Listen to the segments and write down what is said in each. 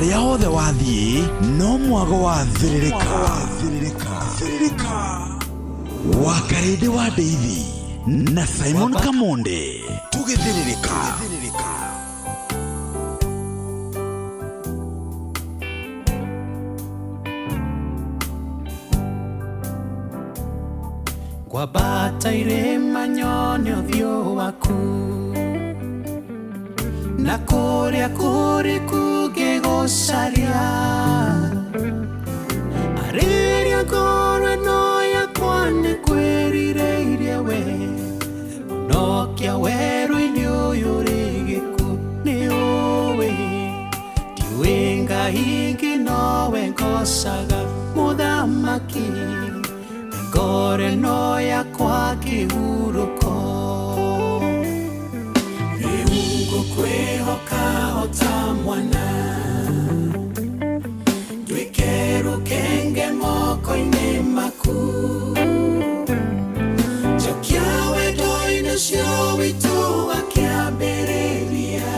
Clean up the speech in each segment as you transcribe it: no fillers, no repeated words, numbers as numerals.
Harĩa hothe wathiĩ no mwago wathĩrĩrĩka. Wa Karĩndĩ wa Ndeithi na Simon Kamonde tũgĩthĩrĩrĩka. Ngwambata irĩma nyone ũthiũ waku na kũrĩa kũrĩku ngĩgũcaria arĩria ngoro ĩno yakwa nĩ kwĩrirĩirie we honokia werũ-inĩ ũyũ rĩ gĩkuũ nĩ ũĩ ndiũĩ Ngai ingĩ nowe ngocaga mũthamaki ngoro ĩno yakwa kĩhurũko rĩu ngũkwĩhoka o ta mwana nduĩke rũkenge moko-inĩ maku njokia wendo-inĩ ũcio witũ wa kĩambĩrĩria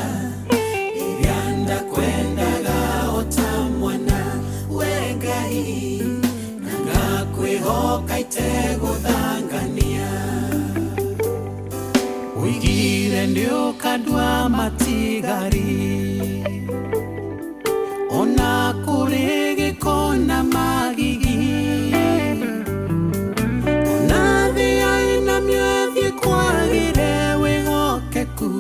rĩrĩa ndakwendaga o ta mwana we Ngai na ngakwĩhoka itegũthangania ũigire nĩ ũkandua matigari ona kũrĩ gĩko na magigi ona thĩ yainamio ĩthiĩ kwagĩre wĩhokeku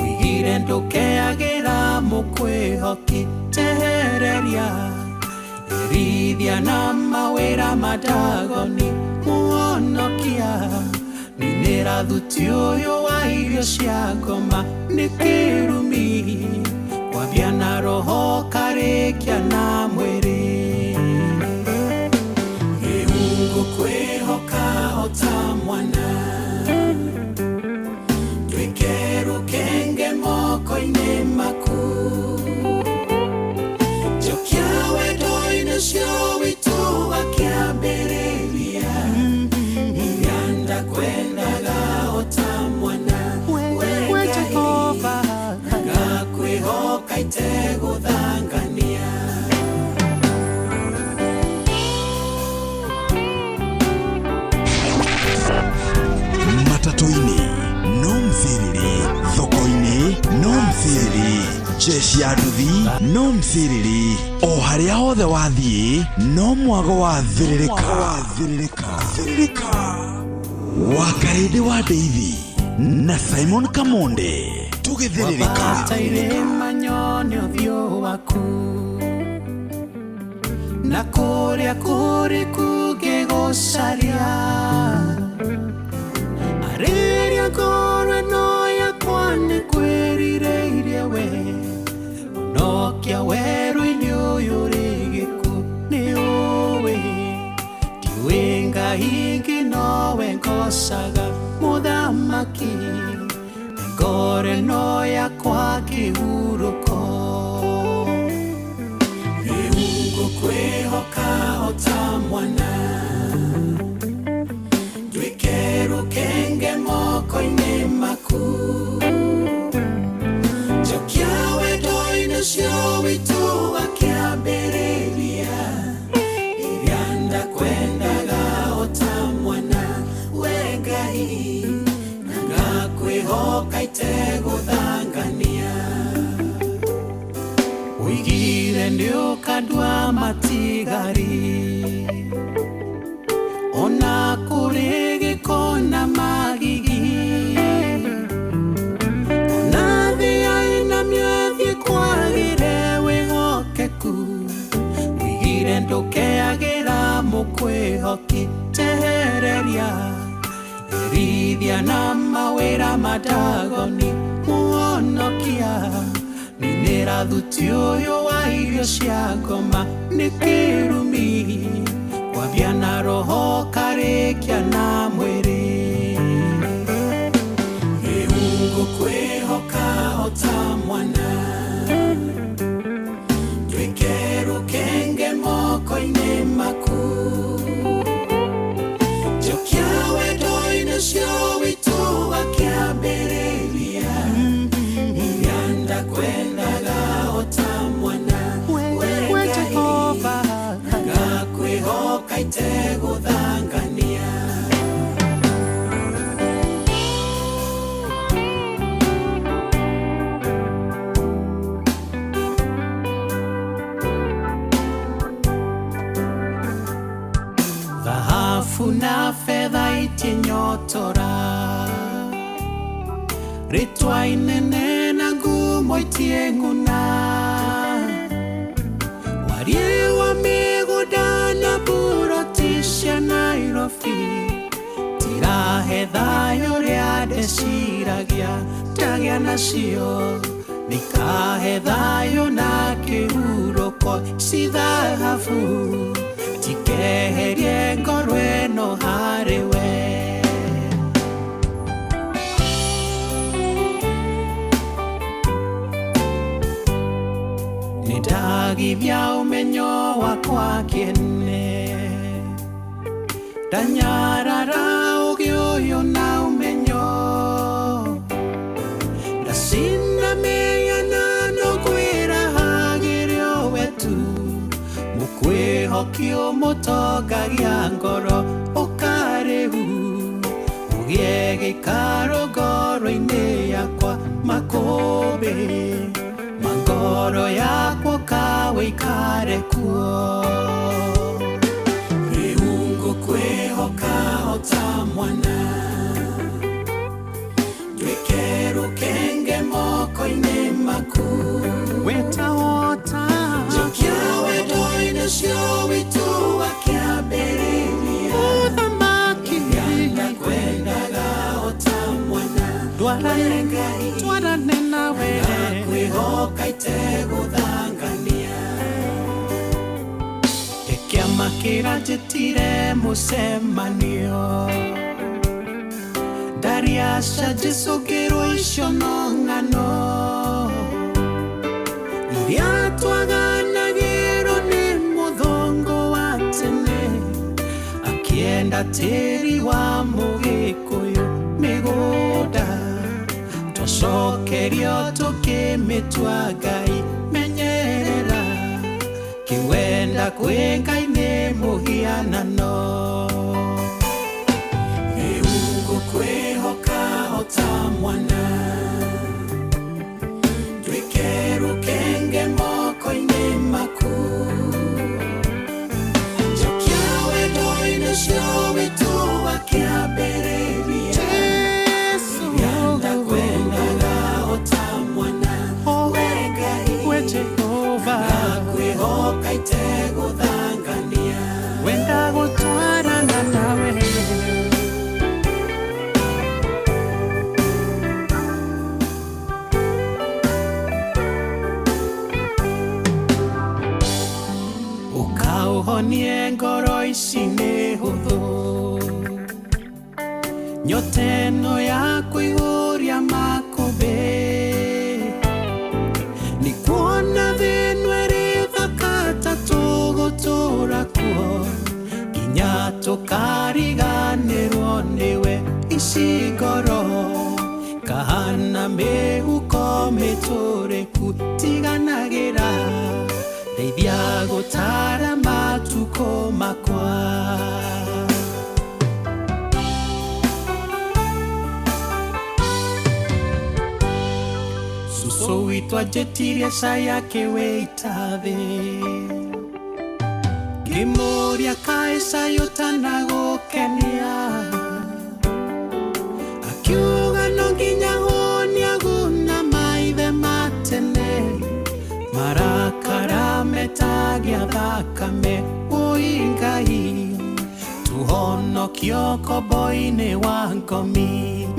ũigire ndũkeagĩra mũkwĩhoki tehereria erithia na mawĩra madagoni mũhonokia ninĩra thuti ũyũ wa irio cia ngoma nĩ kĩrumi kwambia na roho karĩkia na mwĩrĩ rĩu ngũkwĩhoka o ta mwana nduĩke rũkenge moko-inĩ maku njokia wendo-inĩ ũcio witũ wa kĩambĩrĩria rĩrĩa ndakwendaga o ta mwana we Ngai na ngakwĩhoka itegũthangania. Matatũ-inĩ no mthĩrĩrĩ, thoko-inĩ no mthĩrĩrĩ, jeshi ya nduthi no mthĩrĩrĩ, o harĩa hothe wathiĩ no mwago wathĩrĩrĩka. Wa Karĩndĩ wa Ndeithi na Simon Kamonde tũgĩthĩrĩrĩka. Ngwambata irĩma nyone ũthiũ waku na kũrĩa kũrĩku ngĩgũcaria arĩria ngoro ĩno yakwa nĩ kwĩrirĩirie we honokia werũ-inĩ ũyũ rĩ gĩkuũ nĩ ũĩ ndiũĩ Ngai ingĩ nowe ngocaga mũthamaki ngoro ĩno yakwa kĩhurũko rĩu ngũkwĩhoka o ta mwana nduĩke rũkenge moko-inĩ maku njokia wendo-inĩ ũcio witũ wa kĩambĩrĩria rĩrĩa ndakwendaga o ta mwana we Ngai na ngakwĩhoka itegũthangania ũigire nĩ ũkandua matigari ona kũrĩ gĩko na magigi ona thĩ yainamio ĩthiĩ kwagĩre wĩhokeku ũigire ndũkeagĩra mũkwĩhoki tehereria erithia na mawĩra madagoni mũhonokia ninĩra thuti ũyũ wa irio cia ngoma nĩ kĩrumi kwambia na roho karĩkia na mwĩrĩ rĩu ngũkwĩhoka o ta mwana nduĩke rũkenge moko-inĩ maku njokia wendo-inĩ ũcio witũ wa kĩambĩrĩria rĩrĩa ndakwendaga o ta mwana. Na betha itinyotora Rĩtwa inene na ngumo itieng'una Wariĩ wa mĩgũnda na mburoti cia Nairobi Tirahe thayũ ũrĩa ndeciragia ndagĩa nacio Nĩikahe thayũ na kĩhurũko ci thahabu Tikeherie ngoro ĩno harĩ we. Nĩndagithia ũmenyo wakwa kĩene Ndanyarara ũgĩ ũyũ na ũmenyo Ndacinda mĩhianano kwĩrahagĩrio we tu Mũkwĩhoki ũmũtongagia ngoro ũkarĩhu Ũgĩe gĩikaro ngoro-inĩ yakwa makũmbĩ ma ngoro yakwa ũkawĩikare kuo. Rĩu ngũkwĩhoka o ta mwana Nduĩke rũkenge moko-inĩ maku. Wetawota Njokia wendo-inĩ ũcio witũ wa kĩambĩrĩria. Uthamaki Ndakwendaga o ta mwana Twarane Ngai. Twarane nawe. Ndakwĩhoka itegũthangania. Kĩama kĩranjĩtire mũcemanio Ndariaca Jesũ ngĩrwo icio no ng'ano Iria twaganagĩrwo nĩ mũthongo wa tene Akĩenda tĩri wa mũgĩkũyũ mĩgũnda Twacokerio tũkĩmĩtua Ngai menyerera Kĩwenda kwĩ Ngai nĩ mũhianano. Rĩu ngũkwĩhoka o ta mwana Nduĩke rũkenge moko-inĩ maku. Njokia wendo-inĩ ũcio witũ wa kĩambĩrĩria. Jesu Ndakwendaga o ta mwana we Ngai. We Jehova Ndakwĩhoka itegũthangania. Wenda gũtwarana nawe. Ũkaũhonie ngoro ici nĩ hũthũ Nyota ĩno ya kũihũria makũmbĩ Nĩ kuona thĩ ĩno ĩrĩ thaka ta tũgũtũũra kuo Nginya tũkariganĩrwo nĩwe ici ngoro Kahana mĩhuko mĩtũrĩku tiganagĩra Ndeithia gũtara matukũ makwa. Susu witũ anjĩtirie cai akĩwĩita thĩ Ngĩmũũria kaĩ cai ũtanagũkenia Akiuga no nginya hũnie aguna maithe ma tene Marakara metagia thakame ũi Ngai Tũhonokio kombo-inĩ wa ngomi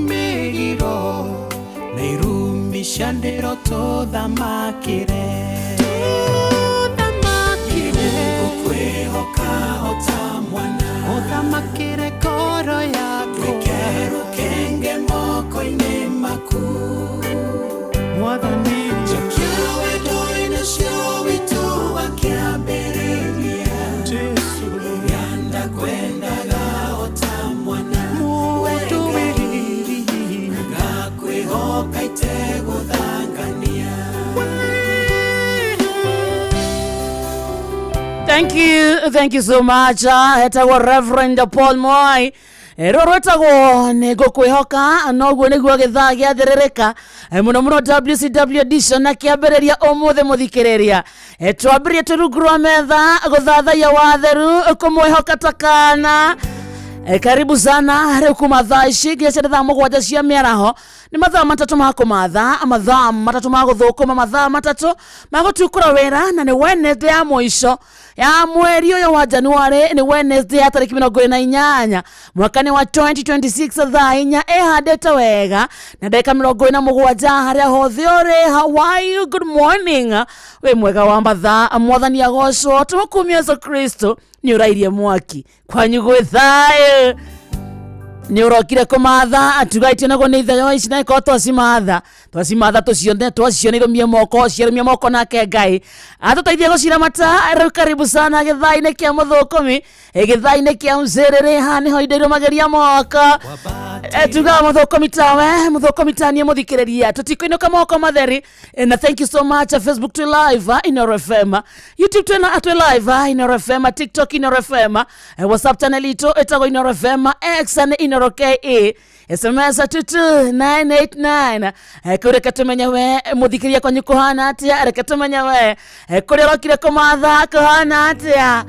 mĩgiro Na irumi cia ndĩro tũthamakĩre Tũthamakĩre Ngũkwĩhoka o ta mwana Ũthamakĩre ngoro yakwa Nduĩke rũkenge moko-inĩ maku. Mwathani Njokia wendo-inĩ ũcio witũ wa kĩambĩrĩria. Jesu Ndakwendaga o ta mwana we Mũndũ Ngai. wĩriri Ngakwĩhoka itegũthangania. Thank you so much. Etagwo Reverend Paul Moi. Rũrũ rwĩtagwo nĩ ngũkwĩhoka noguo nĩguo gĩthaa gĩathĩrĩrĩka mũno mũno WCW edition na kĩambĩrĩria ũmũthĩ mũthikĩrĩria. Twambĩrĩrie twĩ rungu rwa metha gũthathaiya watheru kũmwĩhoka ta kana. Karibu sana rĩu kuma thaa ici nginya cia thaa 7 cia mĩaraho nĩ mathaa 3 ma kũmatha, mathaa 3 ma gũthũkũma, mathaa 3 ma gũtukũra wĩra, na nĩ Wednesday ya mũico ya mweri ũyũ wa January, nĩ Wednesday ya tarĩki 28 mwaka nĩ wa 2026, thaa 4 ĩhandĩte wega na ndagĩka 47 harĩa hothe ũrĩ. How are you? Good morning. Wĩ mwega wa mathaa, mwathani agocwo, tũmũkumia Yesu Kristo. Nĩ ũrairie mwaki kwanyu gwĩ thayũ, nä å rokire kå matha tugaitie naguo nä itheo ici na ikorwo twacimatha twacimatha tåcione twacione irũmie moko ciarũmie moko nake Ngai atũteithie gũciramata. Rĩu karibu sana gĩthaa-inĩ kĩa mũthũkũmi, gĩthaa-inĩ kĩa mcĩrĩrĩ, haha nĩho indo irũmagĩria moko. Tugaga mũthũkũmi tawe, mũthũkũmi tanie mũthikĩrĩria, tũtikũinũka moko matheri. Na thank you so much. Facebook twĩ live, Inoro FM, YouTube twĩ live, Inoro FM, TikTok Inoro FM, WhatsApp channel itũ ĩtagwo Inoro FM, X nĩ Inoro KE, SMS 22989. Kũu reke tũmenye we mũthikĩrĩria kwanyu kũhana atĩa, reke tũmenye we kũrĩa ũrokire kũmatha kũhana atĩa.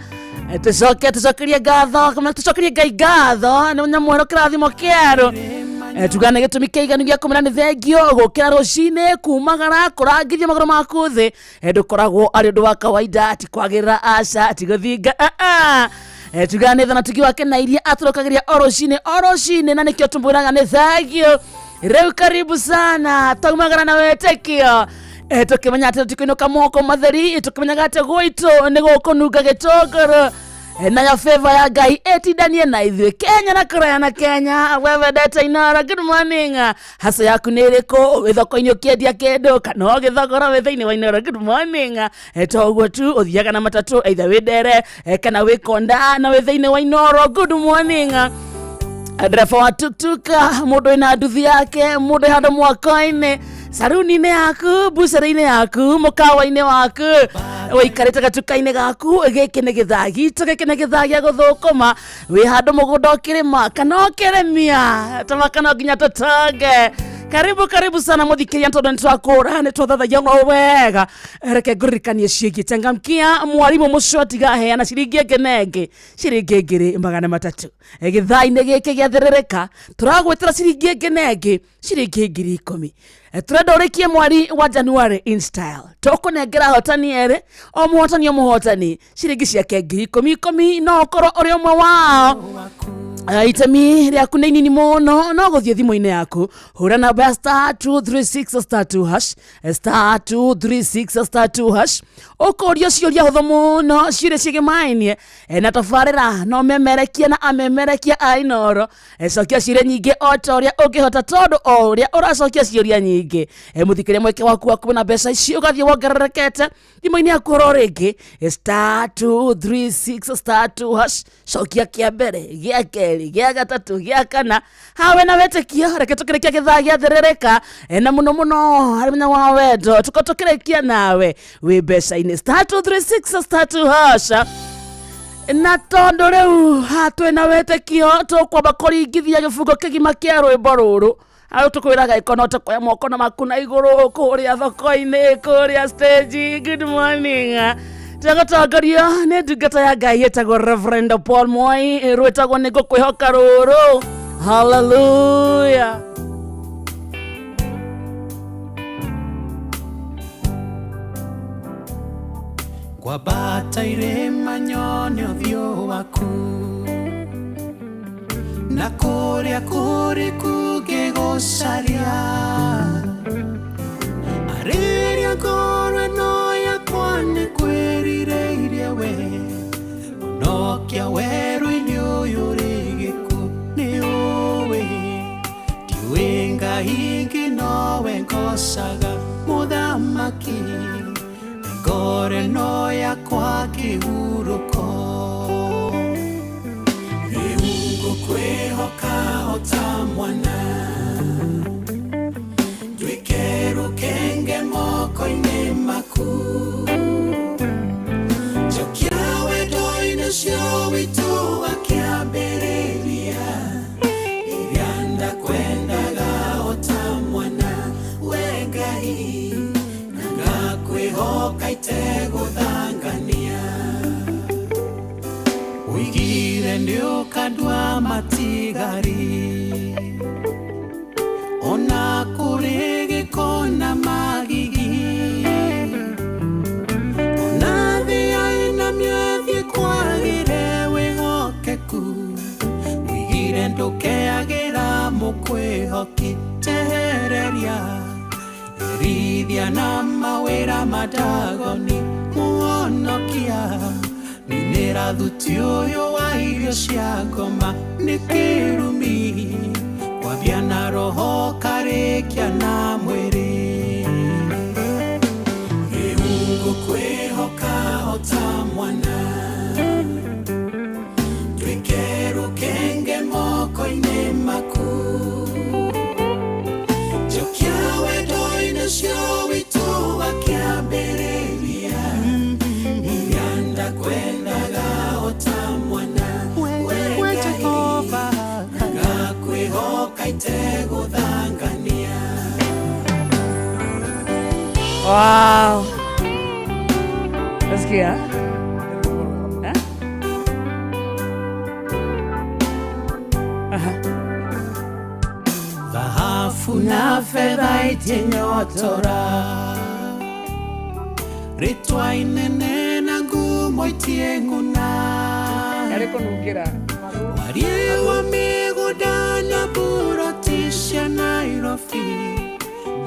Tũcoke tũcokerie ngatho, tũcokerie Ngai ngatho nĩ nyamũ kĩrathimo kĩerũ. Tugane gĩtũmi kĩiganu gĩa kũmĩra nĩ thengio gũkĩra rũcinĩ kumagara kũrangithia magũrũ maku thĩ. Ndũkoragwo arĩ ũndũ wa kawaida, ti kwagĩrĩra, aca, ti gũthinga. Tugane tha na tugi wake na iria atũrokagĩria o rũcinĩ o rũcinĩ, na nĩkĩo tũmwĩraga nĩ thengio. Rĩu karibu sana, taumagara na wĩtĩkio, tũkĩmenya atĩ tũtikũinũka moko matheri, tũkĩmenyaga atĩ gwitũ nĩ gũkũnunga gĩtũngũrũ. Nayo favor ya Ngai ĩtindanie na ithuĩ Kenya na kũraya na Kenya. We wendete Inoro, good morning. Hasa yaku nĩ ĩrĩkũ? Wĩ thoko-inĩ ũkĩendia kĩndũ kana ũgĩthogora wĩ thĩinĩ wa Inoro, good morning. To ũguo tu, ũthiaga na matatũ either wĩ ndere, kana wĩ konda na wĩ thĩinĩ wa Inoro, good morning. Ndereba wa tuktuk, mũndũ wĩna nduthi yake, mũndũ wĩ handũ mwako-inĩ, saruni-inĩ yaku, bucĩrĩ-inĩ yaku, mũkawa-inĩ waku, wĩikarĩte gatuka-inĩ gaku, gĩkĩ nĩ gĩthaa gitũ, gĩkĩ nĩ gĩthaa gĩa gũthũkũma. Wĩ handũ mũgũnda ũkĩrĩma kana ũkĩrĩmia tamaka, no nginya tũtonge. Karibu karibu sana mũthikĩria, tondũ nĩ twakũra nĩ twathathaia o wega. Reke ngũririkanie ciĩgiĩ changamkia mwarimũ mũco tigaheana ciringi ĩngĩ na ĩngĩ, ciringi 300,000. Gĩthaa-inĩ gĩkĩ gĩathĩrĩrĩka tũragwĩtĩra ciringi ĩngĩ na ĩngĩ, ciringi 10,000. Tũrenda ũrĩkie mweri wa January in style. Tũkũnengera ahotani erĩ, o mũhotani o mũhotani ciringi ciake 10,000 10,000. No ũkorwo ũrĩ ũmwe wao. Itemi rĩaku nĩ inini mũno, no gũthiĩ thimũ-inĩ yaku, hũra namba ya *236*2#, *236*2#, ũkũrio ciũria hũthũ mũno, ciũria ciĩgĩmainie na tabarĩra no memerekia na amemerekia a Inoro. Cokia ciũria nyingĩ o ta ũrĩa ũngĩhota, tondũ o ũrĩa ũracokia ciũria nyingĩ, mũthikĩria, mweke waku wa kuona mbeca ici ũgathiĩ wongererekete. Thimũ-inĩ yaku oro rĩngĩ, *236*2#, cokia kĩa mbere, gĩa kerĩ, gĩa gatatũ, gĩa kana, hawe na wĩtĩkio. Reke tũkĩrĩkia gĩthaa gĩathĩrĩrĩka, na mũno mũno harĩ mũthenya wa wendo tũkorwo tũkĩrĩkia nawe wĩ mbeca-inĩ, *236*2#. Na tondũ rĩu haha twĩna wĩtĩkio, tũkwamba kũringithia gĩbungo kĩgima kĩa rwĩmbo rũrũ hau tũkwĩraga ĩkono tũkoya moko na maku na igũrũ kũrĩa thoko-inĩ, kũrĩa stage. Good morning. Tũgũtongorio nĩ ndungata ya Ngai ĩtagwo Reverend Paul Moi, rwĩtagwo nĩ ngũkwĩhoka rũrũ. Hallelujah. Ngwambata irĩma nyone ũthiũ waku, na kũrĩa kũrĩku ngĩgũcaria, arĩria ngoro ĩno yakwa nĩ kwĩrirĩirie we, honokia werũ-inĩ ũyũ rĩ gĩkuũ nĩ ũĩ, ndiũĩ Ngai ingĩ nowe ngocaga mũthamaki, ngoro ĩno yakwa kĩhurũko, rĩu ngũkwĩhoka o ta mwana, nduĩke rũkenge moko-inĩ maku, njokia wendo-inĩ ũcio witũ wa kĩambĩrĩria, rĩrĩa ndakwendaga o ta mwana, we Ngai, na ngakwĩhoka itegũthangania, ũigire nĩ ũkandua. Matigari Ona kũrĩ gĩko na magigi Ona thĩ ĩna mĩathiĩ kwagĩre wĩhokeku Wĩigire ndũkeagĩra mũkwĩhoki tehereria Erithia na mawĩra madagoni mũhonokia Ninĩra thuti ũyũ wa irio cia ngoma nĩ kĩrumi Kwambia na roho karĩkia na mwĩrĩ Rĩu ngũkwĩhoka o ta mwana Tuĩke rũkenge moko-inĩ maku Njokia wendo-inĩ ũcio witũ wa kĩambĩrĩria Iria ndakwendaga o ta mwana We We Ngai Jehova Ngakwĩhoka itegũthangania Wow. Nasikia? Eh? Aha. Thahabu na fedha itinyotora Rĩtwa inene na ngumo itieng'una Yarĩ kũnungĩra. Wariĩ wa mĩgũnda na buroti cia Nairobi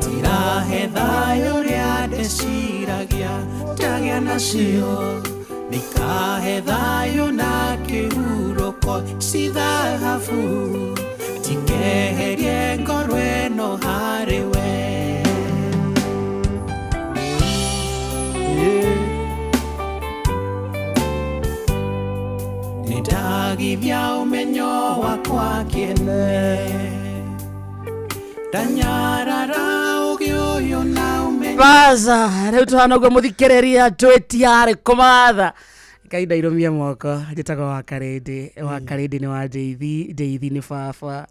Tirahe thayũ ũrĩa ndeciragia ndagĩa nacio Nĩikahe thayũ na kĩhurũko ci thahabu Tikeherie ngoro ĩno harĩ we Nĩndagithia ũmenyo wakwa kĩene Ndanyarara ũgĩ ũyũ na ũmenyo Baza, rĩu tũhana ũguo mũthikĩrĩria twĩtiarĩ kũmatha ngai ndairũmia moko njĩtagwo wa karĩndĩ wa karĩndĩ nĩ wa ndeithi ndeithi nĩ baba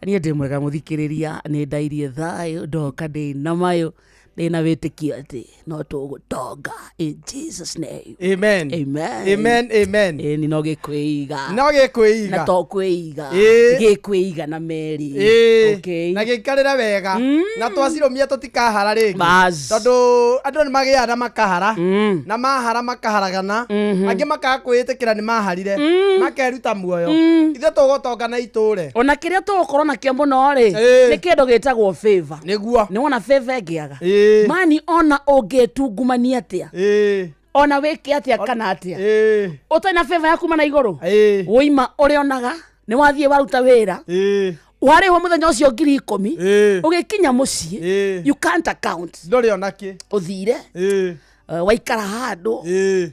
Na niĩ ndĩ mwega mũthikĩrĩria nĩ ndairie thayũ ndoka ndĩ na mayũ ndĩ na wĩtĩkio atĩ no tũgũtonga in jesus name amen amen amen amen ĩni no gĩkwĩiga no na gĩkwĩiga to kwĩiga Ĩĩ. gĩkwĩiga na meri Ĩĩ, okay. na gĩikarĩre wega na twacirũmia tũtikahara rĩngĩ Bas. tondũ andũ nĩ magĩaga na makahara Mm. na mahara makaharagana angĩ makaga kwĩĩtĩkĩra nĩ maharire makeruta muoyo ithuĩ tũgũtonga na itũre ona kĩrĩa tũgũkorwo nakĩo mũno rĩ Ĩĩ. nĩ kĩndũ gĩtagwo favor nĩguo nĩ wona favor ĩngĩaga Ĩĩ. mani ona ũngĩtungumania atĩa Ĩĩ. ona wĩke atĩa kana atĩa Ĩĩ. ũtarĩ na favor ya kuma na igũrũ Ĩĩ. woima ũrĩonaga nĩ wathiĩ waruta wĩra Ĩĩ. warĩhwo mũthenya ũcio ngiri ikũmi Ĩĩ. ũgĩkinya mũciĩ Ĩĩ. you can't account ndũrĩ ona kĩ ũthire Ĩĩ. waikara handũ Ĩĩ.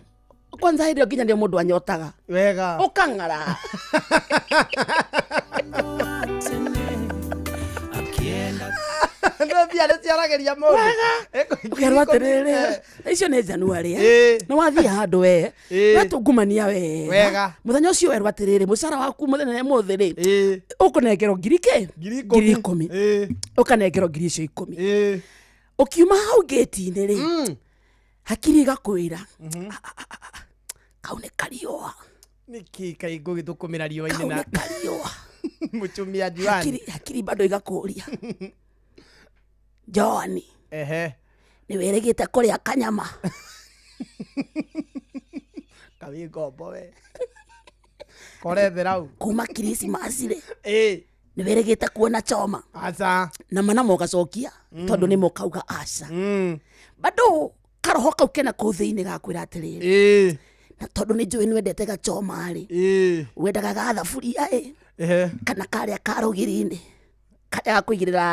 kwanza hĩndĩ ĩyo nginya nĩo mũndũ anyotaga wega ũkang'ara wa tene Akĩenda nĩ mbia nĩ ciaragĩria mũndũ ũkerwo atĩrĩrĩ icio nĩ januari Ĩĩ. nĩ wathiĩ handũ we Ĩĩ. wetungumania wega Wega. mũthenya ũcio werwo atĩrĩrĩ mũcara waku mũthenya mũthĩ rĩ Ĩĩ. ũkũnengerwo ngiri kĩ ngiri ngiri ikũmi Ĩĩ. ũkanengerwo ngiri icio ikũmi Ĩĩ. ũkiuma hau ngĩti-inĩ rĩ Mm. hakiri igakwĩra "Ah, ah, ah, ah, kau nĩ kariũa nĩkĩ kaĩ ngũgĩthũkũmĩra riũa-inĩ kau na nĩ kariũa mũtumia juani hakiri hakiri bado igakũria joani ehe nĩ wĩrĩgĩte kũrĩa kanyama kawĩ ngombo we korethera u kuma kirisimasi rĩ ĩĩ nĩ wĩrĩgĩte kuona choma aca na mana mogacokia tondũ nĩ mokauga aca Mm. bado karoho kau kena kũu thĩinĩ gakwĩra atĩrĩrĩ ĩĩ na tondũ nĩ njũĩ nĩ wendete gachoma rĩ ĩĩ wendaga ga thaburia ĩ ehe kana karĩa ka rũgiri-inĩ karĩa ga kũigĩrĩra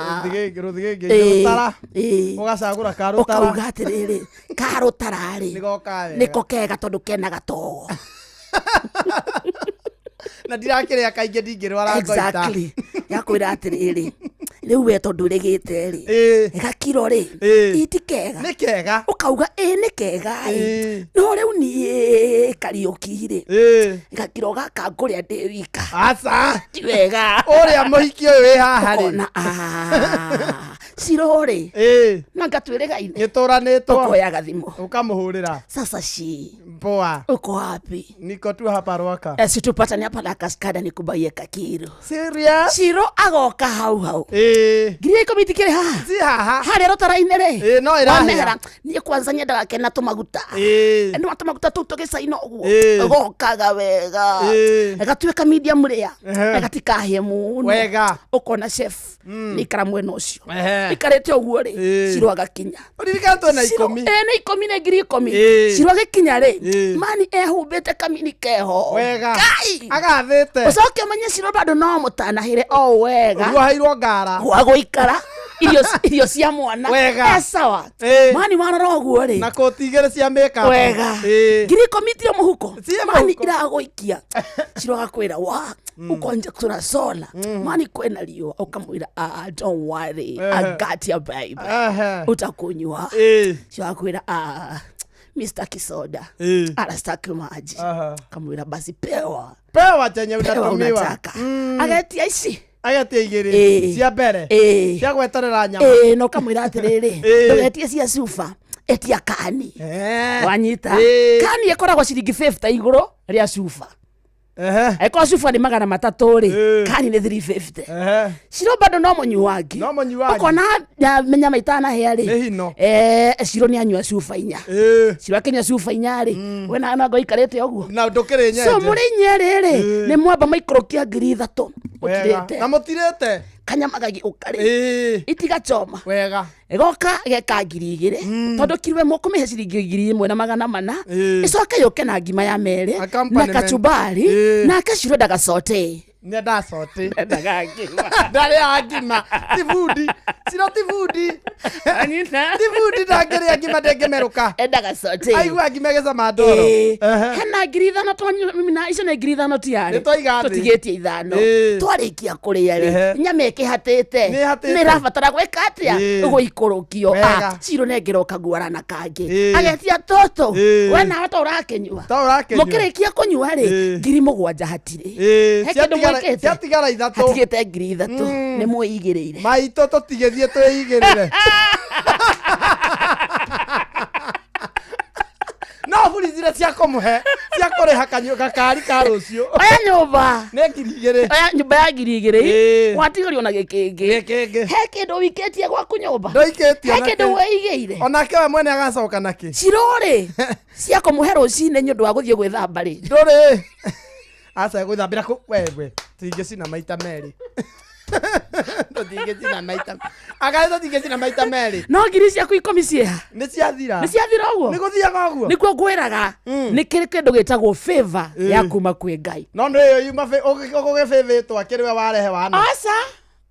rũthigĩngĩ rũthigĩngĩ Ĩĩ, rũtara ĩĩ. ũgacagũra ka rũtara ũkauga atĩrĩrĩ ka rũtara rĩ nĩgoka wega nĩko kega tondũ kena gatogo na ndirakĩrĩa kaingĩ ndingĩrwara ngoita exactly gakwĩra atĩrĩrĩ rĩu we tondũ ũrĩgĩte rĩ Ĩĩ. gakiro rĩ Ĩĩ. iti kega nĩ kega ũkauga ĩ nĩ kega ĩ Ĩĩ. no rĩu niĩ kariũki rĩ ĩĩ gakiro gaka ngũrĩa ndĩ wika aca ti wega ũrĩa mũhiki ũyũ wĩ haha rĩ ũkona "Ah, Ciro rĩ, Ĩĩ. nanga twĩrĩgaine. Gĩtũranĩtwo. Ũkoyaga thimũ. Ũkamũhũrĩra. Sasa shi. Poa. Uko wapi? Niko tu hapa Rwaka. Eh, situpatane hapa na kaskada nikubaie kakiro. Serious? Ciro agoka hau hau. Ĩĩ. 10,000 itikĩrĩ haha. Si haha. Harĩa rũtara-inĩ rĩ. Ĩĩ, no ĩrahĩa. Wamehera. Niĩ kwanza nyendaga kena tũmaguta. Ĩĩ. Nĩ tũmaguta tũu tũgĩcaina ũguo. Ĩĩ. Gokaga wega. Ĩĩ. Gatuĩka medium rĩa. Ehe. Gatikahĩe mũno. Wega. Ũkona chef. Nĩikara mwena ũcio. Ehe. Ikarĩte ũguo rĩ. Ĩĩ. Ciro agakinya. Ũririkana twĩna Ciro- ikũmi. ĩĩ, nĩ ikũmi nĩ 10,000. Ĩĩ. Ciro agĩkinya rĩ. Ĩĩ. Mani ehumbĩte kamini keho. Wega. Kai! Agathĩte. Ũcoke ũmenye Ciro bado no mũtanahĩre o wega. Ruoheirwo ngara. Gwa gũikara. Irio irio cia mwana. Wega. E sawa. Ĩĩ. Mani warora ũguo rĩ. Na koti igĩrĩ cia makeup. Wega. Ĩĩ. 10,000 tio mũhuko. Ciĩ Mani mũhuko. iragũikia. Ciro agakwĩra wa uko nje kuna sola. Mani kwĩna riũa ũkamwĩra ah, don't worry. I Ehe. got your baby. Ehe. Utakunywa. Ĩĩ. Ciro agakwĩra ah, Mr. Kisoda. Ĩĩ. Anastaki maji. Aha. Kamwĩra basi pewa. Pewa chenye Pewa unatumiwa. unataka. Agetia ici. Agetia igĩrĩ. Ĩĩ. Cia mbere. Ĩĩ. Cia gweterera nyama. Ĩĩ, na ũkamwĩra atĩrĩrĩ Ĩĩ. ndũgetie cia cuba etia kani. Eh. Wanyita. Ĩĩ. Kani ĩkoragwo ciringi 50 igũrũ rĩa cuba. Ehe. Angĩkorwo cuba nĩ 300 rĩ, Ĩĩ. kani nĩ 350. Ehe. Ciro bado no mũnyuangi. No mũnyuangi. Ũkona nyama itanahĩa rĩ. Nĩ hino. Eh, Ciro nĩ anyua cuba inya. Ĩĩ. Ciro akĩnyua cuba inya rĩ, we na nango ikarĩte ũguo. Na ndũkĩrĩ So nyenje. mũrĩ inyerĩ rĩ, Ĩĩ. nĩ mwamba maikũrũkia 3,000. Wega. Mũtirĩte. Na mũtirĩte. Kanyama gagĩũka rĩ. Ĩĩ. Itigachoma. Wega. Ĩgoka geka 2,000 tondũ kiro ĩmwe ũkũmĩhe ciringi 1,400. Ĩĩ. Ĩcoke yũke na ngima ya merĩ na Accompaniment. kachumbari Ĩĩ. nake Ciro endaga sote. Nĩendaga sote. Endaga ngima. Ndarĩaga ngima. Ti bundi. Ciro ti bundi. Anyita. Ti bundi ndangĩrĩa ngima ndĩngĩmerũka. Endaga sote. Aigua ngima ĩgĩcama ndoro. Ĩĩ. Ehe. Hena 5,000 twanyua icio nĩ 5,000 tiarĩ. Nĩ twaiga thĩ. Tũtigĩtie ithano. Ĩĩ. Twarĩkia kũrĩa rĩ, Ehe. nyama ĩkĩhatĩte. Nĩ ĩhatĩte. Nĩ ĩrabatara gwĩka atĩa? Ĩĩ. Gũikũrũkio. Wega. Ah, Ciro nengera ũkaguara na kangĩ. Ĩĩ. Agetia tũtũ. Ĩĩ. We nawe to ũrakĩnyua. Ta ũrakĩnyua. Mũkĩrĩkia kũnyua rĩ, Ĩĩ. 7,000 hatirĩ. Ĩĩ. He kĩndũ mwĩkĩte? Ciatigara ithatũ. Hatigĩte 3,000. Nĩ mwĩigĩrĩire. Maitũ tũtigĩthiĩ twĩigĩrĩre. No burithire cia kũmũhe cia kũrĩha gakari ka rũciũ. Oya nyũmba. Nĩ 2,000. Oya nyũmba ya 2,000. Ĩĩ. Watigĩrio na gĩkĩngĩ. Gĩkĩngĩ. He kĩndũ wikĩtie gwaku nyũmba. Ndũikĩtie He ona kĩndũ kĩ. wĩigĩire. Onake we mwene agacoka nakĩ? Ciro rĩ, cia kũmũhe rũcinĩ nĩ ũndũ wa gũthiĩ gwĩthamba rĩ. Ndũrĩ. Aca gwĩthambĩra kũ wewe. Tũtingĩcina maita merĩ. Tũtingĩcina maita. Akarĩ tũtingĩcina maita merĩ. No ngiri ciaku ikũmi ciĩha. Nĩ ciathira. Nĩ ciathira ũguo? Nĩ gũthiaga ũguo. Nĩkuo ngwĩraga nĩ kĩrĩ kĩndũ gĩtagwo favor ya kuma kwĩ Ngai. No nĩ ĩyo yuma ũgũgĩbĩbĩtwo akĩrĩ we warehe wana. Aca,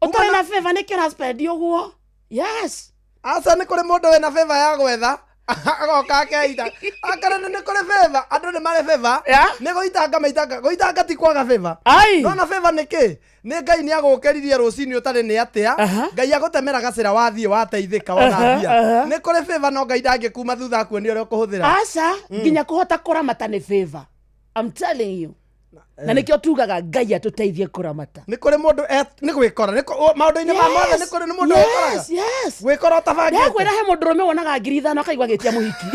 ũtarĩ na favor nĩkĩo ũraspend ũguo. Yes. Aca nĩ kũrĩ mũndũ wĩna favor ya gwetha. Agoka akeita. Akara nĩ kũrĩ favor. Andũ nĩ marĩ favor. Yeah. Nĩ gũitanga maitanga. Gũitanga ti kwaga favor. Ai. Nona favor nĩ kĩ? Nĩ Ngai nĩ agũkĩririe rũcinĩ ũtarĩ nĩ atĩa. Aha. Ngai agũtemera gacĩra wathiĩ wateithĩka wona Aha, mbia. aha. Nĩ kũrĩ favor no Ngai ndangĩkuma thutha akuonie ũrĩa ũkũhũthĩra. Aca, nginya kũhota kũramata nĩ favor. I'm telling you. Na nĩkĩo tugaga Ngai atũteithie kũramata. Nĩ kũrĩ mũndũ nĩ gwĩkora. Nĩ maũndũ-inĩ ma mothe nĩ kũrĩ nĩ mũndũ wĩkoraga. Yes, yes. Gwĩkora ũtabangĩte. Ndakwĩra he mũndũrũme wonaga 5,000 akaigua agĩtia mũhiki.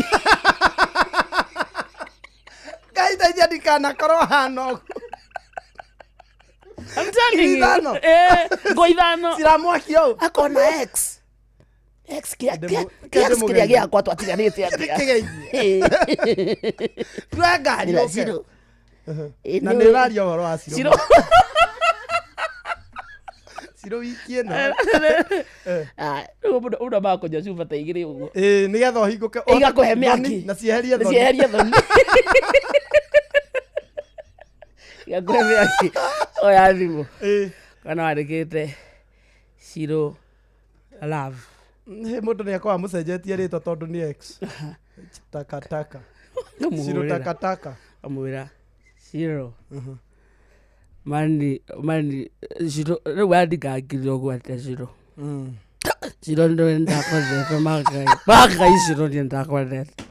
Ngai teithia ndikanakorwo hana ũguo. I'm telling you. 5,000? Eh, ngo ithano. Cira mwaki ũũ. Akona ex. Ex kĩrĩa Kĩa ex kĩrĩa ndĩmũgeithie. gĩakwa twatiganĩte atĩa. Kĩgeithie. Tuoe ngari Ĩra ũke. Ciro. Ĩ, Na nĩ nĩ ũĩ. ũraria ũhoro wa Ciro. Ciro. Ciro wiki ĩno. Ah, rĩu mũndũ mũndũ ambaga kũnyua cuba ta igĩrĩ ũguo. Ĩĩ nĩgetha ũhingũke. Igakũhe mĩaki. Thoni, Na cieherie thoni. Cieherie thoni. Igakũhe mĩaki. Oya thimũ. Ĩĩ. Kana wandĩkĩte Ciro love. Hĩ, mũndũ nĩ akorwo amũcenjetie rĩtwa tondũ nĩ ex. Takataka. Ciro Ngamũhũrĩra. takataka. Ngamwĩra Ciro. Mani mani Ciro rĩu wandingangire ũguo atĩa Ciro. Ciro nĩwe ndakwendete mangai. Mangai Ciro niĩ ndakwendete.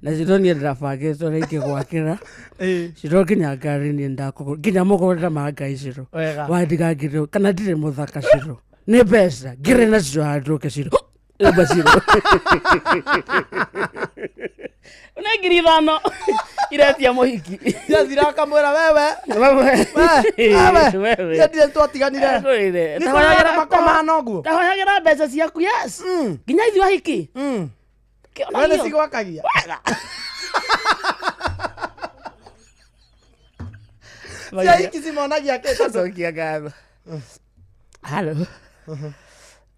Na Ciro niĩ ndabangĩte ũrĩa ingĩgwakĩra. Ĩĩ. Ciro nginya ngari niĩ ndakũgũra nginya mũgũnda mangai Ciro. Wega. Wandigangire kana ndirĩ mũthaka Ciro. Nĩ mbeca ngĩrĩ nacio handũ keciro baciro nĩ 5,000 iretia mũhiki. Ciathira akamwĩra wewe. Wewe. Wewe. Wewe. Nĩ twatiganire. Kwĩre. Nĩ kũrĩ makomana ũguo. Tahoyagĩra mbeca ciaku, yes, nginya ithuĩ ahiki. We nĩ cigwakagia. Cia hiki cimonagia kĩ tondũ Cokia ngatho. Halo.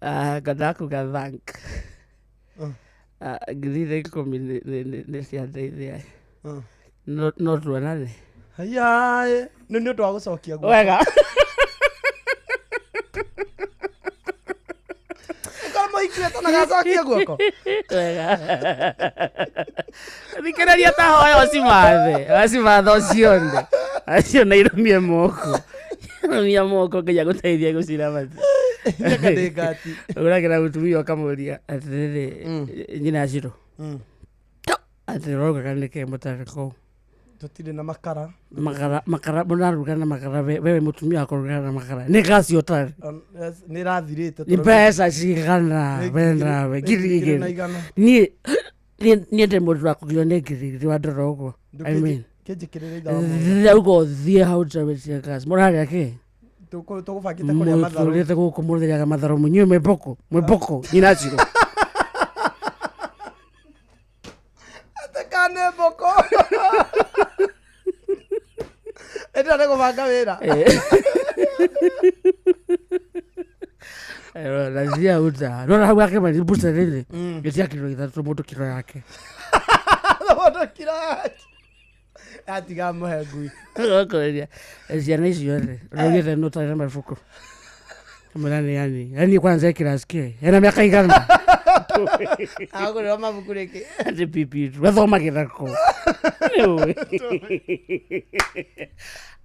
Ngwendaga kuga thank. 10,000 nĩ ciandeithia. No tuonane. Haiya, nĩ ũndũ wa gũcokia guoko. Wega. Korwo mũhiki wetanaga acokie guoko. Wega. Thikĩrĩria ta hoya ũcimathe. Ũcimathe ũcione. Acio na irũmie moko. Irũmia moko nginya gũteithia gũciramata. Njeka ndĩ ngati. Ũragĩra mũtumia ũkamũria atĩrĩrĩ, nyina Ciro, atĩ ũraugaga nĩkĩ mũtarĩ kũu? Tũtirĩ na makara. Makara, makara mũraruga na makara, wewe mũtumia wakũruga na makara nĩ gasi ũtarĩ? Yes, nĩ ĩrathirĩte. Nĩ mbeca cigana Nĩ we nawe? 2,000. Na igana. Niĩ niĩ ndĩ mũndũ wa kũgio nĩ 2,000 wandora ũguo, I mean, Kĩnjĩkĩrĩre itha wa mũndũ. rauga ũthiĩ hau nja wĩtie gas, mũrarĩa kĩ? Tũgũbangĩte kũrĩa matharũ. Mũtũrĩte gũkũ mũrĩaga matharũ, mũnyue mwĩmbũkũ mwĩmbũkũ nyina Ciro. Atĩ nĩ mbũkũ. Ĩndĩ nĩ gũbanga wĩra. Nathia uta nona hau ake mari busta rĩrĩ gĩtia 3 kilo mũndũ kiro yake. Mũndũ kiro yake. Atiga mũhe ngui. Gũkũria ciana icio rĩ, raugĩte nũ ũtarĩ na mabuku? Kamwĩra nĩ yani yani kwanza class k ena mĩaka igana? Agũrĩrwo mabuku rĩngĩ. Atĩ pipi wethomagĩra kũ? Nĩũĩ.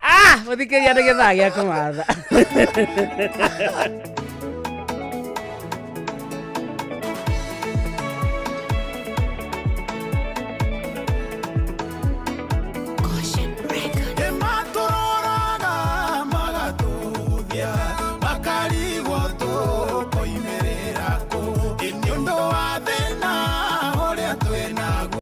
Ah, mũthikĩria, nĩ gĩthaa gĩa kũmatha. Ĩmatũroraga magatũthia makarigwo tũkoimĩrĩra kũ ĩ nĩ ũndũ wa thĩna ũrĩa twĩnaguo.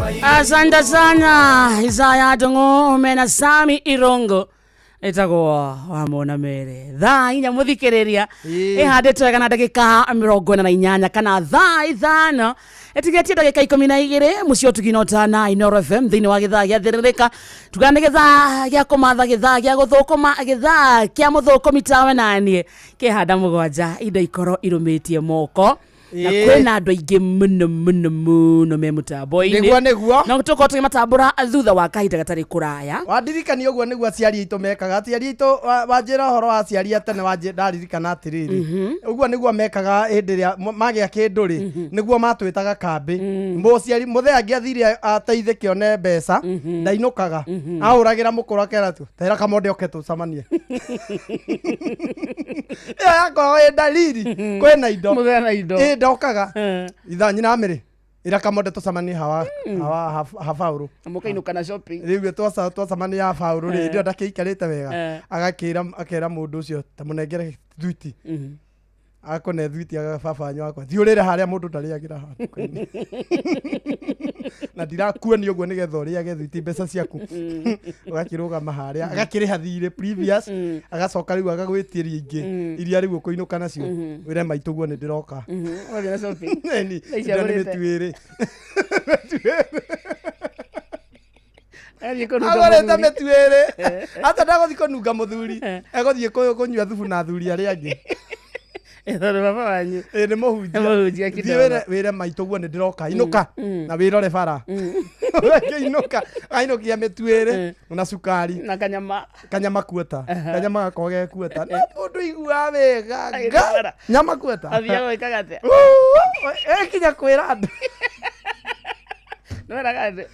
Asante sana Isaya Ndung'u mena Sami Irongo etagwo wamona mere thaa inya muthikiriria ihandĩtwo wega na ndagĩka 48 kana thaa 5 ĩtigĩtie ndagĩka 12 mũciĩ ũtugi na ũtana Inooro FM thĩinĩ wa gĩthaa gĩa thĩrĩrĩka tuga nĩ gĩthaa gĩa kũmatha gĩthaa gĩa gũthũkũma gĩthaa kĩa mũthũkũmi tawe naniĩ kĩhanda mũgwanja indo ikorwo irũmĩtie moko na kwĩna andũ aingĩ mũno mũno mũno me mũtambo-inĩ Nĩguo, nĩguo. na tũkorwo tũkĩmatambũra thutha wa kahinda gatarĩ kũraya. Wandirikania ũguo nĩguo aciari aitũ mekaga. Aciari aitũ wanjĩra ũhoro wa aciari a tene ndaririkana atĩrĩrĩ, ũguo nĩguo mekaga hĩndĩ ĩrĩa magĩa kĩndũ rĩ, nĩguo matwĩtaga kambĩ. Mũciari mũthee angĩathire ateithĩke one mbeca ndainũkaga, ahũragĩra mũkũrũ akera tu tera kamonde oke tũcemanie. Ĩyo yakoragwo ĩ dalili kwĩna indo. Mũthee na indo. Ĩ ndokaga ithaa nyina amĩrĩ ĩra kamonde tũcemanie hawa hawa habaũrũ Mũkainũka na shopping. Rĩu twacemania habaũrũ rĩ, ndĩo ndakĩikarĩte wega, agakĩra akera mũndũ ũcio ta mũnengere thwiti, akone thwiti agababa wanyu wakwa thiĩ ũrĩre harĩa mũndũ ndarĩagĩra handũ na ndirakuonia ũguo nĩgetha ũrĩage thwiti mbeca ciaku. Ũgakĩrũgama harĩa agakĩrĩha thirĩ previous, agacoka rĩu agagwĩtĩria ingĩ iria rĩu ũkũinũka nacio wĩre maitũ guo nĩ ndĩroka. Ũgathiĩ na shopping. Nĩ Thaa ici agũrĩte. mĩtu ĩrĩ. Agathiĩ kũnunga Agũrĩte mũthuri. mĩtu ĩrĩ ata ndagũthiĩ kũnunga mũthuri, egũthiĩ kũnyua thubu na athuri arĩa angĩ. Tondũ baba wanyu Ĩ nĩ mũhunjia. Nĩ mũhunjia Thiĩ kidogo. wĩre maitũ guo nĩ ndĩroka inũka na wĩrore bara. Ũgakĩinũka ainũkia mĩtu ĩrĩ na cukari na kanyama. Kanyama kuota, kanyama gakorwo ge kuota na mũndũ iguaga wega. Agĩtwara. Nyama kuota. Athiaga gwĩkaga atĩa? Ĩkinya kwĩra andũ. Nĩweraga andũ?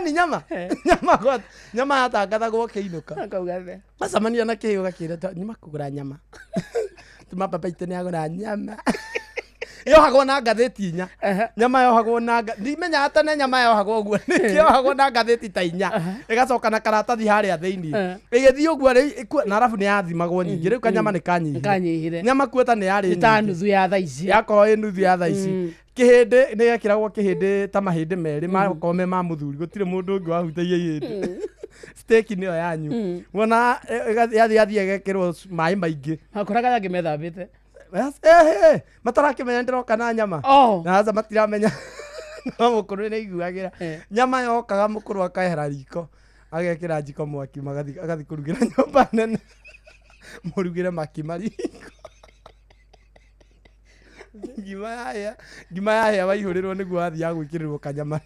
Ni nyama nyama gwata nyama yatangathagwo ũkĩinũka. Akauga atĩa? Macemania na kĩhĩ ũgakĩra nyuma kũgũra nyama tuma baba itũ nĩagũra nyama yohagwo na ngathĩti inya. Nyama yohagwo na ndimenyaga tene nyama yohagwo ũguo nĩkĩohagwo na ngathĩti ta inya ĩgacoka na karatathi harĩa thĩinĩ ĩgĩthiĩ ũguo rĩu na arabu nĩ yathimagwo nyingĩ rĩu kanyama nĩ kanyihire. Kanyihire. Nyama kuota nĩ yarĩ Nĩ ta nyingĩ. nuthu ya thaa ici. Yakorwo ĩ nuthu ya thaa ici. Kĩhĩndĩ nĩ gekĩragwo kĩhĩndĩ ta mahĩndĩ merĩ makorwo me ma mũthuri, gũtirĩ mũndũ ũngĩ wahutagia ihĩndĩ. Steak nĩyo yanyu wona yathiĩ yathiĩ ĩgekĩrwo maĩ maingĩ. Wakoraga angĩ methambĩte. Ehe, matarakĩmenya ndĩroka na nyama. Oh. Na aca matiramenya no mũkũrũ nĩ aiguagĩra. Nyama yokaga mũkũrũ akehera riko agekĩra njiko mwaki agathiĩ kũrugĩra nyũmba nene mũrugĩre makima riko ngima yahĩa, ngima yahĩa waihũrĩrwo nĩguo wathiaga gwĩkĩrĩrwo kanyama.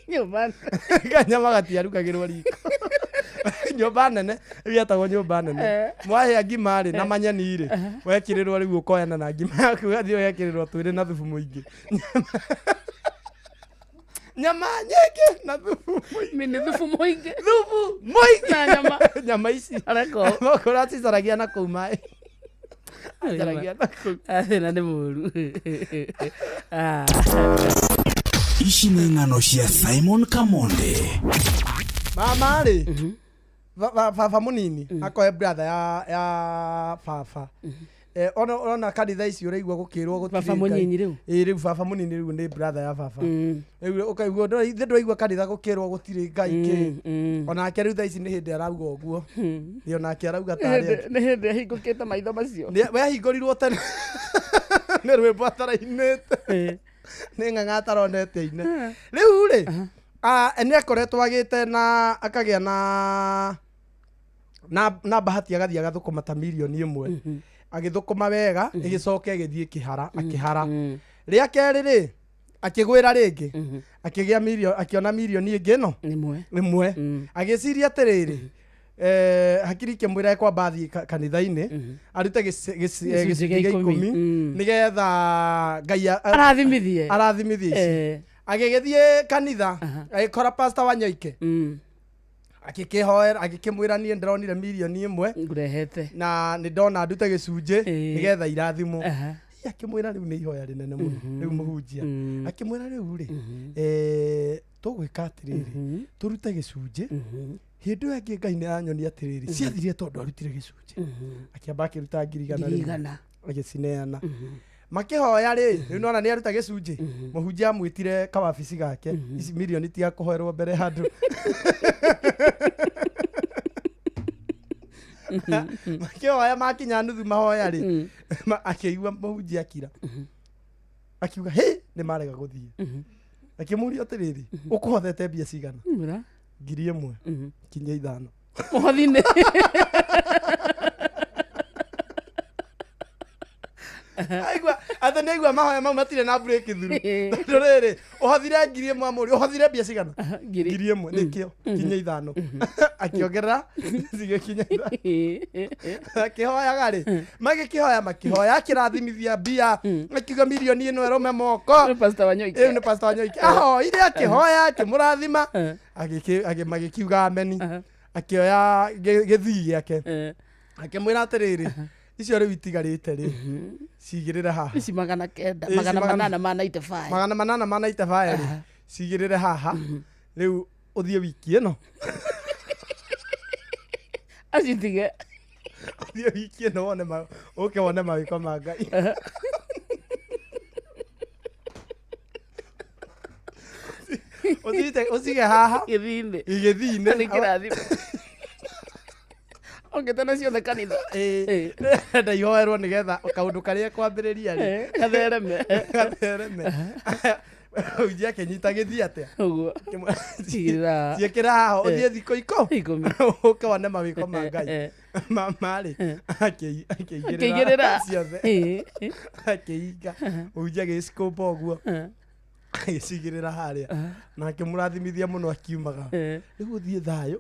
Nyũmba. Kanyama gatiarugagĩrwo riko nyũmba nene rĩu yetagwo nyũmba nene. Mwahĩa ngima rĩ na manyeni rĩ wekĩrĩrwo rĩu ũkoyana na ngima yaku ũgathiĩ ũgekĩrĩrwo twĩrĩ na thubu mũingĩ, nyama nyingĩ na thubu mũingĩ. Nĩ thubu mũingĩ. Thubu mũingĩ. Na nyama. Nyama ici Areko. Mũkũrũ acicaragia na kũu maĩ acicaragia na kũu. Thĩna nĩ mũru. Ah. Ici nĩ ng'ano cia Simon Kamonde. Mama rĩ baba mũnini akoe brother ya baba. Ona kanitha ici ũraigua gũkĩrwo gũtirĩ Baba Ngai. mũnyinyi rĩu? Ĩ rĩu baba mũnini rĩu nĩ brother ya baba. Rĩu ũkaigua ithe ndũraigua kanitha gũkĩrwo gũtirĩ Ngai kĩ onake rĩu thaa ici nĩ hĩndĩ arauga ũguo. Ĩ onake arauga tarĩ angĩ. Nĩ hĩndĩ ahingũkĩte maitho macio. Wehingũrirwo tene nĩ rwĩmbo atarainĩte nĩ ng'ang'a ataronete aine rĩu rĩ nĩ akoretwo agĩte na akagĩa na bahati agathiĩ agathũkũma ta mirioni 1 agĩthũkũma wega ĩgĩcoka ĩgĩthiĩ kĩhara akĩhara rĩa kerĩ rĩ akĩgwĩra rĩngĩ akĩgĩa mirioni akĩona mirioni ĩngĩ ĩno Nĩmwe. ĩmwe agĩciria atĩrĩrĩ hakiri ikĩmwĩra ekwamba athiĩ kanitha-inĩ arute Gĩcunjĩ gĩcunjĩ gĩa gĩa ikũmi. ikũmi nĩgetha Ngai Arathimithie. arathimithie ici. Agĩgĩthiĩ kanitha agĩkora pastor Wanyoike akĩkĩhoera agĩkĩmwĩra niĩ ndĩronire mirioni 1 Ngũrehete. Na nĩ ndona ndute gĩcunjĩ nĩgetha irathimwo. Akĩmwĩra rĩu nĩ ihoya rĩnene mũno rĩu mũhunjia akĩmwĩra rĩu rĩ tũgwĩka atĩrĩrĩ tũrute gĩcunjĩ hĩndĩ ĩyo ĩngĩ Ngai nĩ anyonia atĩrĩrĩ ciathirire tondũ arutire gĩcunjĩ akĩamba akĩruta ngiri igana Ngiri rĩmwe igana. Agĩcineana. Makĩhoya rĩ, rĩu nona nĩ aruta gĩcunjĩ, mũhunjia amwĩtire kawabici gake, ici mirioni tiga kũhoerwo mbere ya andũ. Makĩhoya, makinya nuthu mahoya rĩ, akĩigua mũhunjia akira, akiuga hĩ, nĩ marega gũthiĩ. Akĩmũria atĩrĩrĩ, ũkũhothete mbia cigana? Mbura. 1000 kinya 5. Mũhothi-inĩ. Aigua atĩ nĩ aigua mahoya mau matirĩ na break through, tondũ rĩrĩ, ũhothire 1000, amũri ũhothire mbia cigana? Ngiri. 1000 nĩkĩo kinya 5, akĩongerera cigĩkinya 5. Akĩhoyaga rĩ, magĩkĩhoya, makĩhoya, akĩrathimithia mbia, akiuga mirioni ĩno ĩrũme moko. Nĩ Pastor Wanyoike. Ĩyo nĩ Pastor Wanyoike ahoire, akĩhoya, akĩmũrathima. Magĩkiuga ameni. Akĩoya gĩthii gĩake, akĩmwĩra atĩrĩrĩ, icio rĩu itigarĩte rĩ, cigĩrĩre haha. Ici 900. Ici 895. 895 rĩ, cigĩrĩre haha rĩu, ũthiĩ wiki ĩno. Acitige. Ũthiĩ wiki ĩno wone ũke wone mawĩko ma Ngai. Ũcite ũcige haha. Gĩthii-inĩ. Gĩthii-inĩ. Nĩ kĩrathimo ongete na ciothe kanitha. Ndĩrenda ihoerwo nĩgetha kaũndũ karĩa kwambĩrĩria rĩ, Gathereme. Gathereme. Ũnji akĩnyita gĩthii atĩa? Ũguo. Cigĩrĩra. Ciĩkĩra haha, ũthiĩ thikũ 10. Ũke wone mawĩko ma Ngai. Mama rĩ, akĩigĩrĩra akĩigĩrĩra ciothe, akĩhinga, ũnji agĩcikũmba ũguo, agĩcigĩrĩra harĩa na akĩmũrathimithia mũno, akiumaga, rĩu ũthiĩ thayũ.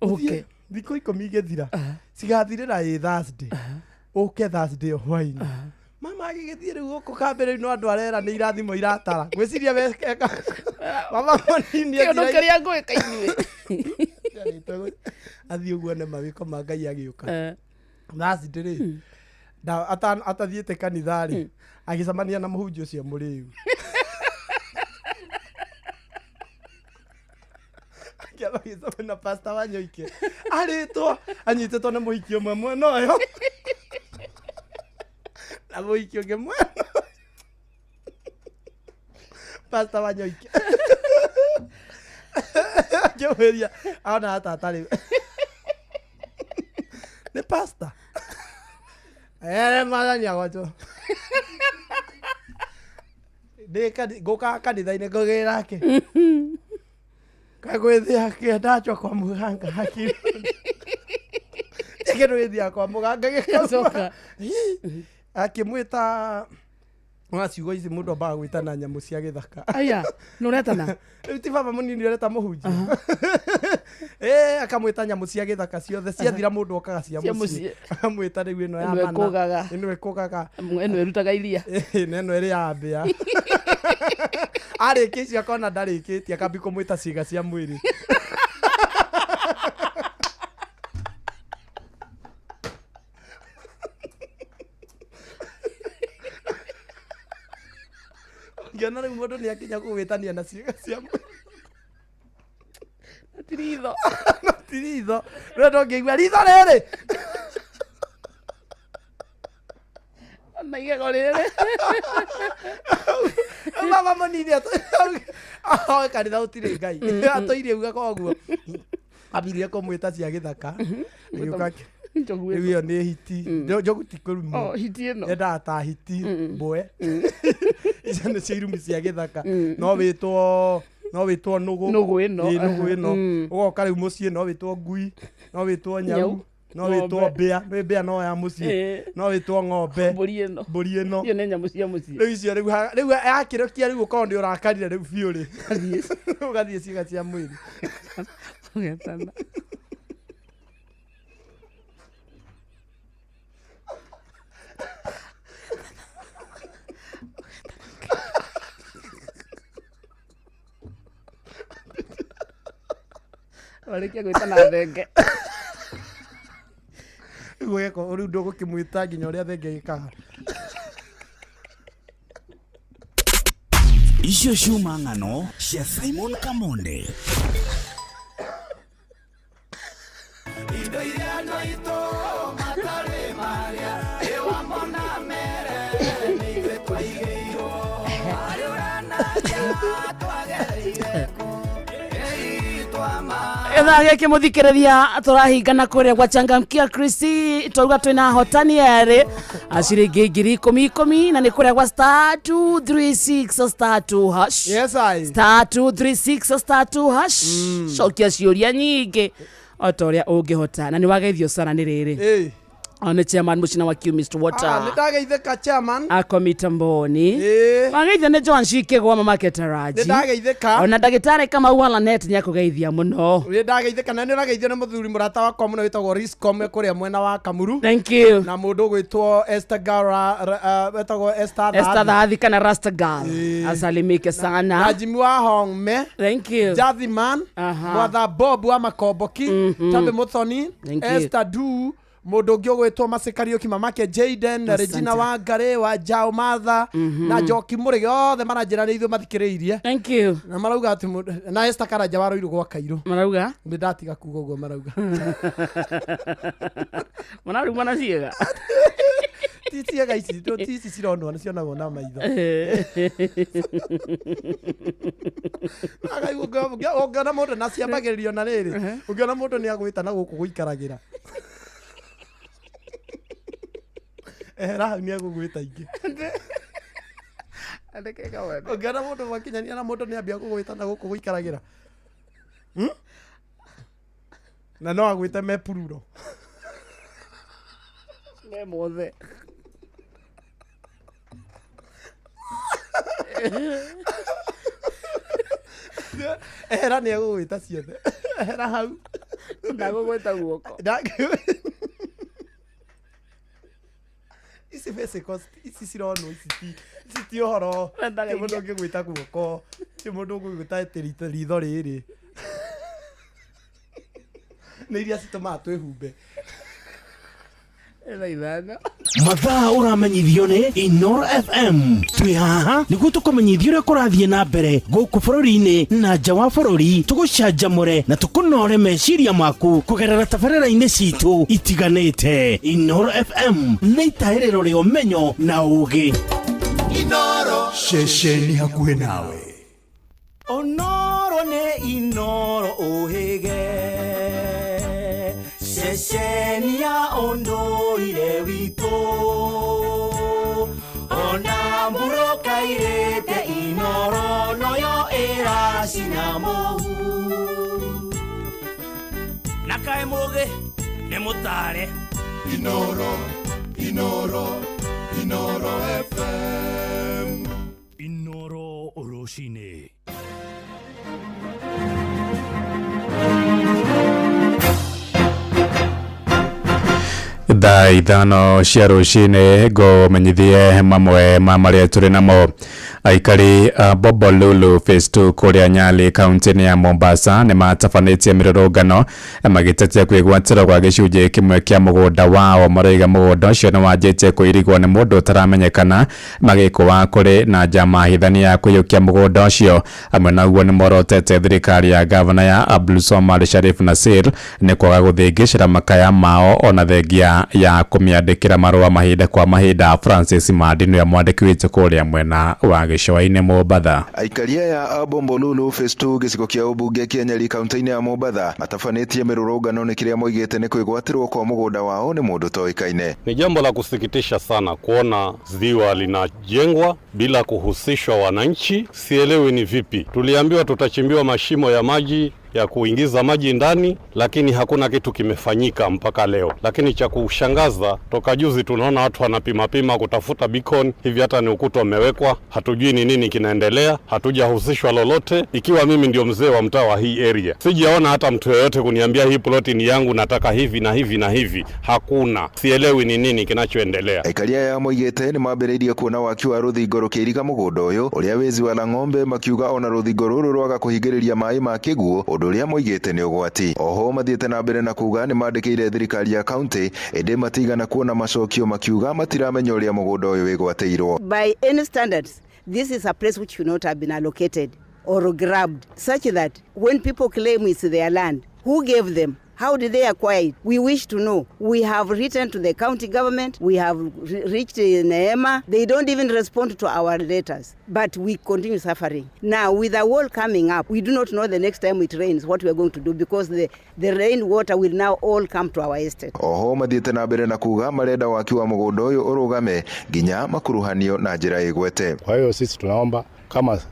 Ũke. Ũthiĩ thikũ 10 igĩthira, cigathirĩra ĩ Thursday, ũke Thursday o hwainĩ. Mama agĩgĩthiĩ rĩu gũkũ kambĩ, rĩu no andũ arera nĩ irathimo iratara, ngwĩciria mama mũnini kĩũndũ athira- kĩrĩa ngwĩka inyuĩ. Athiĩ ũguo nĩ mawĩko ma Ngai agĩũka Thursday rĩ, atathiĩte kanitha rĩ, agĩcemania na mũhunjia ũcio mũrĩu. Akĩamba agĩcemania na Pastor Wanyoike, arĩtwo anyitĩtwo nĩ mũhiki ũmwe mwena ũyũ na mũhiki ũngĩ mwena ũyũ. Pastor Wanyoike akĩmwĩria ona tata rĩu nĩ pastor ere mwathani agocwo, ndĩ ngũkaga kanitha-inĩ ngũgĩra ke kagwĩthia kĩendachwo kwa mũganga hakiri kĩndũ gĩthiaga kwa mũganga Gĩgacoka. gĩkauma. Akĩmwĩta wa ciugo ici mũndũ ambaga gwĩtana nyamũ cia gĩthaka. Aya nĩ ũretana. Rĩu ti baba mũnini ũreta mũhunjia. Ĩ, akamwĩta nyamũ cia gĩthaka ciothe, ciathira mũndũ okaga cia Cia mũciĩ. mũciĩ. Akamwĩta rĩu ĩno ya Ĩno mana, ĩkũgaga. ĩno ĩkũgaga. Ĩno ĩrutaga iria. Ĩ, na ĩno ĩrĩ ya mbĩa. Arĩkia icio akona ndarĩkĩtie, akambi kũmwĩta ciĩga cia mwĩrĩ. Ngĩona rĩu mũndũ nĩ akinya kũgwĩtania na ciĩga cia mwĩrĩ. Ti ritho. No ti ritho rĩu, ndũngĩigua ritho rĩrĩ. Na igego rĩrĩ. Mama mũnini ahoe kanitha ũtirĩ Ngai atũire ugaga ũguo, ambirie kũmwĩta cia gĩthaka. Agĩũka Njogu. Rĩu ĩno. ĩyo nĩ hiti. Njogu ti kũrumwo. Oh, hiti ĩno. Yendaga ta hiti mbwe. Icio nĩcio irumi cia gĩthaka. No wĩtwo nũgũ. Nũgũ ĩno. Ĩ, nũgũ ĩno. Ũgoka rĩu mũciĩ, no wĩtwo ngui, no wĩtwo nyau, Nyau. no wĩtwo Ng'ombe. mbĩa. Nĩ mbĩa no ya mũciĩ. No wĩtwo ng'ombe. Mbũri ĩno. Mbũri ĩno. Iyo nĩ nyamũ cia mũciĩ. Rĩu icio rĩu rĩu yakĩrũkia, rĩu ũkorwo nĩ ũrakarire rĩu biũ rĩ, ũgathiĩ ciĩga cia mwĩrĩ. Ũgetana. Warĩkia gwĩtana thenge. Rĩu ũgeka rĩu ndũgũkĩmwĩta nginya ũrĩa thenge ĩkaga. Icio ciuma ng'ano cia Simon Kamonde. Indo iria andũ aitũ matarĩ marĩa ĩwamona mere nĩ ithuĩ. Ithaa gĩkĩ mũthikĩrĩria tũrahingana kũrĩa gwa Changamkia Chrissy, twauga twĩna ahotani erĩ a ciringi 10,000 na nĩ kũrĩa gwa *236 *2#. Yes, I. *236 *2#. Cokia ciũria nyingĩ o ta ũrĩa ũngĩhota, na nĩ wageithio sana nĩ rĩrĩ. Ĩĩ. Nĩ chairman mũcina wa Mr. Ah, nĩ Water ndageithĩka chairman. akomita mboni. Ĩĩ. Wageithio nĩ Joan Shikĩgwa mamake Taraji. Nĩ ndageithĩka. Ona ndagĩtarĩ Kamau wa Lanet nĩ akũgeithia mũno. Nĩ ndageithĩka na nĩ ũrageithio nĩ mũthuri mũrata wakwa mũno wĩtagwo Riscom kũrĩa mwena wa Kamuru. Thank you. Na mũndũ ũgwĩtwo Esther Gara, wetagwo Esther Esther Thathi. Thathi kana Rasta Girl. Asalimike Na sana. Jimmy wa Hongme. Thank you. Jathiman. Aha. Mwatha Bob wa Makomboki. Tambi Muthoni. Thank you. Esther Du. Mũndũ ũngĩ ũgwĩtwo Mercy Kariũki, mamake Jaden na Asante. Regina Wangari wa Jao Matha na Njoki Mũrĩge, othe maranjĩra nĩ ithuĩ mathikĩrĩirie. Thank you. Na marauga atĩ na Esther Karanja wa Rũirũ gwa Kairũ. Marauga? Nĩ ndatiga kuga ũguo marauga. Mararuma na ciĩga. Ti ciĩga ici, ti ici cironwo, nĩ cionagwo na maitho. Ũngĩona mũndũ na ciambagĩrĩrio na rĩrĩ, ũngĩona mũndũ nĩ agwĩta na gũkũ gũikaragĩra. Ehera hau nĩ egũgwĩta ingĩ. Ũngĩona mũndũ mwakinyania na mũndũ nĩ ambia gũgwĩta na gũkũ gũikaragĩra. Na no agwĩte me pururo. Me mothe. Ehera nĩ egũgwĩta ciothe. Ehera hau. Ndagũgwĩta guoko. Ici physicals, ici cironwo, ici ti ũhoro. Wendaga Ti mũndũ iria. ũngĩgwĩta guoko, ti mũndũ ũngĩgwĩta atĩ ritho rĩrĩ. Nĩ iria citũmaga twĩhumbe. Thaa 5. Mathaa ũramenyithio nĩ Inoro FM. Twĩ haha nĩguo tũkũmenyithia ũrĩa kũrathiĩ na mbere gũkũ bũrũri-inĩ na nja wa bũrũri, tũgũcanjamũre na tũkũnore meciria maku kũgerera tabarĩra-inĩ citũ itiganĩte. Inoro FM nĩ itahĩrĩro rĩa ũmenyo na ũgĩ. Ceceni hakuhĩ nawe. Onoro nĩ Inoro ũhĩge, ceceni ya ũndũire witũ, ona mbura ĩkairĩte Inoro noyo ĩracina mũhu. Na kaĩ mũgĩ nĩ mũtare. Inoro, Inoro, Inoro FM. Inoro rũcinĩ. Thaa 5 cia rũcinĩ ngũmenyithie mamwe ma marĩa tũrĩ namo. Aikari a Bombolulu Phase 2 kũrĩa Nyali kaunti-inĩ ya Mombasa nĩ matabanĩtie mĩrũrũngano magĩtetia kwĩgwatĩrwo gwa gĩcunjĩ kĩmwe kĩa mũgũnda wao. Maroiga mũgũnda ũcio nĩ wanjĩtie kũirigwo nĩ mũndũ ũtaramenyekana, magĩkũa kũrĩ na njama hithania ya kũiyũkia mũgũnda ũcio. Hamwe na ũguo nĩ morotete thirikari ya gavana ya Abdulswamad Sharif Nasir nĩ kwaga gũthĩngĩcĩra makaya mao ona thengia ya kũmĩandĩkĩra marũa mahinda kwa mahinda. Francis Mandi nĩwe mwandĩki witũ kũrĩa mwena wa gĩcũa-inĩ Mombatha. Aikari aya a Bombolulu Phase 2 gĩcigo kĩa ũmbunge kĩa Nyeri kaunti-inĩ ya Mombatha matabanĩtie mĩrũrũngano nĩ kĩrĩa moigĩte nĩ kwĩgwatĩrwo kwa mũgũnda wao nĩ mũndũ ũtoĩkaine. Ni jambo la kusikitisha sana kuona ziwa linajengwa bila kuhusishwa wananchi. Sielewi ni vipi. Tuliambiwa tutachimbiwa mashimo ya maji ya kuingiza maji ndani, lakini hakuna kitu kimefanyika mpaka leo. Lakini cha kushangaza, toka juzi tunaona watu wanapima pima kutafuta beacon, hivi hata ni ukuta umewekwa, hatujui ni nini kinaendelea, hatujahusishwa lolote. Ikiwa mimi ndio mzee wa mtaa wa hii area, sijaona hata mtu yeyote kuniambia hii ploti ni yangu, nataka hivi na hivi na hivi. Hakuna, sielewi ni nini kinachoendelea. Aikari aya moigĩte nĩ mambĩrĩirie kuona waki wa rũthingo rũkĩiriga mũgũnda ũyũ ũrĩa wĩ ziwa la ng'ombe, makiuga ona rũthingo rũrũ rwaga kũhingĩrĩria maĩ ma kĩguũ, ũndũ ũrĩa moigĩte nĩ ũgwati. Oho mathiĩte na mbere na kuga nĩ mandĩkĩire thirikari ya kaunti ĩndĩ matigana kuona macokio, makiuga matiramenya ũrĩa mũgũnda ũyũ wĩgwatĩirwo. By any standards, this is a place which should not have been allocated or grabbed, such that when people claim it's their land, who gave them? How did they acquire it? We wish to know. We have written to the county government. We have reached NEMA. They don't even respond to our letters. But we continue suffering. Now, with the wall coming up, we do not know the next time it rains what we are going to do, because the rainwater will now all come to our estate. Oho mathiĩte na mbere na kuga marenda waki wa mũgũnda ũyũ ũrũgame nginya makuruhanio na njĩra ĩgwete. Kwa hiyo sisi tunaomba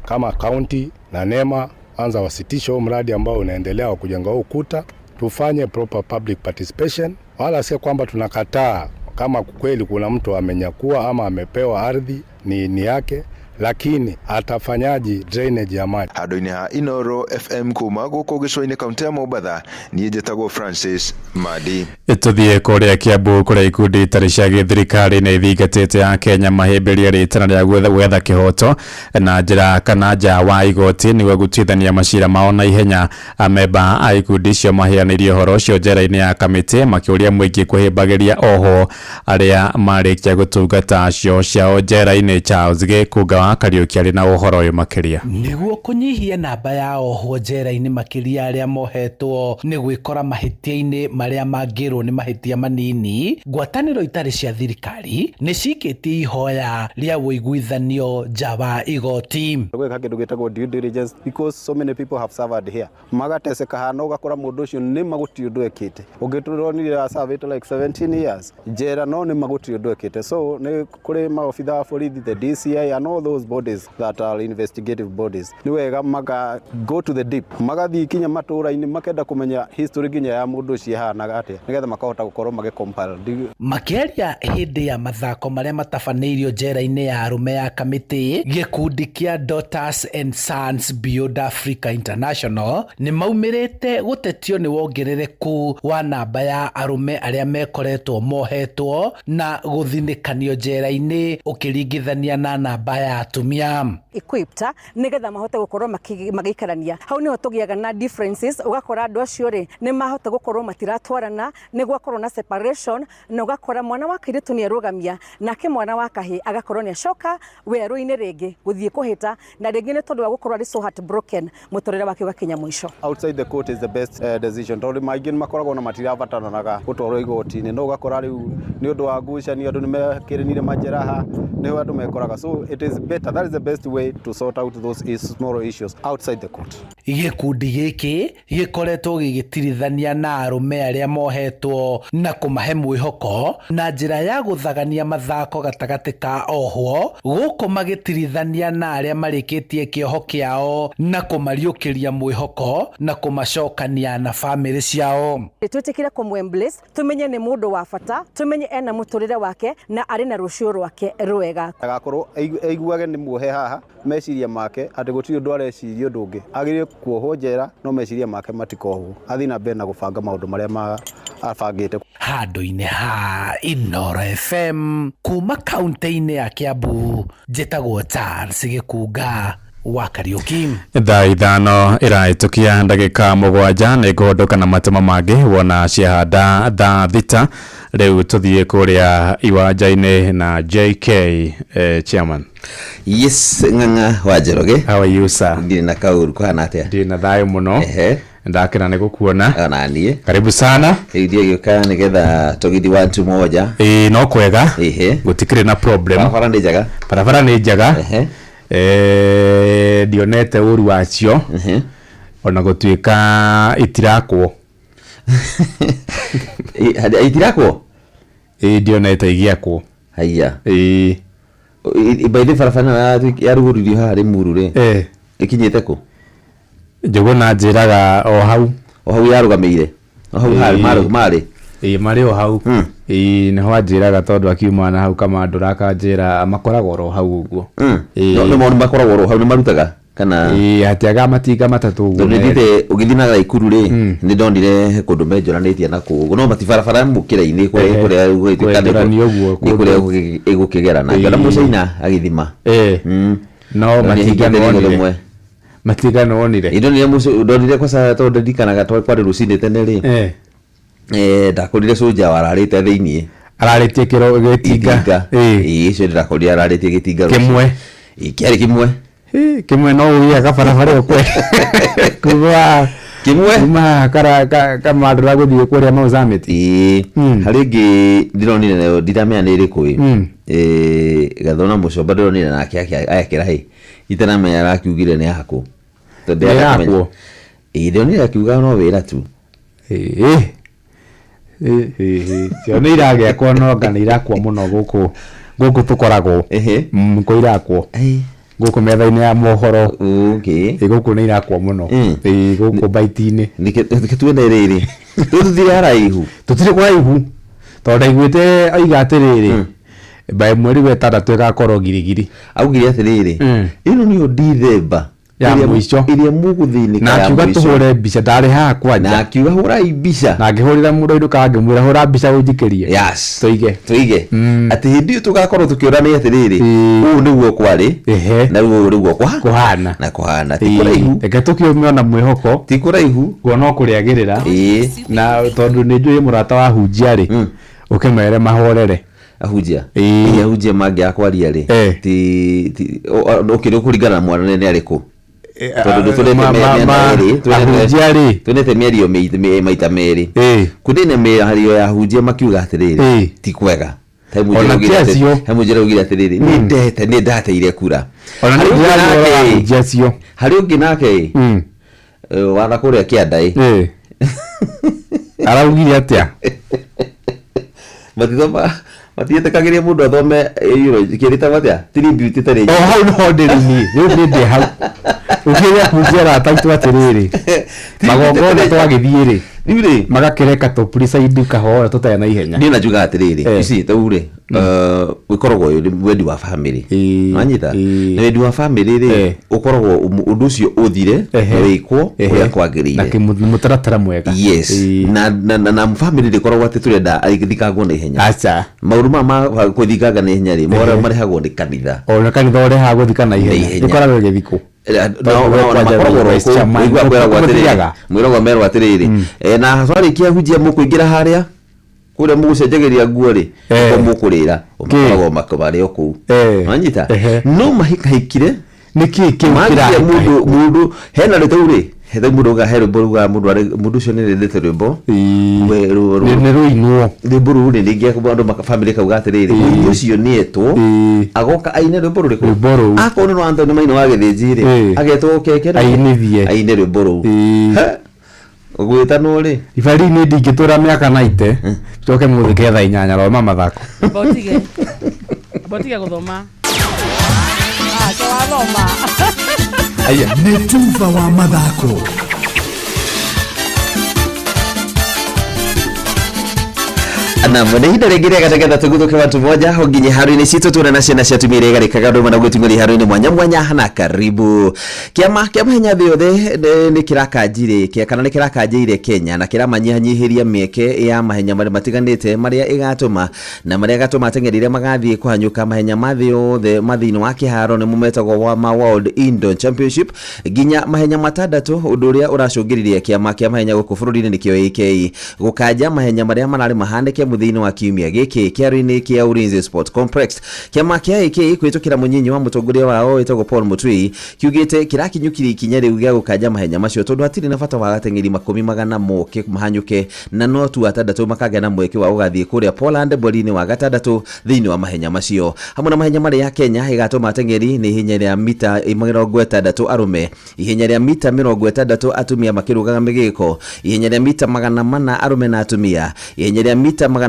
kama county na NEMA anza wasitishe huu mradi ambao unaendelea wa kujenga huu ukuta, tufanye proper public participation, wala sio kwamba tunakataa kama kweli kuna mtu amenyakua ama amepewa ardhi ni yake, lakini atafanyaji drainage ya maji. Handũ-inĩ ha Inoro FM kuma gũkũ gĩcũa-inĩ kaunti ya Mombatha, niĩ njĩtagwo Francis Madi. Tũthiĩ kũrĩa Kiambu kũrĩa ikundi itarĩ cia gĩthirikari nĩ ithingatĩte ya Kenya mahĩmbĩrie rĩtana rĩa gwetha kĩhoto na njĩra kana nja wa igoti nĩguo gũtuithania macira mao na ihenya. Amemba a ikundi icio maheanĩirie ũhoro ũcio njera-inĩ ya Kamĩtĩ makĩũria mũingĩ kwĩhĩmbagĩria oho arĩa marĩkia gũtungata cio ciao njera-inĩ. Charles Gĩkũnga wa Kariũki arĩ na ũhoro ũyũ makĩria. Nĩguo kũnyihia namba ya ohwo njera-inĩ makĩria arĩa mohetwo nĩ gwĩkora mahĩtia-inĩ marĩa mangĩrwo nĩ mahĩtia manini, ngwatanĩro itarĩ cia thirikari nĩ cikĩtie ihoya rĩa ũiguithanio nja wa igoti. Gwĩka kĩndũ gĩtagwo due diligence, because so many people have suffered here. Magateseka hana ũgakora mũndũ ũcio nĩ ma gũtirĩ ũndũ ekĩte. Ũngĩ tũronire aservĩte like 17 years njera, no nĩ ma gũtirĩ ũndũ ekĩte. So nĩ kũrĩ maobitha a borithi, the DCI and all those bodies that are investigative bodies. Nĩ wega maka go to the deep, magathiĩ kinya matũra-inĩ makenda kũmenya history nginya ya mũndũ ũcio ĩhanaga atĩa, nĩgetha makahota gũkorwo magĩ-compile. Makĩaria hĩndĩ ya mathako marĩa matabanĩirio njera-inĩ ya arũme ya Kamĩtĩ, gĩkundi kĩa Daughters and Sons Beyond Africa International nĩ maumĩrĩte gũtetio nĩ wongerereku wa namba ya arũme arĩa mekoretwo mohetwo na gũthinĩkanio njera-inĩ ũkĩringithania na namba ya atumia. Equipped nĩgetha mahote gũkorwo magĩikarania. Hau nĩho tũgĩaga na differences, ũgakora andũ acio rĩ nĩ mahota gũkorwo matiratwarana, nĩ gwakorwo na separation, na ũgakora mwana wa kairĩtu nĩ arũgamia nake mwana wa kahĩ agakorwo nĩ acoka werũ-inĩ rĩngĩ gũthiĩ kũhĩta, na rĩngĩ nĩ tondũ wa gũkorwo arĩ so heartbroken mũtũrĩre wake ũgakinya mũico. Outside the court is the best decision, tondũ maingĩ nĩ makoragwo na matirabataranaga gũtwarwo igoti-inĩ, no ũgakora rĩu nĩ ũndũ wa ngucanio andũ nĩ mekĩrĩnire majeraha, nĩho andũ mekoraga. So it is better, that is the best way to sort out those small issues outside the court. Gĩkundi gĩkĩ gĩkoretwo gĩgĩtirithania na arũme arĩa mohetwo na kũmahe mwĩhoko na njĩra ya gũthagania mathako gatagatĩ ka ohwo, gũkũ magĩtirithania na arĩa marĩkĩtie kĩoho kĩao na kũmariũkĩria mwĩhoko na kũmacokania na bamĩrĩ ciao. Twĩtĩkĩre kũmũ-embrace, tũmenye nĩ mũndũ wa bata, tũmenye ena mũtũrĩre wake na arĩ na rũciũ rwake rwega. Agakorwo aiguage nĩ muohe haha meciria make atĩ gũtirĩ ũndũ areciria ũndũ ũngĩ, agĩrĩire kuohwo njera no meciria make matikohwo, athiĩ na mbere na gũbanga maũndũ marĩa abangĩte. Handũ-inĩ ha Inoro FM kuma kaunti-inĩ ya Kiambu, njĩtagwo Charles Gĩkunga wa Kariũki. Thaa 5 ĩrahĩtũkia ndagĩka 7 nĩ ngũhũndũka na matemo mangĩ wona ciahanda thaa 6. Rĩu tũthiĩ kũrĩa iwanja-inĩ na JK chairman. Yes, Ng'ang'a wa Njoroge. How are you, sir? Ndirĩ na kaũru, kũhana atĩa? Ndirĩ na thayũ mũno. Ndakena nĩ gũkuona. Ona niĩ. Karibu sana. Rĩu thiĩ gĩũka nĩgetha tũgĩthiĩ 1 2 moja. Ĩĩ no kwega. Gũtikĩrĩ na problem. Barabara nĩ njega. Barabara nĩ njega. Ndionete ũru wacio. Ona gũtuĩka itirakwo. Itirakwo? Ĩĩ ndionete igĩakwo. Haiya. Ĩĩ. By the barabara yarugũririo haha Limuru rĩ. Ĩkinyĩte kũ? Njũgũna njĩraga o hau. O hau yarũgamĩire. O hau harĩ marĩ. Ĩĩ marĩ o hau. Ĩĩ nĩho anjĩraga tondũ akiuma na hau Kamandũra akanjĩra makoragwo oro hau ũguo. No no makoragwo oro hau nĩ marutaga kana Ĩĩ hatiaga matinga matatũ ũguo. Tondũ nĩthiĩte ũgĩthiĩ na Naikuru rĩ, nĩ ndonire kũndũ menjoranĩtie na kũu. No matibarabara mũkĩra-inĩ kũrĩa kũrĩa ĩgũkĩgerana. Ngĩona mũcaina agĩthima. No matinga nĩwonire. Matinga nĩwonire. Ndonire kwaca tondũ ndirikanaga kwarĩ rũcinĩ tene rĩ. Ndakorire soja wararĩte thĩiniĩ. Ararĩtie kĩro gĩtinga. Ĩĩ ũcio ndĩrakorire ararĩtie gĩtinga rũcinĩ. Kĩmwe. Ĩĩ kĩarĩ kĩmwe. Kĩmwe no ũgĩaka barabara ĩyo kweli. Kuma Kĩmwe. Kuma haha kamandũra gũthiĩ kũrĩa Mau Summit. Ĩĩ. Harĩ ĩngĩ ndĩronire nayo ndiramenya nĩ ĩrĩkũ ĩ. Gathona Mũcomba ndĩronire nake akĩra hĩ itaramenya arakiugire nĩ yakũ. Tondũ Nĩ ndĩrenda kũmenya. yakwo? Ĩĩ ndĩronire akiuga no wĩra tu. Ĩĩ. Cio nĩ iragĩakwo no anga nĩ irakwo mũno gũkũ gũkũ tũkoragwo. Kũ irakwo. Gũkũ metha-inĩ ya mohoro. Okay. Ĩ gũkũ nĩ irakwo mũno. Ĩ gũkũ baiti-inĩ. Nĩkĩ tuone rĩrĩ. Tũthiĩ haraihu. Tũtirĩ kũraihu. Tondũ ndaiguĩte oiga atĩrĩrĩ. By mweri wa ĩtandatũ ĩgakorwo girigiri. Augire atĩrĩrĩ. Ĩno nĩyo Dithemba. Ya mũico. Ĩrĩa mũgũthĩnĩka Na ya akiuga mũico. tũhũre mbica ndarĩ haha kwanja. Na akiuga hũrai mbica. Na akĩhũrĩra mũndũ ainũkaga ngĩmwĩra hũra mbica ũnjikĩrie. Yes. Tũige. Tũige. Atĩ hĩndĩ ĩyo tũgakorwo tũkĩũrania atĩrĩrĩ. Ũũ nĩguo kwarĩ. Na ũũ nĩguo kwa. Kũhana. Na kũhana. Ti kũraihu. Reke tũkĩume ona mwĩhoko. Ti kũraihu. Kuona kũrĩagĩrĩra. Na tondũ nĩ njũĩ mũrata wa hunjia rĩ. Ũkĩmere mahorere. Ahunjia. Ĩĩ ahunjia mangĩaga kwaria rĩ. Ti okay kũringana na mwana nĩ arĩkũ. Tondũ tũrete mĩena ĩrĩ. Ahunjia rĩ. Tũrete mĩario maita merĩ. Kũrĩ na mĩario ya ahunjia makiuga atĩrĩrĩ. Ti kwega. Ona ti acio. He mũnjĩra augire atĩrĩrĩ nĩ ndete nĩ ndateire kura. Ona nĩ Harĩ ũngĩ ndĩraria ũhoro wa nake- ahunjia acio. Harĩ ũngĩ nake ĩ wana kũrĩa kĩanda ĩ. Araugire atĩa? Matithoma matiĩtĩkagĩria mũndũ athome kĩrĩtagwo atĩa tribute ĩtarĩ O hau noho ndĩrĩ niĩ. Rĩu nĩ ndĩ hau. Ũkĩrĩa kunjia arata aitũ atĩrĩrĩ. Magongona twagĩthiĩ rĩ. Rĩu Magakĩreka tũ preside kahora tũtarĩ na ihenya. Niĩ na njugaga atĩrĩrĩ ici tau rĩ ũkoragwo ũrĩ wendi wa family wanyita na wendi wa family rĩ ũkoragwo ũndũ ũcio ũthire na wĩkwo ũrĩa kwagĩrĩire Na mũtaratara mwega. Yes. Na family ndĩkoragwo atĩ tũrenda thikangwo na ihenya. Aca. Maũndũ maya ma gũthikanga na ihenya rĩ marehagwo nĩ kanitha. Ona kanitha ũrehaga gũthika na ihenya. Ihenya. Ĩkoragwo ĩgĩthikwo. Mwĩragwo merwo atĩrĩrĩ na twarĩkia hunjia mũkũingĩra harĩa kũrĩa mũgũcenjagĩria nguo rĩ nĩkuo mũkũrĩra makoragwo marĩ o kũu wanyita no mahikahikire nĩkĩ kĩu Magire mũndũ mũndũ hena rĩtau rĩ hetha mũndũ uga he rwĩmbo rugaga mũndũ arĩ mũndũ ũcio nĩ rĩendete rwĩmbo Nĩ rũinwo rwĩmbo rũu rĩ rĩngĩ andũ family kauga atĩrĩrĩ mũini ũcio nĩ etwo agoka aine rwĩmbo rũrĩkũ Rwĩmbo rũu. Akorwo nĩ rwa Anthony Maina wa Gĩthĩnji rĩ agetwo keke Ainithie. Aine rwĩmbo rũu. Gwĩtanwo rĩ Ibari nĩ ndingĩtũra mĩaka naite coke mũthike thaa inyanya roma mathako. Botige. Botige gũthoma. Ah, ke wathoma. Nĩ tuba wa mathako. Nam nĩ ihinda rĩngĩ rĩega nĩgetha tũguthũke watu moja ho nginye haro-inĩ citũ tuone na ciana cia atumia iria igarĩkaga ndũma na gwĩtung'ũria haro-inĩ mwanya mwanya na karibu kĩama kĩa mahenya thĩ yothe nĩ kĩrakanjire kana nĩ kĩrakanjĩire Kenya na kĩramanyihanyihĩria mĩeke ya mahenya marĩa matiganĩte marĩa ĩgatũma na marĩa ĩgatũma ateng'eri arĩa magathiĩ kũhanyũka mahenya ma thĩ yothe ma thĩinĩ wa kĩharo nĩmo metagwo wa ma World Indoor Championship nginya mahenya matandatũ ũndũ ũrĩa ũracũngĩrĩria kĩama kĩa mahenya gũkũ bũrũri-inĩ nĩkĩo AK gũkanja mahenya marĩa mararĩ mahanĩke mũthia-inĩ wa kiumia gĩkĩ kĩharo-inĩ kĩa Ulinzi Sport Complex. Kĩama kĩa AK kũhĩtũkĩra mũnyinyi wa mũtongoria wao wĩtagwo Paul Mutui kiugĩte kĩrakinyũkirie ikinya rĩu gĩa gũkanja mahenya macio tondũ hatirĩ na bata wa ateng'eri makũmi magana moke mahanyũke na no tu atandatũ makagĩa na mweke wa gũgathiĩ kũrĩa Poland mweri-inĩ wa gatandatũ thĩinĩ wa mahenya macio. Hamwe na mahenya marĩa Kenya ĩgatũma ateng'eri nĩ ihenya rĩa mita 60 arũme, ihenya rĩa mita 60 atumia makĩrũgaga mĩgĩko, ihenya rĩa mita 400 arũme na atumia, ihenya rĩa mita 800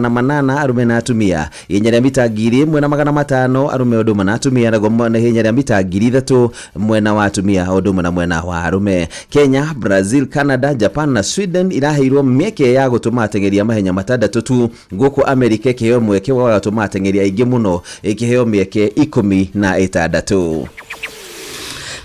arũme na atumia, ihenya rĩa mita 1500 arũme ũndũ ũmwe na atumia, naguo na ihenya rĩa mita 3000 mwena wa atumia ũndũ ũmwe na mwena wa arũme. Kenya, Brazil, Canada, Japan na Sweden iraheirwo mĩeke ya gũtũma ateng'eri a mahenya matandatũ tu gũkũ Amerika ĩkĩheo mweke wa gũtũma ateng'eri aingĩ mũno ĩkĩheo mĩeke 16.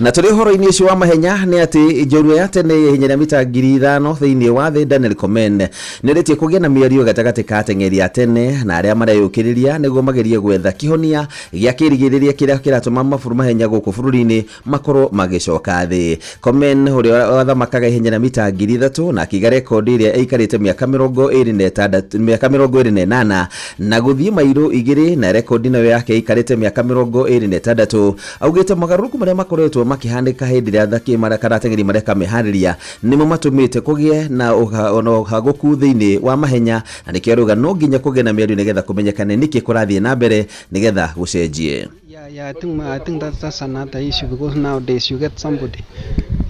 Na tũrĩ ũhoro-inĩ ũcio wa mahenya nĩ atĩ njorua ya tene ya ihenya rĩa mita 5000 thĩinĩ wa thĩ Daniel Komen nĩerĩtie kũgĩa na mĩario gatagatĩ ka ateng'eri a tene na arĩa mareyũkĩrĩria nĩguo magerie gwetha kĩhonia gĩa kĩrigĩrĩria kĩrĩa kĩratũma mabũrũ mahenya gũkũ bũrũri-inĩ makorwo magĩcoka thĩ. Komen ũrĩa wathamakaga ihenya rĩa mita 3000 na akĩiga rekondi ĩrĩa ĩikarĩte mĩaka 26 mĩaka 28 na gũthiĩ mairũ 2 na rekondi nayo yake ĩikarĩte mĩaka 26 augĩte mogarũrũku marĩa makoretwo makĩhanĩka hĩndĩ ĩrĩa athaki kana ateng'eri mareka meharĩria nĩmo matũmĩte kũgĩe na ũhagũku thĩinĩ wa mahenya, na nĩkĩo arauga no nginya kũgĩe na mĩario nĩgetha kũmenyekane nĩkĩ kũrathiĩ na mbere nĩgetha gũcenjie. Yeah, I think that's another issue, because nowadays you get somebody,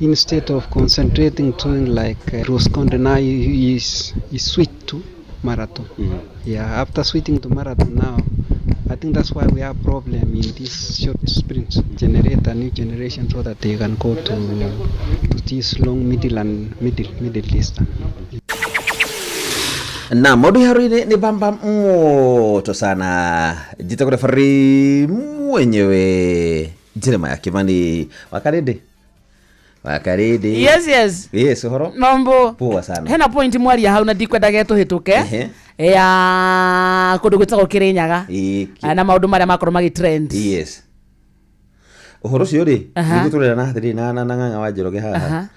instead of concentrating doing like cross country, now he switched to marathon. Yeah, after switching to marathon now, I think that's why we have problem in these short sprints. Generate a new generation so that they can go to this long, middle and middle distance. Na maũndũ iharo-inĩ nĩ bamba moto sana. Njĩtagwo referee mwenyewe Jeremiah Kimani Wakarĩndĩ, Wakarĩndĩ. Yes. Yes, ũhoro? Mambo? Poa sana. Hena point mwaria hau na ndikwendaga ĩtũhĩtũke ya kũndũ gwĩtagwo Kĩrĩnyaga na maũndũ marĩa makorwo magĩ trend. Yes, ũhoro ũcio rĩ, nĩguo tũrera na atĩrĩrĩ na ng'ang'a wa Njoroge haha.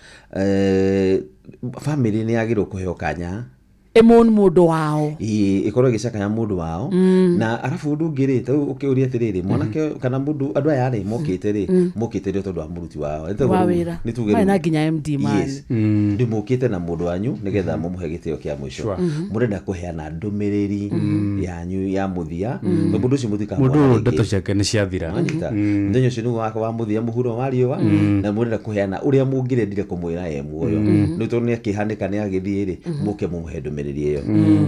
Family nĩ yagĩrĩirwo kũheo kanya ĩmon mũndũ wao. Ĩĩ, ĩkorwo ĩgĩcakaya mũndũ wao. Na arabu ũndũ ũngĩ rĩ, tarĩu ũkĩũria atĩrĩrĩ, mwanake kana mũndũ, andũ aya rĩ mokĩte rĩ, mokĩte rĩ tondũ wa mũruti wao. Nĩ wa rĩu- wĩra nĩ tuge marĩ rĩu- na nginya MD man. Yes, nĩ mũkĩte na mũndũ wanyu nĩgetha mũmũhe gĩtĩo kĩa mũico. Mũrenda kũheana ndũmĩrĩri yanyu ya mũthia na mũndũ ũcio mũtikamuona Mũndũ ũyũ rĩngĩ. ndeto ciake nĩ ciathira. Wanyita? Mũthenya ũcio nĩguo wake wa mũthia mũhuro wa riũa, na mũrenda kũheana ũrĩa mũngĩrendire kũmwĩra e muoyo. Nĩ tondũ nĩ akĩhanĩka nĩ agĩthiĩ rĩ, mũke mũmũhe ndũmĩrĩri ĩyo,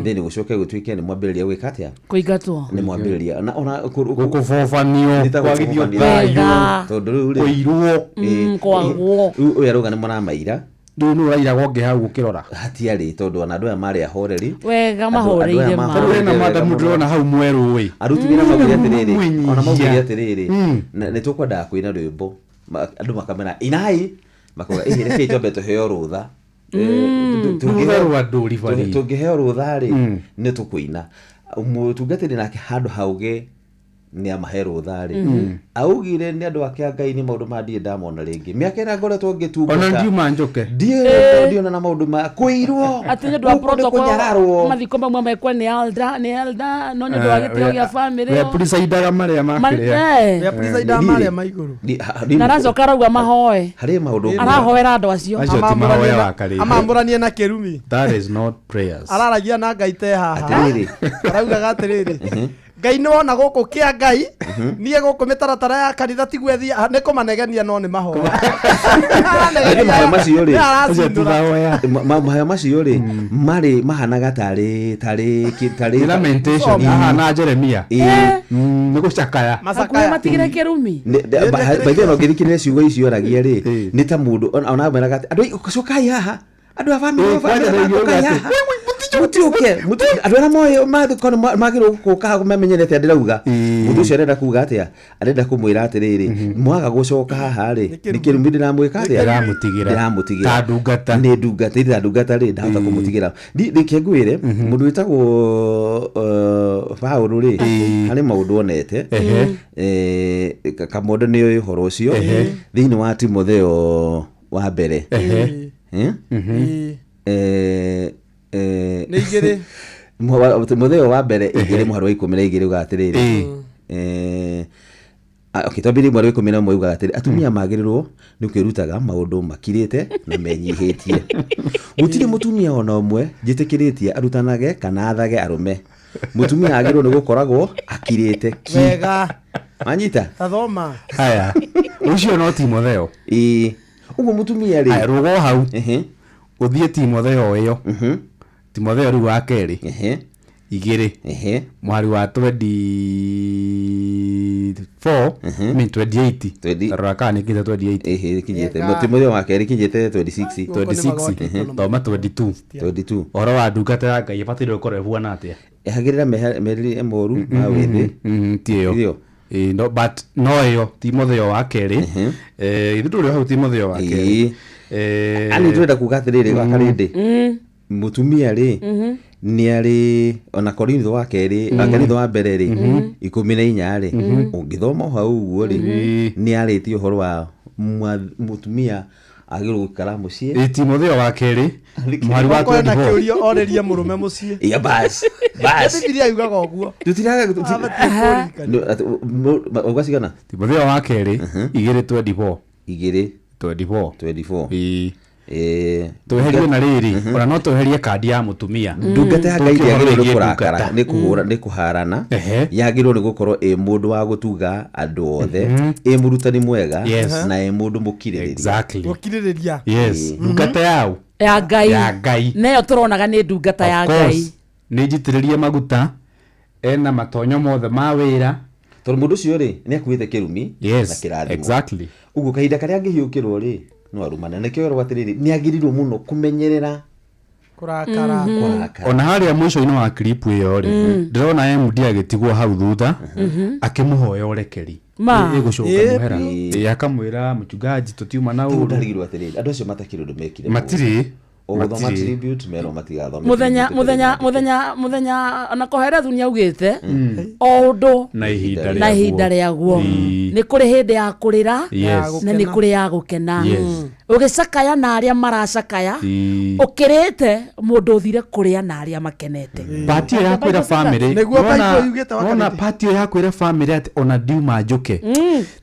then gũcoke gũtuĩke nĩ mwambĩrĩria gwĩka atĩa? Kũingatwo. Nĩ mwambĩrĩria na ona Gũkũbobanio, Nĩ ta kwagithio gũkũbobanio. thayũ. Wega. Tondũ rĩu rĩ Kũirwo. Kwagwo. Rĩu ũyũ arauga nĩ mũramaira. Rĩu nĩ ũrairagwo ngĩ hau ũkĩrora. Hatiarĩ, tondũ ona andũ aya marĩ ahoreri. Wega. Andũ Mahoreire aya ma. Tondũ hena wega madamu mũno. ndĩrona hau mwerũ ĩ. Aruti wĩra maugire atĩrĩrĩ, ona maugire Mwĩnyihia. atĩrĩrĩ, nĩ tũkwendaga kũina rwĩmbo. Andũ makamera inai, makauga ĩhĩ, rekei twambe tũheo rũtha. Rũtha rwa ndũri bari. Tũngĩheo rũtha rĩ, nĩ tũkũina. Mũtungatĩri nake handũ hauge nĩ amahe rũtha rĩ, augire nĩ andũ ake a Ngai, nĩ maũndũ ma ndirĩ ndamona rĩngĩ mĩaka ĩrĩa ngoretwo ngĩtungata. Ona ndiuma njoke. Ndiona na maũndũ ma kũirwo atĩ nĩ ũndũ wa gũkũ nĩ protocol kũnyararwo. Mathiko mamwe mekwo nĩ elder, nĩ elder, no nĩ ũndũ wa gĩtĩo gĩa family. We presidaga marĩa makĩrĩa. Ũrĩa presider marĩa ma igũrũ. Na aracoka arauga mahoe. Harĩ maũndũ Arahoera andũ acio. Acio ti mahoya wa karĩndĩ. Amamũranie na kĩrumi. That is not prayers. Araragia na Ngai te haha. Atĩrĩrĩ. Araugaga atĩrĩrĩ, Ngai nĩ wona gũkũ kĩa Ngai, niĩ gũkũ mĩtaratara ya kanitha tiguo ĩthiĩ nĩ kũmanegenia, no nĩ mahoya. Arĩ mahoya macio rĩ. Acio ti mahoya. Mahoya macio rĩ, marĩ mahanaga tarĩ Nĩ lamentation. Ahana Jeremia. Ĩĩ. Nĩ gũcakaya. Hakuhĩ matigire kĩrumi. Baithe no ngĩthikĩrĩria ciugo icio oragia rĩ, nĩ ta mũndũ ona meraga atĩ andũ cokai haha, andũ a bamĩrĩ Ĩĩ, kwanja bamĩrĩ nĩ cokai atĩ, haha, mũtiũke andũ arĩa moĩ mathiko magĩrĩirwo gũka haha mamenyerete ndĩrauga. Mũndũ ũcio arenda kuga atĩa? Arenda kũmwĩra atĩrĩrĩ, mwaga gũcoka haha rĩ, nĩ kĩrumi ndĩramwĩka atĩa? Ndĩramũtigĩra. Ndĩramũtigĩra. Ta ndungata. Nĩ ndungata, ĩrĩ ta ndungata rĩ, ndahota kũmũtigĩra. Reke ngwĩre, mũndũ wĩtagwo Paũlũ rĩ, harĩ maũndũ onete. Kamondo nĩ oĩ ũhoro ũcio thĩinĩ wa Timotheo wa mbere. Eh? Nĩ igĩrĩ. Timotheo wa mbere 2 mũhari wa 12 ugaga atĩrĩrĩ, okay, twambĩrĩrie mweri wa 11 ugaga atĩrĩ, atumia magĩrĩrwo nĩ kwĩrutaga maũndũ makirĩte na menyihĩtie. Gũtirĩ mũtumia ona ũmwe njĩtĩkĩrĩtie arutanage kana athage arũme. Mũtumia agĩrĩrwo nĩ gũkoragwo akirĩte ki. Wega. Manyita? Tathoma. Haya, ũcio no Timotheo. Ĩĩ, ũguo mũtumia rĩ. Haya, rũgo hau ũthiĩ Timotheo ĩyo, Timotheo rĩu wa kerĩ 2 mũhari wa 24, I mean 28. Tarora kana nĩkinyĩte 28. Ĩhĩ, kinyĩte. Timotheo wa kerĩ kinyĩte 26. 26, thoma 22. 22. Ũhoro wa ndungata ya Ngai ĩbataire gũkorwo ĩhuana atĩa? Ehagĩrĩra merirĩria moru ma wĩthĩ. Ti ĩyo. Ĩyo. Ĩĩ, no, but no ĩyo Timotheo wa kerĩ, ithuĩ ndũrĩ hau Timotheo wa kerĩ. Ani tũrenda kuga atĩrĩrĩ, wakarĩndĩ, mũtumia rĩ, nĩ arĩ ona Korintho wa kerĩ, Korintho wa mbere rĩ, 14 rĩ, ũngĩthoma o hau ũguo rĩ, nĩ arĩtie ũhoro wa mũtumia agĩrĩirwo gũikara mũciĩ. Ĩĩ, Timotheo wa kerĩ mũhari wa Okorwo ena 24. kĩũria orĩrie mũrũme mũciĩ. Iya, bas bas. Bibilia yugaga ũguo. Tutiraga. Abatiĩ kũririkana. Uga cigana? Timotheo wa kerĩ 2:24. Igĩrĩ. 24. 24. Ĩĩ. Eh, Tweherie na rĩrĩ, ona no tweherie kandi ya mũtumia. Ndungata ya Ngai Tũke ũhoro ndĩagĩrĩirwo nĩ wĩgiĩ kũrakara, ndungata. nĩ kũhũra, nĩ kũharana. Yagĩrĩirwo nĩ gũkorwo ĩ mũndũ wa gũtuga andũ othe, ĩ mũrutani mwega, na ĩ mũndũ mũkirĩrĩria. Exactly. Gũkirĩrĩria. Yes. Ndungata yao. Ya Ngai. Ya Ngai. Neyo tũronaga nĩ ndungata ya Of course. Ngai. Nĩ njitĩrĩrie maguta, ena matonyo mothe ma wĩra. Tondũ mũndũ ũcio rĩ, nĩ akuĩte kĩrumi Yes, na kĩrathimo. Exactly. Ũguo kahinda karĩa angĩhiũkĩrwo rĩ, no arumane. Nĩkĩo erwo atĩrĩrĩ, nĩ agĩrĩirwo mũno kũmenyerera Kũrakara. Kũrakara. Ona harĩa mũico-inĩ wa clip ĩyo rĩ, ndĩrona MD agĩtigwo hau thutha, akĩmũhoya ũrekeri. Ma. Ĩgũcoka Ĩ, mũhera. ĩ. Ĩ, akamwĩra mchungaji tũtiuma na Tondũ ũru. ndarigirwo atĩrĩrĩ, andũ acio matakĩrĩ ũndũ mekire. Matirĩ. Ũgũthoma Matirĩ. tribute merwo matigathome. Muthenya tribute. muthenya muthenya muthenya ona koherethu nĩ augĩte o ũndũ Na ihinda na ihinda rĩaguo. Ĩ. Nĩ kũrĩ hĩndĩ ya kũrĩra Yes. na nĩ kũrĩ ya gũkena. Yes. Ũgĩcakaya na arĩa maracakaya, Ĩ. ũkĩrĩte mũndũ ũthire kũrĩa na arĩa makenete. Pati ĩyo ya kwĩra family, Nĩguo Bible yugĩte wona wakanĩte. pati ĩyo ya kwĩra family atĩ ona ndiuma njũke.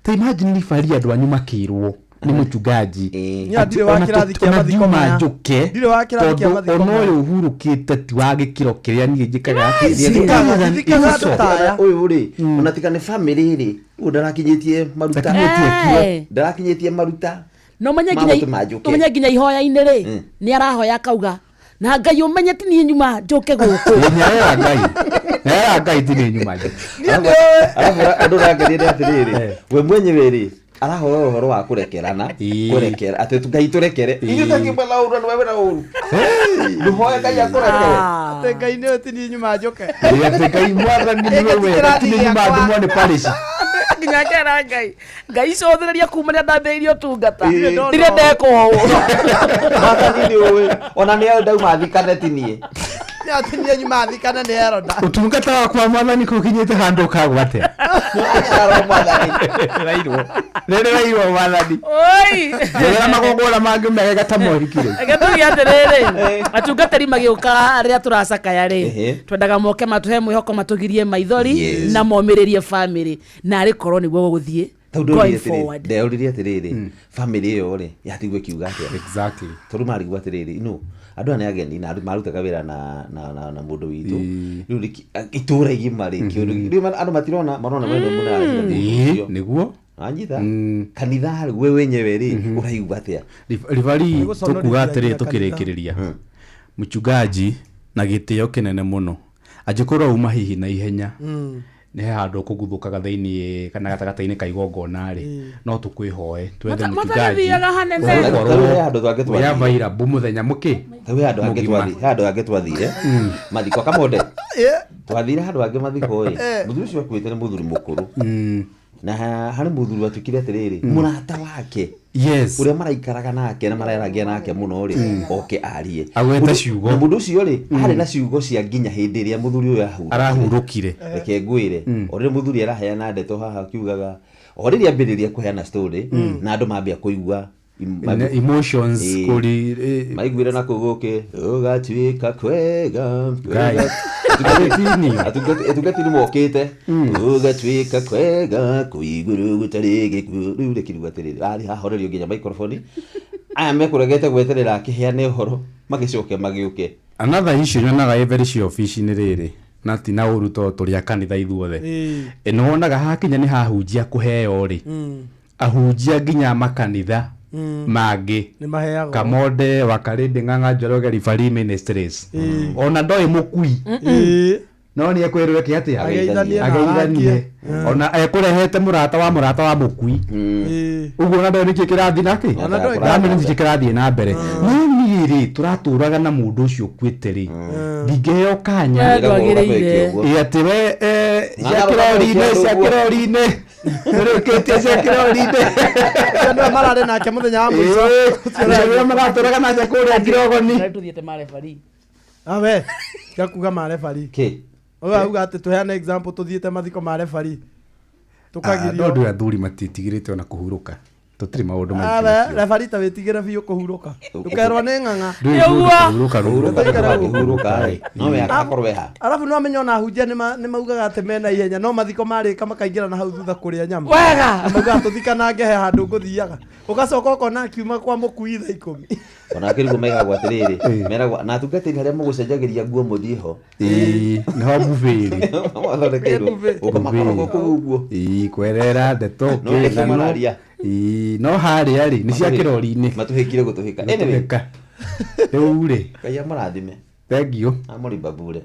Ta imagine ribari andũ anyu makĩrwo nĩ mũchungaji. Niĩ ndirĩ wa Ona kĩrathi kĩa ona mathiko ndiuma maya. njũke, Ndirĩ wa kĩrathi kĩa tondũ mathiko ona maya. ũyũ ũhurũkĩte ti wa gĩkĩro kĩrĩa niĩ njĩkaga atĩ. Thikaga- thikaga andũ ta aya. Ũyũ rĩ, ona tiga nĩ family rĩ, ũyũ ndarakinyĩtie maruta. Ndakinyĩtie kiro. Eh. Ndarakinyĩtie maruta. No menye Ma nginya gũtũma njũke. ũmenye nginya ihoya-inĩ rĩ, nĩ arahoya akauga na Ngai ũmenye ti niĩ nyuma njũke gũkũ. Nĩera Ngai. Nĩera Ngai ti niĩ nyuma njũke. Alafu andũ ũrangeria nĩ atĩrĩrĩ, we mwenyewe rĩ, arahoya ũhoro wa kũrekerana, kũrekera atĩ Ngai tũrekere. Ithuĩ tũkĩmwena ũru na wewe na ũru. Ndũhoe Ngai akũrekere. Atĩ Ngai nĩwe ti niĩ nyuma njũke. Ĩ, atĩ Ngai mwathani nĩwe Gĩkĩ ti we, kĩrathi ti niĩ nyuma gĩakwa. ndũmwo nĩ parish. Nginya ngera Ngai Ngai cũthĩrĩria kuma rĩrĩa ndambĩrĩirie ũtungata Ĩ. ndirĩ ndekwo ũũ. Mwathani nĩ ũĩ, ona nĩ ndauma thikane ti niĩ. Nĩ atĩ niĩ nyuma thikane nĩ Eroda. Ũtungata wakwa mwathani kũkinyĩte handũ ũkagwa atĩa? Rairwo. Rĩrĩ rairwo mwathani. Oi. Njethera magongona mangĩ mega ta mohiki rĩu. Reke tuge atĩrĩrĩ, atungatĩri magĩũka rĩrĩa tũracakaya rĩ, Ehe. twendaga moke matũhe mwĩhoko, matũgirie maithori Yes. na momĩrĩrie family na arĩ korwo nĩguo gũgũthiĩ Tondũ going ndorire atĩrĩrĩ, forward. ndeoririe atĩrĩrĩ, family ĩyo rĩ, yatigwo ĩkiuga atĩa? Exactly. Tondũ marigwo atĩrĩrĩ, no, andũ aya nĩ ageni na andũ marutaga wĩra na na na, na mũndũ witũ. Rĩu itũũra igima rĩ, kĩũndũ rĩu andũ matirona, marona we nĩ mũnarahitha mũndũ Ĩ, ũcio. nĩguo. Wanyita? Kanitha rĩ, we wenyewe rĩ, ũraigua atĩa? Ribari Nĩgũconorithia tũkuga atĩrĩ nginya tũkĩrĩkĩrĩria. Mchungaji na gĩtĩo kĩnene mũno angĩkorwo uma hihi na ihenya nĩ he handũ ũkũguthũkaga thĩiniĩ kana gatagatĩ-inĩ ka igongona rĩ, no tũkwĩhoe twethe Mata- mchungaji matagĩthiaga hanene. ũgũkorwo Tarĩu he handũ twangĩ wĩ twathiire. available mũthenya mũkĩ Tarĩu he handũ hangĩ Mũgima. he handũ hangĩ twathire mathiko kamonde twathire handũ hangĩ mathiko ĩ, mũthuri ũcio akuĩte nĩ mũthuri mũkũrũ na harĩ mũthuri watuĩkire atĩrĩrĩ, mũrata wake Yes. ũrĩa maraikaraga nake na mareragia nake mũno rĩ, oke arie Agwete ciugo. Na mũndũ ũcio rĩ, arĩ na ciugo cia nginya hĩndĩ ĩrĩa mũthuri ũyũ ahurũkire. Arahurũkire. Reke ngwĩre, o rĩrĩa mũthuri araheana ndeto haha akiugaga, o rĩrĩa ambĩrĩria kũheana story na andũ mambia kũigua Emotions Ĩ. kũri ĩ, maiguire na kũu gũkĩ ũgatuĩka kwega Ngai. Atini. Atungatĩri mokĩte ũgatuĩka kwega kũu igũrũ gũtarĩ gĩkuũ. Rĩu rĩkiuga atĩrĩrĩ, arĩ hahorerio nginya microphone aya mekũregete gweterera akĩheane ũhoro magĩcoke magĩũke. Another issue nyonaga ĩ very selfish nĩ rĩrĩ, na ti na ũru tondũ tũrĩ a kanitha ithuothe. Ĩ, nĩ wonaga hakinya nĩ hahunjia kũheo rĩ, ahunjia nginya makanitha mangĩ Nĩ maheagwo. Kamonde Wakarĩndĩ Ng'ang'a Njoroge Ribari Ministries ona ndoĩ mũkui no nĩ ekwĩrwo eke atĩa? Ageithanie na Ageithanie. arakie. Ona ekũrehete mũrata wa mũrata wa mũkui ũguo ona ndoĩ nĩkĩ kĩrathiĩ nakĩ, Ona ndoĩ ndamenya nĩkĩ kĩrathiĩ na mbere. No niĩ rĩ, tũratũraga na mũndũ ũcio ũkuĩte rĩ, ndingĩheo kanya We ndwagĩrĩire. Ĩ, atĩ we cia Ng'ang'a kĩrori-inĩ, cia ũguo. kĩrori-inĩ nĩrĩkĩtie cia kĩrori-inĩ. Ũcio nĩwe mararĩ nake mũthenya wa mũico. Ĩ, ũcio nĩwe maratũraga nake kũrĩa Ngirogoni. Rĩu tũthiĩte marebari. Awe, tiga kuga marebari. Kĩ? Ũyũ auga atĩ tũheane example tũthiĩte mathiko ma rebari. No Tũkagirio. ndũ athuri matitigĩrĩte ona kũhurũka. Tũtirĩ maũndũ Ah, maingĩ makĩria. rebarĩ ta wĩtigĩre biũ kũhurũka ndũkerwo nĩ ng'ang'a Ndũĩ kũhurũka, Kũhurũka Ndũikare ndũkangĩhurũka rĩ no we akorwo we ha arabu no amenya ona ahunjia nĩ maugaga atĩ mena ihenya no mathiko marĩka makaingĩra na hau thutha kũrĩa nyama. Wega. Na maugaga tũthikanange he handũ ngũthiaga, ũgacoka ũkona akiuma kwa mũkui thaa 10. Ona kĩrigũ maigagwo atĩrĩrĩ, meragwo na atungatĩri harĩa mũgũcenjagĩria nguo mũthiĩ ho. Ĩĩ, nĩho buffet ĩrĩ. Mathondekeirwo ũkamakoragwo kũu ũguo. Ĩĩ, kwerera ndeto No nĩkĩo kĩgano. mararia. Ĩĩ, no harĩa rĩ nĩ cia kĩrori-inĩ. Matuhĩkire gũtũhĩka. Anyway. Gũtũhĩka. Rĩu rĩ, Ngai amũrathime. Thank you. Amũrimba bure.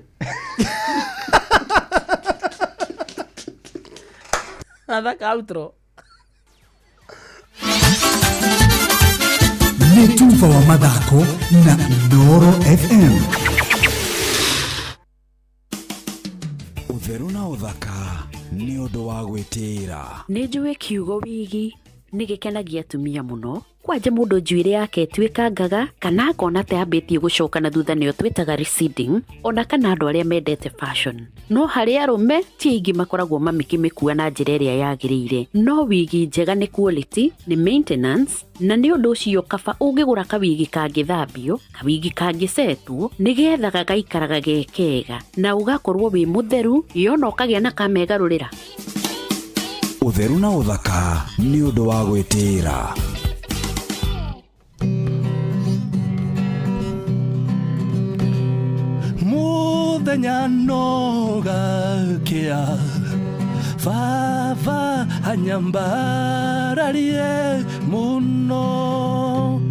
Athaka outro. Nĩ tuba wa mathako na Inooro FM. Ũtheru na ũthaka nĩ ũndũ wa gwĩtĩĩra. Nĩ njũĩ kiugo wigi nĩ gĩkenagia atumia mũno, kwanja mũndũ njuĩrĩ yake ĩtuĩkangaga kana akona ta yambĩtie gũcoka na thutha, nĩyo twĩtaga receding, ona kana andũ arĩa mendete fashion. No harĩ arũme ti aingĩ makoragwo mamĩkĩmĩkua na njĩra ĩrĩa yagĩrĩire. No wigi njega nĩ quality, nĩ maintenance, na nĩ ũndũ ũcio kaba ũngĩgũra kawigi kangĩthambio, kawigi kangĩcetwo, nĩgetha gagaikaraga ge kega na ũgakorwo wĩ mũtheru, yona ũkagĩa na kamegarũrĩra. Ũtheru na ũthaka nĩ ũndũ wa gwĩtĩĩra. Muthenya no gakĩa baba anyambararie mũno.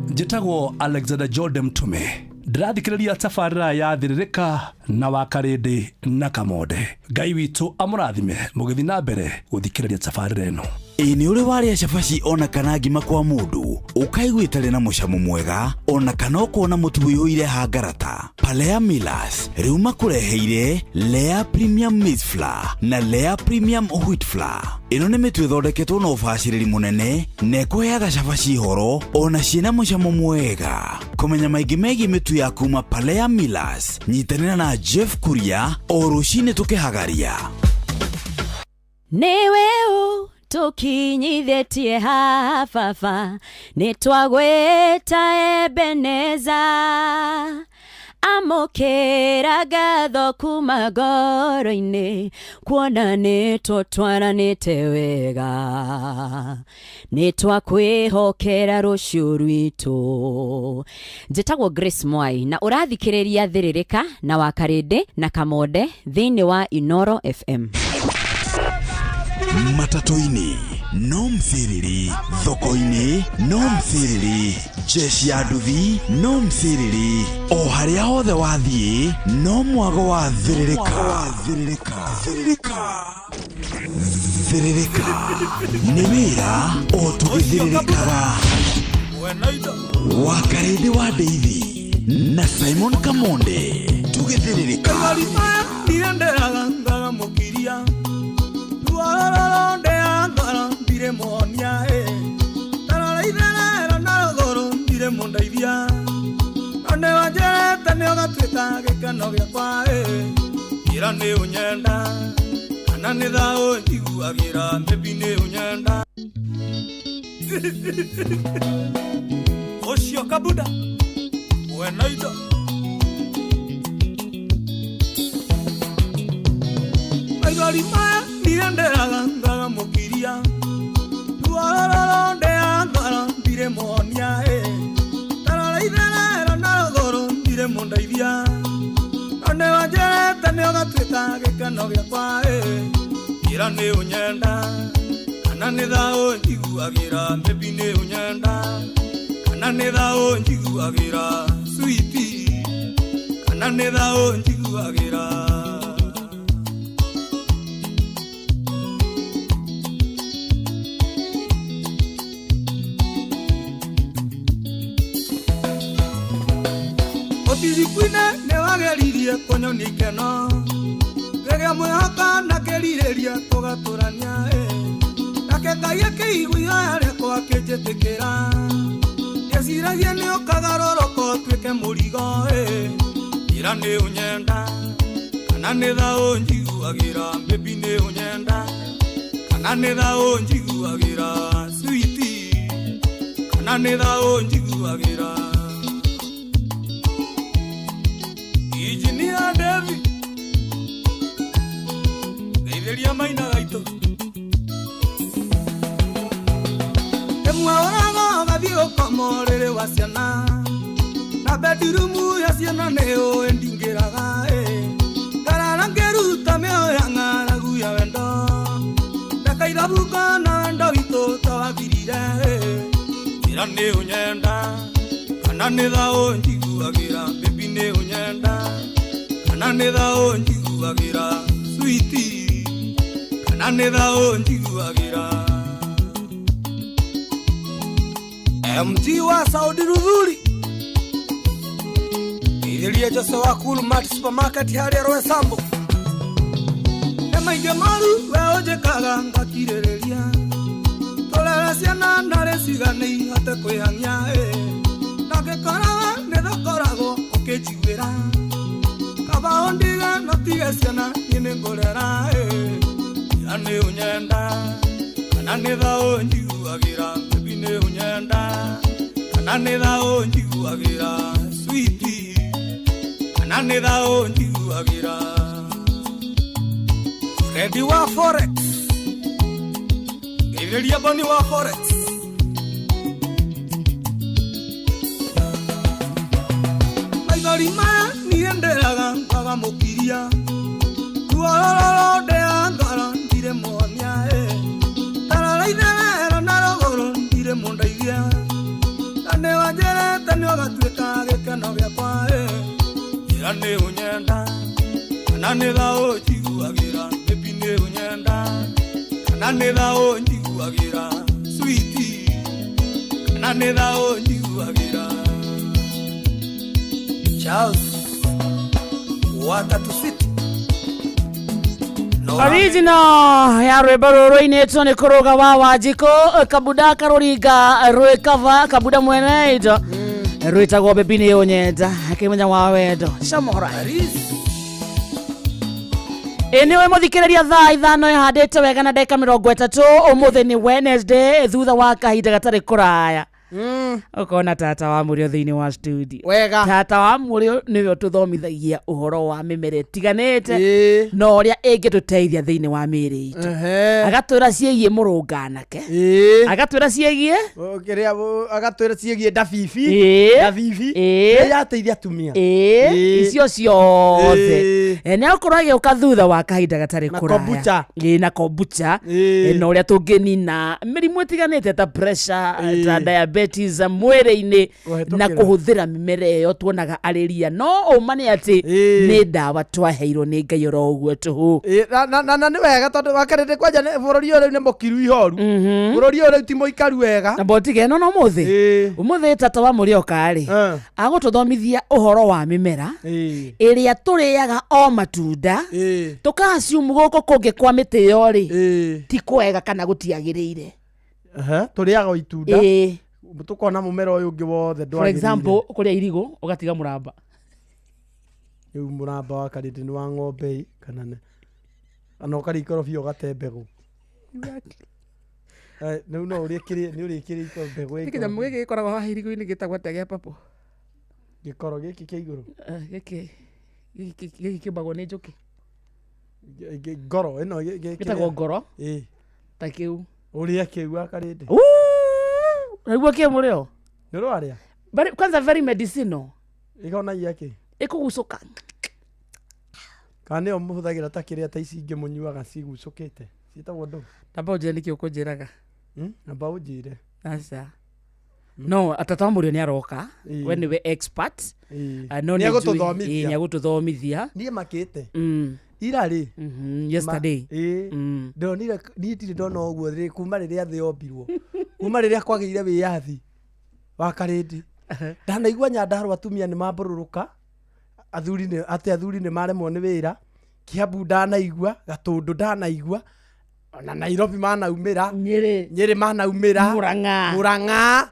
Njĩtagwo Alexander Jordan Mtume, ndĩrathikĩrĩria tabarĩra ya Thĩrĩrĩka na Wakarĩndĩ na Kamonde. Ngai witũ amũrathime mũgĩthiĩ na mbere gũthikĩrĩria tabarĩra ĩno. Ĩ nĩ ũrĩ warĩa cabaci ona kana ngima kwa mũndũ ũkaigua ĩtarĩ na mũcamo mwega, ona kana ũkona mũtu ũiyũire hangarata? Palea Millers rĩu makũreheire Lea Premium Maize Flour na Lea Premium Wheat Flour. Ĩno nĩ mĩtu ĩthondeketwo na ũbacĩrĩri mũnene na ĩkũheaga cabaci horo ona ciĩna mũcamo mwega. Kũmenya maingĩ megiĩ mĩtu ya kuma Palea Millers, nyitanĩra na Jeff Kuria o rũcinĩ tũkĩhagaria. Nĩwe ũ tũkinyithĩtie haha baba, nĩ twagwĩta Ebeneza, amũkĩra ngatho kuma ngoro-inĩ, kuona nĩ tũtwaranĩte wega, nĩ twakwĩhokera rũciũ rwitũ. Njĩtagwo Grace Mwai na ũrathikĩrĩria Thĩrĩrĩka na Wakarĩndĩ na Kamonde thĩinĩ wa Inooro FM. Matatũ-inĩ no mciriri, thoko-inĩ no mciriri, jeshi ya nduthi no mciriri, o harĩa hothe wathiĩ no mwago wa thĩrĩrĩka. Thĩrĩrĩka nĩ wĩra o tũgĩthĩrĩrĩkaga. Wakarĩndĩ wa Ndeithi na Simon Kamonde tũgĩthĩrĩrĩka. Ndirendeaga ngagamũkiria ruororo ndeangara ndirĩ muonia ĩ tarora itherero na rũgũrũ ndirĩ mũndeithia no nĩwanjĩrĩte nĩ ũgatuĩka gĩkeno gĩakwa ĩ ira nĩ ũnyenda kana nĩ thaũ njiguagĩra maybe nĩ ũnyenda ũcio kabuda wena indo maithori maya ndirenderaga ngagamũkiria ruororo ndeangara ndirĩ muonia ĩ tarora itherero na rũgũrũ ndirĩ mũndeithia no nĩwanjĩrĩte nĩ ũgatuĩka gĩkeno gĩakwa ĩ ira nĩ ũnyenda kana nĩ thaũ njiguagĩra maybe nĩ ũnyenda kana nĩ thaũ njiguagĩra switi kana nĩ thaũ njiguagĩra. Ũtirikwine nĩwageririe kũnyonia ikeno rĩrĩa mwĩhoka na kĩrirĩria tũgatũrania ĩ nake Ngai akĩigua ihoya rĩakwa akĩnjĩtĩkĩra ndeciragia nĩ ũkagarũrũka ũtuĩke mũrigo ĩ ira nĩ ũnyenda kana nĩ thaũ njiguagĩra maybe nĩ ũnyenda kana nĩ thaũ njiguagĩra switi Kana nĩ thaũ njiguagĩra. Injinia Devi Geithĩria maina gaitũ. Ĩmwe ũraga ũgathiĩ ũkoma ũrĩrĩ wa ciana na bedroom ya ciana nĩ ũĩ ndingĩraga ĩ. Ngarara ngĩruta mĩoyo ya ng'aragu ya wendo ndakaithabuka na wendo witũ tawathirire ĩ. Njĩra nĩ ũnyenda kana nĩ thaũ njiguagĩra, baby nĩ ũnyenda kana nĩ thaũ njiguagĩra, sweetie kana nĩ thaũ njiguagĩra. MG wa Saudi Ruthuri Geithĩria Jose wa Cool Mart Supermarket harĩa Roysambu. Nĩ maingĩ moru we ũnjĩkaga ngakirĩrĩria, tũrere ciana narĩ cigane ihote kwĩhang'ia ĩ. Na ngĩkora we nĩ tũkoragwo ũkĩnjiguĩra, kaba ũndige no tige ciana niĩ nĩ ngũrera ĩ. Ira nĩ ũnyenda kana nĩ thaũ njiguagĩra, baby nĩ ũnyenda kana nĩ thaũ njiguagĩra, sweetie kana nĩ thaũ njiguagĩra. Fredi wa Forex Geithĩria Boni wa Forex. Maithori maya niĩ ndĩraga kwaga mũkiria, ruorororo ndĩa ngoro ndirĩ muonia ĩ. Tarora itherero na rũgũrũ ndirĩ mũndeithia, na nĩwanjĩrĩte nĩũgatuĩka gĩkeno gĩakwa ĩ. Njĩra nĩ ũnyenda kana nĩ thaũ njiguagĩra, baby nĩ ũnyenda kana nĩ thaũ njiguagĩra, sweetie kana nĩ thaũ njiguagĩra. Charles Watatu City. Original ya rwĩmbo rũrũ rũinĩtwo nĩ kũrũga wa Wanjikũ Kabuda karũringa rwĩkava Kabuda mwene indo rwĩtagwo Baby nĩ ũnyenda akĩmenya wa wendo camora. Ĩ nĩwe mũthikĩrĩria, thaa 5 ĩhandĩte wega na ndagĩka 30. Ũmũthĩ nĩ Wednesday, thutha wa kahinda gatarĩ kũraya ũkona tata wa mũrĩo thĩinĩ wa studio. Wega. Tata wa mũrĩo nĩwe ũtũthomithagia ũhoro wa mĩmera ĩtiganĩte na ũrĩa ĩngĩtũteithia thĩinĩ wa mĩĩrĩ itũ. Agatwĩra ciĩgiĩ mũrũnganake, agatwĩra ciĩgiĩ kĩrĩa agatwĩra ciĩgiĩ ndabibi, ndabibi nĩ yateithia atumia. Icio ciothe nĩ agũkorwo agĩũka thutha wa kahinda gatarĩ Na kũraya. kombucha. Na kombucha. Na ũrĩa tũngĩnina mĩrimũ ĩtiganĩte ta pressure, ta diabetes mwĩrĩ-inĩ na Kũhetũkĩra. kũhũthĩra mĩmera ĩyo tuonaga arĩ ria, no ũma nĩ atĩ nĩ ndawa twaheirwo nĩ Ngai oro ũguo tũhũ. Na nĩ wega tondũ wakarĩte kwanja bũrũri ũyũ rĩu nĩ mũkiru ihoru, bũrũri ũyũ rĩu ti mũikaru wega. Na mbotige ĩno no mũthĩ ũmũthĩ tata wa mũrĩoka rĩ agũtũthomithia ũhoro wa mĩmera ĩrĩa tũrĩaga o matunda tũkaciumu gũkũ kũngĩ kwa mĩtĩ ĩyo rĩ ti kwega kana gũtiagĩrĩire. Tũrĩaga o itunda tũkona mũmera ũyũ ũngĩ wothe For ndwagĩrĩire. example, kũrĩa irigũ ũgatiga mũramba. Rĩu mũramba wa karĩndĩ nĩ wa ng'ombe ĩ, kana nĩ kana ũkarĩa ikorobia ũgate mbegũ. Rĩu no ũrĩkĩrie nĩ ũrĩkĩrie mbegũ ya Nĩ kĩnyamũ ikorobia. gĩkĩ gĩkoragwo haha irigũ-inĩ gĩtagwo atĩa gĩa purple? Gĩkoro gĩkĩ kĩa igũrũ. Gĩkĩ gĩkĩ kĩũmbagwo nĩ njũkĩ. Ngoro ĩno Gĩtagwo ngoro. Ta kĩu. Ũrĩe kĩu wa karĩndĩ. Nĩguo kĩ mũrĩo? Nĩ ũrarĩa? Very, kwanza very medicinal. Ĩhonagia kĩ? Ĩkũgucũka. Kana nĩyo mũhũthagĩra ta kĩrĩa ta ici ingĩ mũnyuaga cigucũkĩte ciĩtagwo ndũ? Namba ũnjĩre nĩkĩ ũkũnjĩraga. Namba ũnjĩre. Aca. No tata wa mũrĩo nĩ aroka. We nĩwe expert. No Nĩ nĩ njũĩ- egũtũthomithia. Nĩ egũtũthomithia. Niĩ makĩte. Ira rĩ. Yesterday. Ndonire niĩ ndirĩ ndona ũguo rĩ kuma rĩrĩa thĩ yombirwo. Kuma rĩrĩa kwagĩire wĩyathi wa karĩndi. Ndanaigua Nyandarua atumia nĩ mambũrũrũka. Athuri nĩ atĩ athuri nĩ maremwo nĩ wĩra. Kiambu ndanaigua, Gatũndũ ndanaigua. Ona Nairobi manaumĩra. Nyĩrĩ. Nyĩrĩ manaumĩra. Murang'a. Murang'a.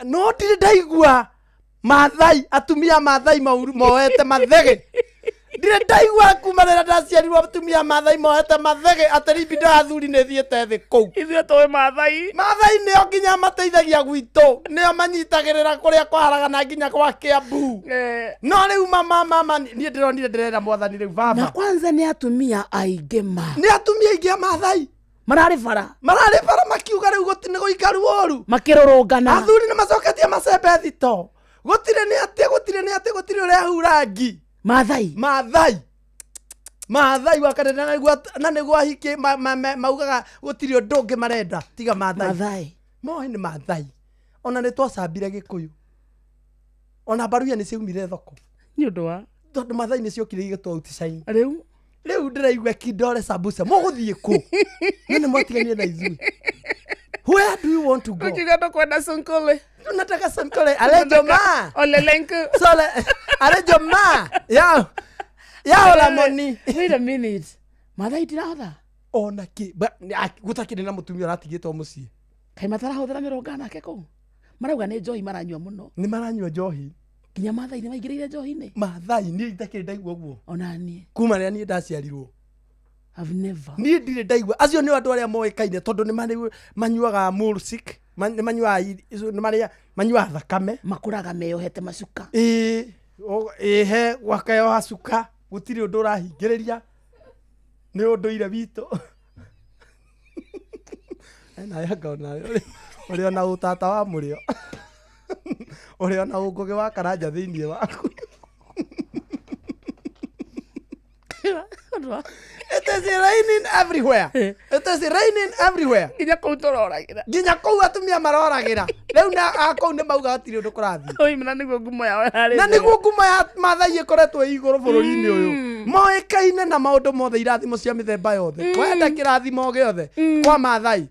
No ndirĩ ndaigua Maathai, atumia Maathai moete mathege. Ndirĩ ndaigua kuma rĩrĩa ndaciarirwo atumia a Maathai mohete mathege atĩ libido ya athuri nĩ ĩthiĩte thĩ kũu. Ithuĩ tũĩ Maathai. Maathai nĩo nginya mateithagia gwitũ, nĩo manyitagĩrĩra kũrĩa kwaragana nginya kwa Kiambu. No rĩu mama mama niĩ ndĩronire ndĩrera mwathani rĩu baba. Na kwanza nĩ atumia aingĩ ma. Nĩ atumia aingĩ a Maathai. Mararĩ bara. Mararĩ bara makiuga rĩu gũtirĩ nĩ gũikaru ũru. Makĩrũrũngana. Athuri nĩ macoketie macembe thito. Gũtirĩ nĩ atĩ gũtirĩ nĩ atĩ gũtirĩ ũrehura ngi. Maathai. Maathai. Maathai wa kanitha na nĩguo na nĩguo ahiki maugaga gũtirĩ ũndũ ũngĩ marenda tiga Maathai. Maathai. Moĩ nĩ Maathai. Ona nĩ twacambire Gĩkũyũ. Ona mbaruya nĩ ciaumire thoko. Nĩ ũndũ wa? Tondũ Maathai nĩ ciokire igĩtwo outshine. Rĩu? Rĩu ndĩraigua kidole sambusa. Mũgũthiĩ kũ? Nĩ nĩ mwatiganire na ithuĩ. Where do you want to go? Ukiuga ndũkwenda Sonkole. Tunataka Sonkole. Ale joma. Olelenku. Sole. Ale joma. Yao. Yao la moni. Wait a minute. Maathai itirahotha? Ona kĩ. Gũtakĩrĩ na mũtumia ũratigĩtwo mũciĩ. Kaĩ matarahũthĩra mĩrũnga nake kũu? Marauga nĩ njohi maranyua mũno. Nĩ maranyua njohi. Nginya Maathai nĩ maingĩrĩire njohi-inĩ? Maathai niĩ itakĩrĩ ndaigua ũguo. Ona niĩ. Kuma rĩrĩa niĩ ndaciarirwo. I've never. Niĩ ndirĩ ndaigua. Acio nĩo andũ arĩa moĩkaine tondũ nĩ marĩ manyuaga mursik, nĩ manyuaga nĩ marĩa manyuaga thakame. Makũraga meyohete macuka. Ĩĩ, ĩhe gwakeyoha cuka, gũtirĩ ũndũ ũrahingĩrĩria. Nĩ ũndũire witũ. Ena yanga onawe ũrĩ ona ũtata wa mũrĩo. Ũrĩ ona ũngũgĩ wa karanja thĩinĩ waku. It is raining everywhere. It is raining everywhere. Nginya kũu tũroragĩra. Nginya kũu atumia maroragĩra. Rĩu na a kũu nĩ mauga gũtirĩ ũndũ kũrathiĩ. Oi, na nĩguo ngumo yao yarĩ Na njega. nĩguo ngumo ya Maathai ĩkoretwo ĩ igũrũ bũrũri-inĩ ũyũ. Moĩkaine na maũndũ mothe, irathimo cia mĩthemba yothe. Wenda kĩrathimo gĩothe kwa Maathai.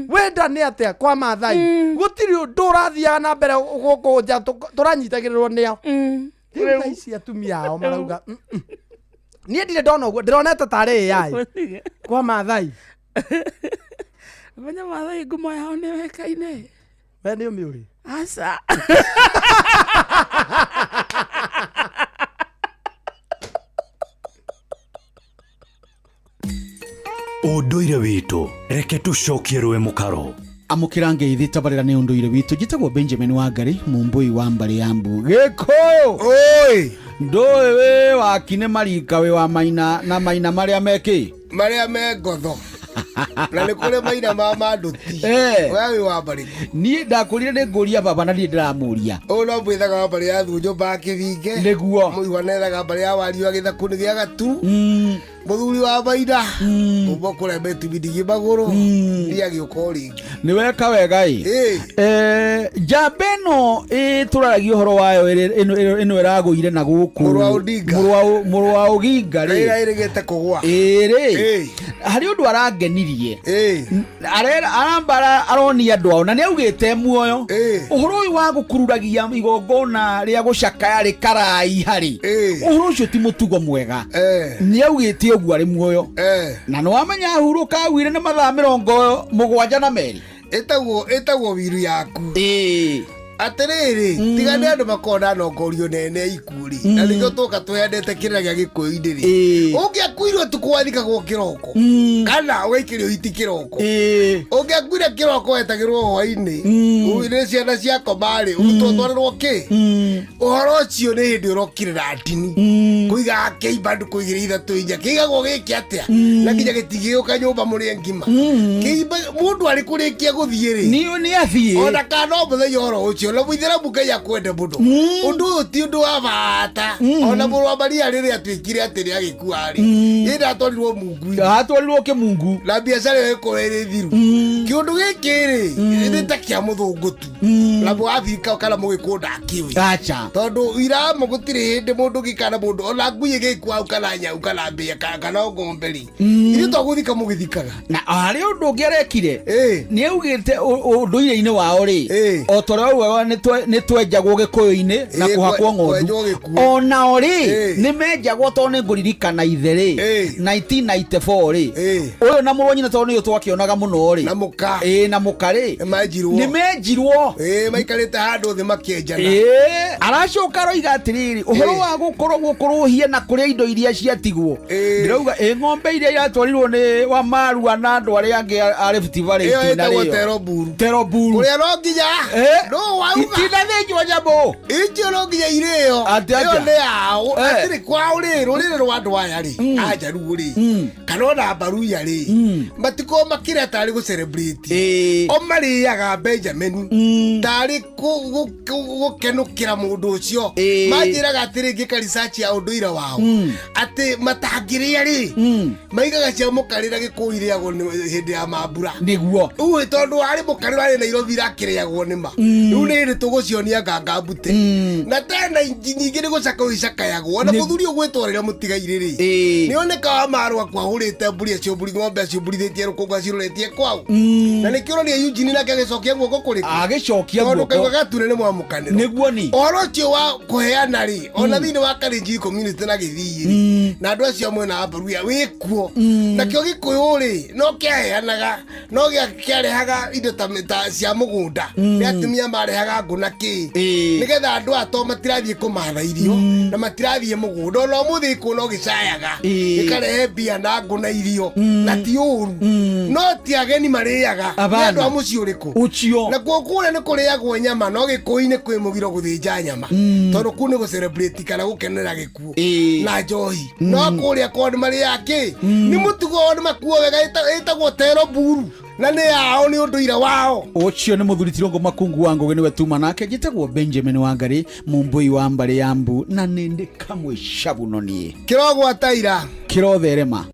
Wenda nĩ atĩa kwa Maathai. Gũtirĩ ũndũ ũrathiaga na mbere gũkũ nja tũranyitagĩrĩrwo nĩo. Rĩu thaa ici atumia ao marauga, Niĩ ndirĩ ndona ũguo, ndĩronete tarĩ AI. Kwa Maathai. Menya Maathai ngumo yao nĩ yoĩkaine. We nĩ ũmĩũĩ? Aca. Ũndũire witũ reke tũcokie rũĩ mũkaro. Amũkĩra ngeithi tabarĩra nĩ ũndũire witũ. Njĩtagwo Benjamin Wangari, mũmbũi wa mbarĩ ya Mbu. Gĩkũyũ! Oi! Ndũĩ wĩ waki nĩ marika wĩ wa maina na maina marĩa me kĩ? Marĩa me ngotho. Na nĩ kũrĩ maina ma manduti. We wĩ wa mbarĩ kũ? Niĩ ndakũrire nĩ ngũria baba na niĩ ndĩramũria. Ũyũ no mwĩthaga wa mbarĩ ya Thunjo ba Kĩbinge. Nĩguo. Mũihwa nethaga mbarĩ ya Wario gĩthaku-inĩ gĩa Gatu. Mũthuri wa maina. Kuma kũrĩa metumithigi magũrũ. Ndiĩ agĩũka o rĩngĩ. Nĩ weka wega ĩ. Njamba ĩno ĩtũraragia ũhoro wayo ĩno ĩragũire na gũkũ. Mũrũ wa Odinga. Mũrũ wa Oginga rĩ. Ĩrĩa ĩrĩgĩte kũgũa. Ĩ rĩ. Harĩ ũndũ arangenirie. Aramba aronia andũ ao na nĩ augĩte muoyo. Ũhoro ũyũ wa gũkururagia igongona rĩa gũcakaya rĩkaraiha rĩ. Ũhoro ũcio ti mũtugo mwega. Nĩ augĩte ũguo arĩ muoyo. Na nĩ wamenya ahurũka augire nĩ mathaa mĩrongo mũgwanja na merĩ. Ĩtagwo wiru yaku. Atĩrĩrĩ, tiga nĩ andũ makoragwo na nongorio nene ikuũ rĩ, na nĩkĩo twoka tũheanĩte kĩrĩra gĩa gĩkũyũ-inĩ rĩ. Ũngĩakuirwo ũtukũ wathikagwo kĩroko, kana ũgaikĩrio hiti kĩroko. Ũngĩakuire kĩroko wetagĩrwo hwaĩ-inĩ, nĩ ciana ciakoma rĩ, ũtwarĩrwo kĩ? Ũhoro ũcio nĩ hĩndĩ ũrokire na ndini. Kũigaga kĩimba ndukũ igĩrĩ ithatũ inya, kĩigagwo gĩkĩ atĩa? Na nginya gĩtingĩgĩũka nyũmba mũrĩe ngima. Kĩimba, mũndũ arĩ kũrĩkia gũthiĩ rĩ. Nĩ athiĩ. Ona kana no mũthenya oro ũcio, na mũithĩramu Ngai akwende mũno. Ũndũ ũyũ ti ũndũ wa bata. Ona mũrũ wa Maria rĩrĩa atuĩkire atĩ nĩ agĩkua rĩ, ĩndĩ atwarirwo mungu-inĩ. Atwarirwo kĩmungu. Na biacara ĩyo ĩkorwo ĩrĩ thiru. Kĩũndũ gĩkĩ rĩ, nĩ ta kĩa mũthũngũ tu. Na mũabirika kana mũgĩkũyũ ndakĩũĩ. Acha. Tondũ iramo gũtirĩ hĩndĩ mũndũ ũngĩ kana mũndũ, ona ngui ĩgĩkua hau kana nyau kana mbĩa kana ng'ombe rĩ. Ithuĩ to gũthika mũgĩthikaga. Na harĩ ũndũ ũngĩ arekire. Nĩ augĩte ũndũire-inĩ wao rĩ, o ta ũrĩa augaga nĩ twenjagwo gĩkũyũ-inĩ na kũhakwo ng'ondu. Kwenjwo gĩkuũ. Onao rĩ, nĩ menjagwo tondũ nĩ ngũririkana ithe rĩ, 1994 rĩ, ũyũ na mũrũ wa nyina tondũ nĩũ twakĩonaga mũno rĩ. Na mũka. Na mũka rĩ. Nĩ menjirwo. Nĩ menjirwo. Maikarĩte handũ thĩ makĩenjana. Aracoka aroiga atĩrĩrĩ, ũhoro wa gũkorwo Kũhĩhia na kũrĩa indo iria ciatigwo. Ndĩrauga ĩ ng'ombe iria iratwarirwo nĩ wa Marua na andũ arĩa angĩ a Rift Valley Ĩyo ĩtagwo itinarĩo. teroburu. Teroburu. Kũrĩa no nginya no wauga Itinathĩnjwo nyamũ. Icio no nginya irĩo. Atĩ Ĩyo atĩa? nĩ yao. Atĩrĩ kwao rĩ, rũrĩrĩ rwa andũ aya rĩ, Anjaruo rĩ, kana ona Mbaruya rĩ, matikoragwo makĩrĩa tarĩ gũ celebrate. O marĩaga Benjamin tarĩ gũkenũkĩra mũndũ ũcio. Manjĩraga atĩrĩ ngĩka research ya ũndũire wao atĩ matangĩrĩa rĩ, maigaga cia mũkarĩra gĩkũyũ irĩagwo hĩndĩ ya mambura. Nĩguo. Rĩu tondũ harĩ mũkarĩra warĩ Nairobi irakĩrĩagwo nĩ ma. Rĩu nĩ hĩndĩ tũgũcionia nganga mbute. Na tena nyingĩ nĩ gũcakayo icakayagwo. Ona mũthuri ũgwĩtwarĩra mũtigairĩ rĩ, nĩ oneka wa Marua kwahũrĩte mbũri acio mbũri ng'ombe acio mburithĩtie rũkũngũ aciroretie kwao. Na nĩkĩo ũronia Eugene nake agĩcokia guoko kũrĩkũ? Agĩcokia Tondũ guoko. kaigua gatune nĩ mwamũkanĩro. Nĩguo ni. Ũhoro ũcio wa kũheana rĩ, ona thĩinĩ wa Kalenjin community na Gĩthii rĩ, na andũ acio a mwena wa Baruya wĩkuo. Nakĩo Gĩkũyũ rĩ, no kĩaheanaga, no kĩarehaga indo ta cia mũgũnda. Nĩ atumia marehaga ngũ na kĩ. Nĩgetha andũ aya to matirathiĩ kũmatha irio, na matirathiĩ mũgũnda. Ona ũmũthĩ Gĩkũyũ no gĩcayaga. Gĩkarehe mbia na ngũ na irio. Na ti ũru. No ti ageni marĩaga. Nĩ Abana. andũ a mũciĩ ũrĩkũ? Ũcio. Nakuo kũrĩa nĩ kũrĩagwo nyama, no Gĩkũyũ-inĩ kwĩ mũgiro gũthĩnja nyama. Tondũ kũu nĩ gũ-celebrate kana gũkenera gĩkuũ. Na njohi. No kũrĩa kwao nĩ marĩaga kĩ? Nĩ mũtugo wao nĩ makuo wega ĩtagwo tero buru. Na nĩ yao nĩ ũndũire wao. Ũcio nĩ mũthuri Tirongo Makungu wa Ngũgĩ nĩwe tuma nake njĩtagwo Benjamin Wangari mũmbũi wa mbarĩ ya mbu na nĩ ndĩ kamwe cabu no niĩ. Kĩrogwata ira. Kĩrotherema.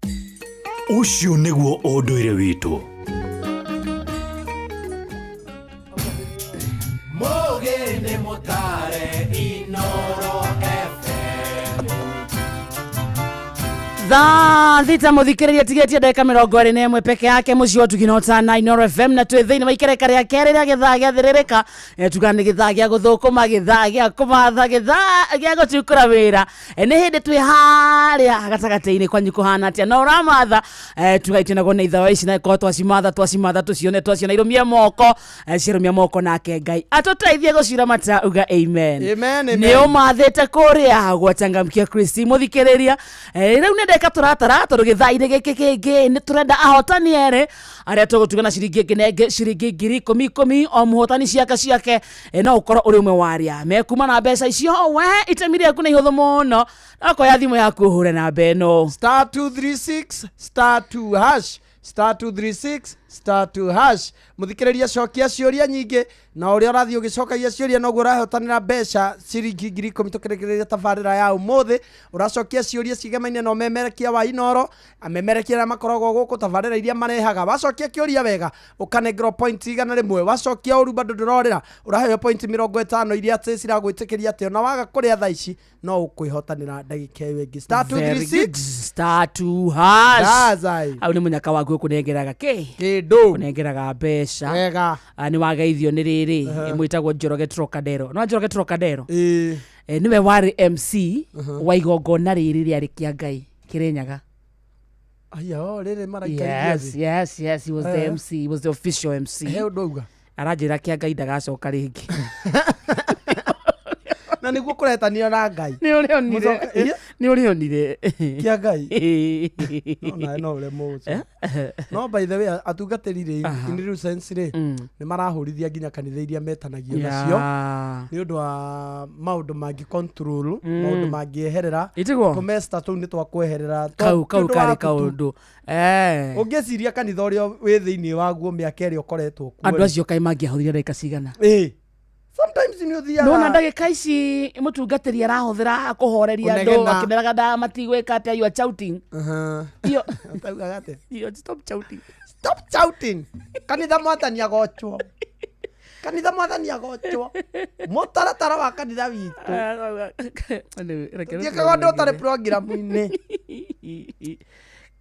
Ũcio nĩguo ũndũire witũ. Mũgĩ nĩ mũtare Inoro FM. Thaa thita mũthikĩrĩria tigĩtie ndagĩka 21 peke yake mũciĩ wa Ũtugi na Inoro FM na twĩ thĩinĩ wa ikereka rĩa kerĩ rĩa gĩthaa gĩa thĩrĩrĩka. Tuga nĩ gĩthaa gĩa gũthũkũma, gĩthaa gĩa kũmatha, gĩthaa gĩa gũtukũra wĩra. Nĩ hĩndĩ twĩ harĩa gatagatĩ-inĩ kwanyu kũhana atĩa na ũramatha. Tuga itinagwo nĩ ithawa ici na korwo twacimatha twacimatha tũcione twaciona irũmie moko. Cirũmia moko nake Ngai atũteithie gũciramata uga amen. Amen, amen. Nĩ ũmathĩte kũrĩa gwachangamkia Kristi mũthikĩrĩria. Rĩu nĩ ndeka tũratara tondũ gĩthaa-inĩ gĩkĩ kĩngĩ nĩ tũrenda ahotani erĩ arĩa tũgũtuga na ciringi ĩngĩ na ĩngĩ ciringi 10,000 10,000 o mũhotani ciake ciake. No ũkorwo ũrĩ ũmwe wa arĩa mekuma na mbeca icio. We itemi rĩaku nĩ ihũthũ mũno, no koya thimũ yaku ũhũre namba ĩno star 236 star 2 hash star 236 star 2 hash. Mũthikĩrĩria cokia ciũria nyingĩ na ũrĩa ũrathiĩ ũgĩcokagia ciũria noguo ũrahotanĩra mbeca ciringi 10,000 tũkĩrĩkĩrĩria tabarĩra ya ũmũthĩ. Ũracokia ciũria cigemaine na ũmemerekia wa Inoro, amemerekia arĩa makoragwo gũkũ tabarĩra iria marehaga. Wacokia kĩũria wega ũkanengerwo point 100, wacokia ũru bado ndũrorĩra ũraheo point 50 iria atĩ ciragwĩtĩkĩria atĩ ona waga kũrĩa thaa ici no ũkwĩhotanĩra ndagĩka ĩyo ĩngĩ. Star Very 236 good. Star 2 hash. Dazai. Hau nĩ mũnyaka waku ũkũnengeraga kĩ? Kĩndũ. Ũnengeraga mbeca. Wega. Nĩ wageithio nĩ rĩrĩ. Mwĩtagwo Njoroge Trocadero. No Njoroge Trocadero? Nĩwe warĩ MC wa igongona rĩrĩ rĩarĩ kĩa Ngai Kĩrĩnyaga. Aya, o rĩrĩ maraikaria Yes, thĩ. yes, yes, he was the MC, he was the official MC. He ũndũ auga. Aranjĩra kĩa Ngai ndagacoka rĩngĩ. Na nĩguo kũretanio na Ngai. Nĩ ũrĩonire. Mũcoka- Nĩ ũrĩonire. Kĩa Ngai. No nawe no ũremwo gũcoka. No by the way atungatĩri rĩ, in real sense rĩ, nĩ marahũrithia nginya kanitha iria metanagio nacio nĩ ũndũ wa maũndũ mangĩ control, maũndũ mangĩeherera. Ĩtiguo? Tũmesta tũu nĩ twakweherera. Kau Ti kau ũndũ karĩ waku tu. kaũndũ. Ũngĩciria kanitha ũrĩa wĩ thĩinĩ waguo mĩaka ĩrĩa ũkoretwo kuo Andũ rĩ. acio kaĩ mangĩahũthĩra ndagĩka cigana? Sometimes nĩ ũthiaga. Nona ndagĩka ici mũtungatĩri arahũthĩra kũhoreria andũ Kũnegena. akĩmeraga nda matigwĩka atĩa, you are shouting. Iyo. Ũtaugaga atĩa? Iyo, stop shouting. Stop shouting. Kanitha mwathani agocwo. Kanitha mwathani agocwo. Mũtaratara wa kanitha witũ. Tũtiĩkaga ũndũ ũtarĩ programu-inĩ.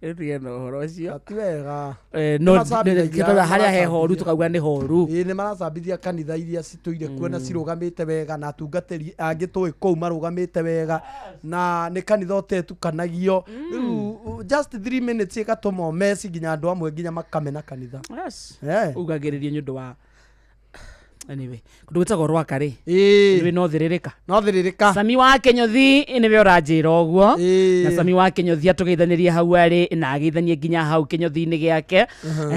Rĩu na ũhoro ũcio. Ti wega. No, Nĩmacambithagia- nĩ- harĩa he horu nĩmaracambithia. tũkauga nĩ horu. Ĩĩ, nĩ maracambithia kanitha iria citũire kuo na cirũgamĩte wega na atungatĩri angĩ tũĩ kũu marũgamĩte wega na nĩ kanitha ũtetukanagio. Rĩu just 3 minutes ĩgatũma ũmeci nginya andũ amwe nginya makamena kanitha. Yes. Ugagĩrĩrio nĩ ũndũ wa Anyway, kũndũ gwĩtagwo Rwaka rĩ, nĩwe no thĩrĩrĩka. No thĩrĩrĩka. Sami wa Kĩnyũthi nĩwe ũranjĩra ũguo. Na Sami wa Kĩnyũthi atũgeithanĩrie hau arĩ na ageithanie nginya hau Kĩnyũthi-inĩ gĩake.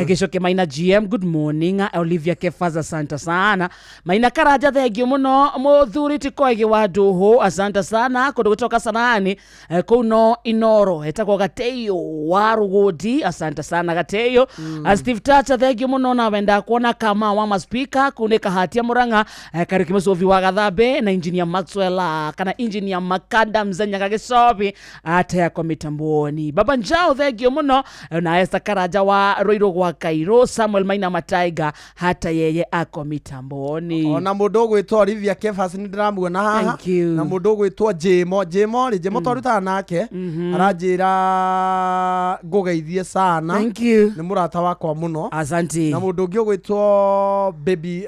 Gĩcoke Maina GM, good morning. Olivia Kefaza, asante sana. Maina Karanja, thengio mũno. Mũthuri ti Koigi wa Ndũhũ, asante sana. Kũndũ gwĩtagwo Kasarani, kũu no Inoro, etagwo Gateio wa Rũgũndi, asante sana Gateio. Steve Tacha, thengio mũno nawe ndakuona. Kama wa maspika kũu nĩ Kahatia Mũrang'a, Kariũki Mũcũvi wa Gathambe na Engineer Maxwell, kana Engineer Makanda Mzenyaga Gĩcobi ateyako mitamboni. Baba Njao, thengio mũno, na Esther Karanja wa Rũirũ gwa Kairũ. Samuel Maina Mataiga hata yeye ako mitamboni. Ona mũndũ ũgwĩtwo Olivia Kefas nĩ ndĩramuona haha. Thank you. Na mũndũ ũgwĩtwo Jemo Jemo rĩ, Jemo twarutaga nake, aranjĩra ngũgeithie sana. Thank you. Nĩ mũrata wakwa mũno. Asante. Na mũndũ ũngĩ ũgwĩtwo baby,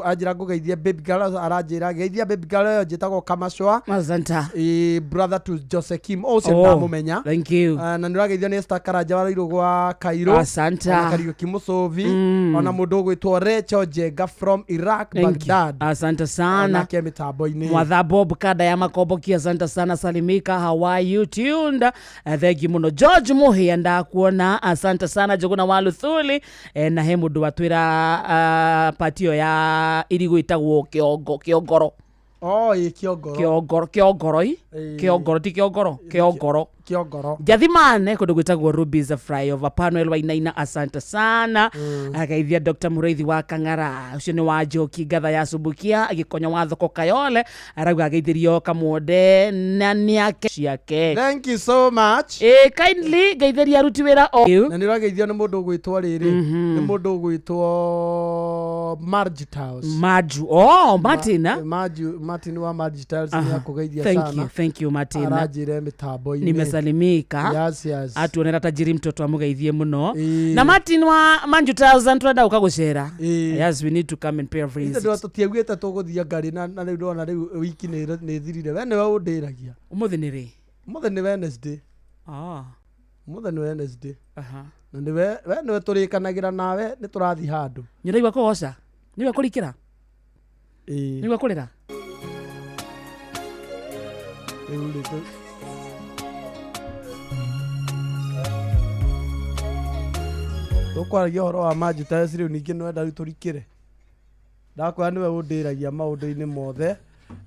anjĩra ngũgeithie baby girl, aranjĩra geithia baby girl ĩyo njĩtagwo Kamacwa. Asante. Brother to Jose Kim ũcio Oh, ndamũmenya. Thank you. Na nĩ ũrageithio nĩ Esther Karanja wa Rũirũ gwa Kairũ. Asante. Ona Kariũki Mũcũvi. Ona mũndũ ũgwĩtwo Rachel Jenga from Iraq, Thank you. Baghdad. Asante sana. Onake mĩtambo-inĩ. Mwatha Bob kada ya Makomboki, asante sana. Salimika, how are you tuned? Thank you muno. George Muhia ndakuona, asante sana. Njuguna wa Luthuli, na he mundu watwira patio ya irigu itagwo kiongo kiongoro. Oh, ĩ Kĩongoro. Kiongoro, kiongoro i Ĩ. Kiongoro ti kiongoro, kiongoro. Kĩongoro. Jathimane kundu gwitagwo Ruby's Flyover, Panuel Wainaina, asante sana. Agaithia Dr. Mureithi wa Kang'ara, ucio nĩ wa Njoki Ngatha ya Subukia Gĩkonyo wa thoko Kayole, arauga ageithirio Kamwonde na nĩake ciake. Thank you so much. Kindly ngeithĩria aruti wĩra o Na nĩ ũrageithio nĩ mũndũ ũgwĩtwo rĩrĩ, nĩ mũndũ ũgwĩtwo Marge Tiles. Maju, oh, Martin, ah? Maju, Martin wa Marge Tiles Aha. nĩ akũgeithia Thank sana. you, thank you Martin. Aranjĩre mĩtambo-inĩ. Nimesalimika. Yes, yes. Atuonera tajiri mtoto amugeithie muno. Na Martin wa Manju Tiles twenda uka gucera. Yes, we need to come and pay a Ithe visit. ndå tũtiaugĩte tũgũthiĩ ngari na rĩu ndona rĩu wiki nĩ thirire, we nĩwe ũndĩragia. Ũmũthĩ nĩ rĩ? Ũmũthĩ nĩ Wednesday. Ah. Ũmũthĩ nĩ Wednesday. Aha. Na nĩwe we nĩwe tũrĩkanagĩra nawe nĩ tũrathiĩ handũ. Nĩũraigua kũgoca? Nĩũraigua kũrikĩra? Ĩĩ. Nĩũraigua kũrĩra? Rĩu rĩ tũkwaragia ũhoro wa Manju Tiles rĩu ningĩ nĩwenda rĩu tũrikĩre. Ndakwĩra nĩwe ũndĩragia maũndũ-inĩ mothe.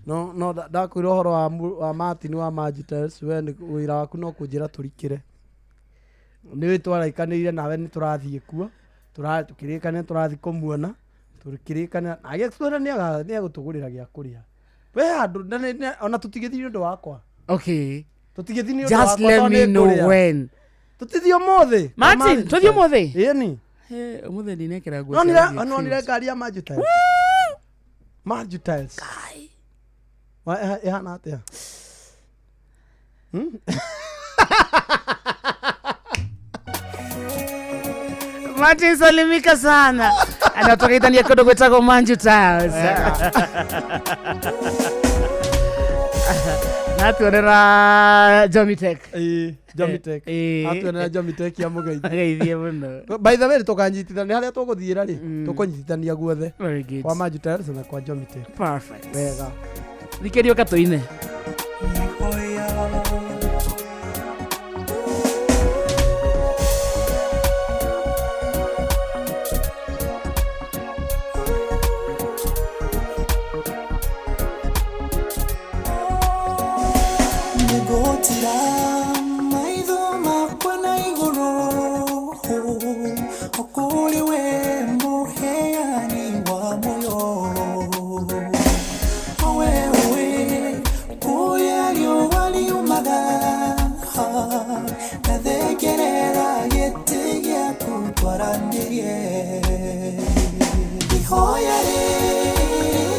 No no ndakwĩra ũhoro wa Martin wa Manju Tiles, we nĩ wĩra waku no kũnjĩra tũrikĩre. Nĩũĩ twaraikanĩire nawe nĩ tũrathiĩ kuo, tũkĩrĩkanĩra tũrathiĩ kũmuona, tũkĩrĩkanĩra na agĩtwĩra nĩegũtũgũrĩra gĩa kũrĩa. We handũ ona tũtigĩthiĩ nĩ ũndũ wakwa. Okay. Tũtigĩthiĩ nĩ ũndũ Just wakwa let tondũ me know nĩngũrĩa. when. Tũtithiĩ ũmũthĩ. Martin, tũthiĩ ũmũthĩ? Ĩni. Ũmũthĩ ndinekĩra nguo Nonire cia nonire cute. ngari ya Manju Tiles. Manju Tiles. Ĩhana atĩa? Martin, salimika sana. Anatoka kũndũ gwĩtagwo Manju Tiles. Natuonera Jomitech. Ĩĩ, Jomitech. Atuonera Jomitech ya mũgeithie. Mũgeithie mũno. By the way, tũkanyitithania harĩa tũgũthiĩra rĩ, tũkũnyitithania guothe. Very good. Kwa Manju Tiles na kwa Jomitech. Perfect. Wega. Thikĩria ũka tũine. Nĩngũtira maitho makwa na igũrũ o kũrĩ we mũheani wa muoyo, o we ũĩ kũrĩa riũa riumaga na thengerera gĩtĩ gĩaku twaranĩrie. Ihoya rĩrĩ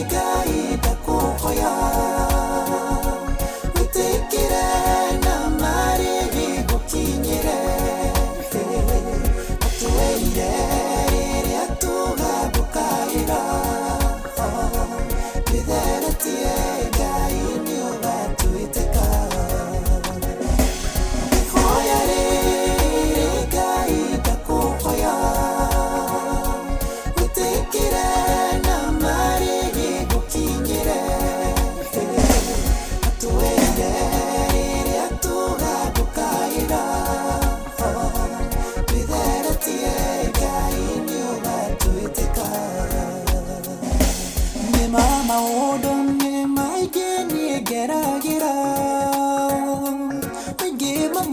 Ngai ndakũhoya wĩtĩkĩre na marĩhi gũkinyĩre, atwĩrire rĩrĩa tũgagũkaĩra twĩtheretie Ngai nĩũgatwĩtĩka. Ihoya rĩrĩ Ngai ndakũhoya wĩtĩkĩre na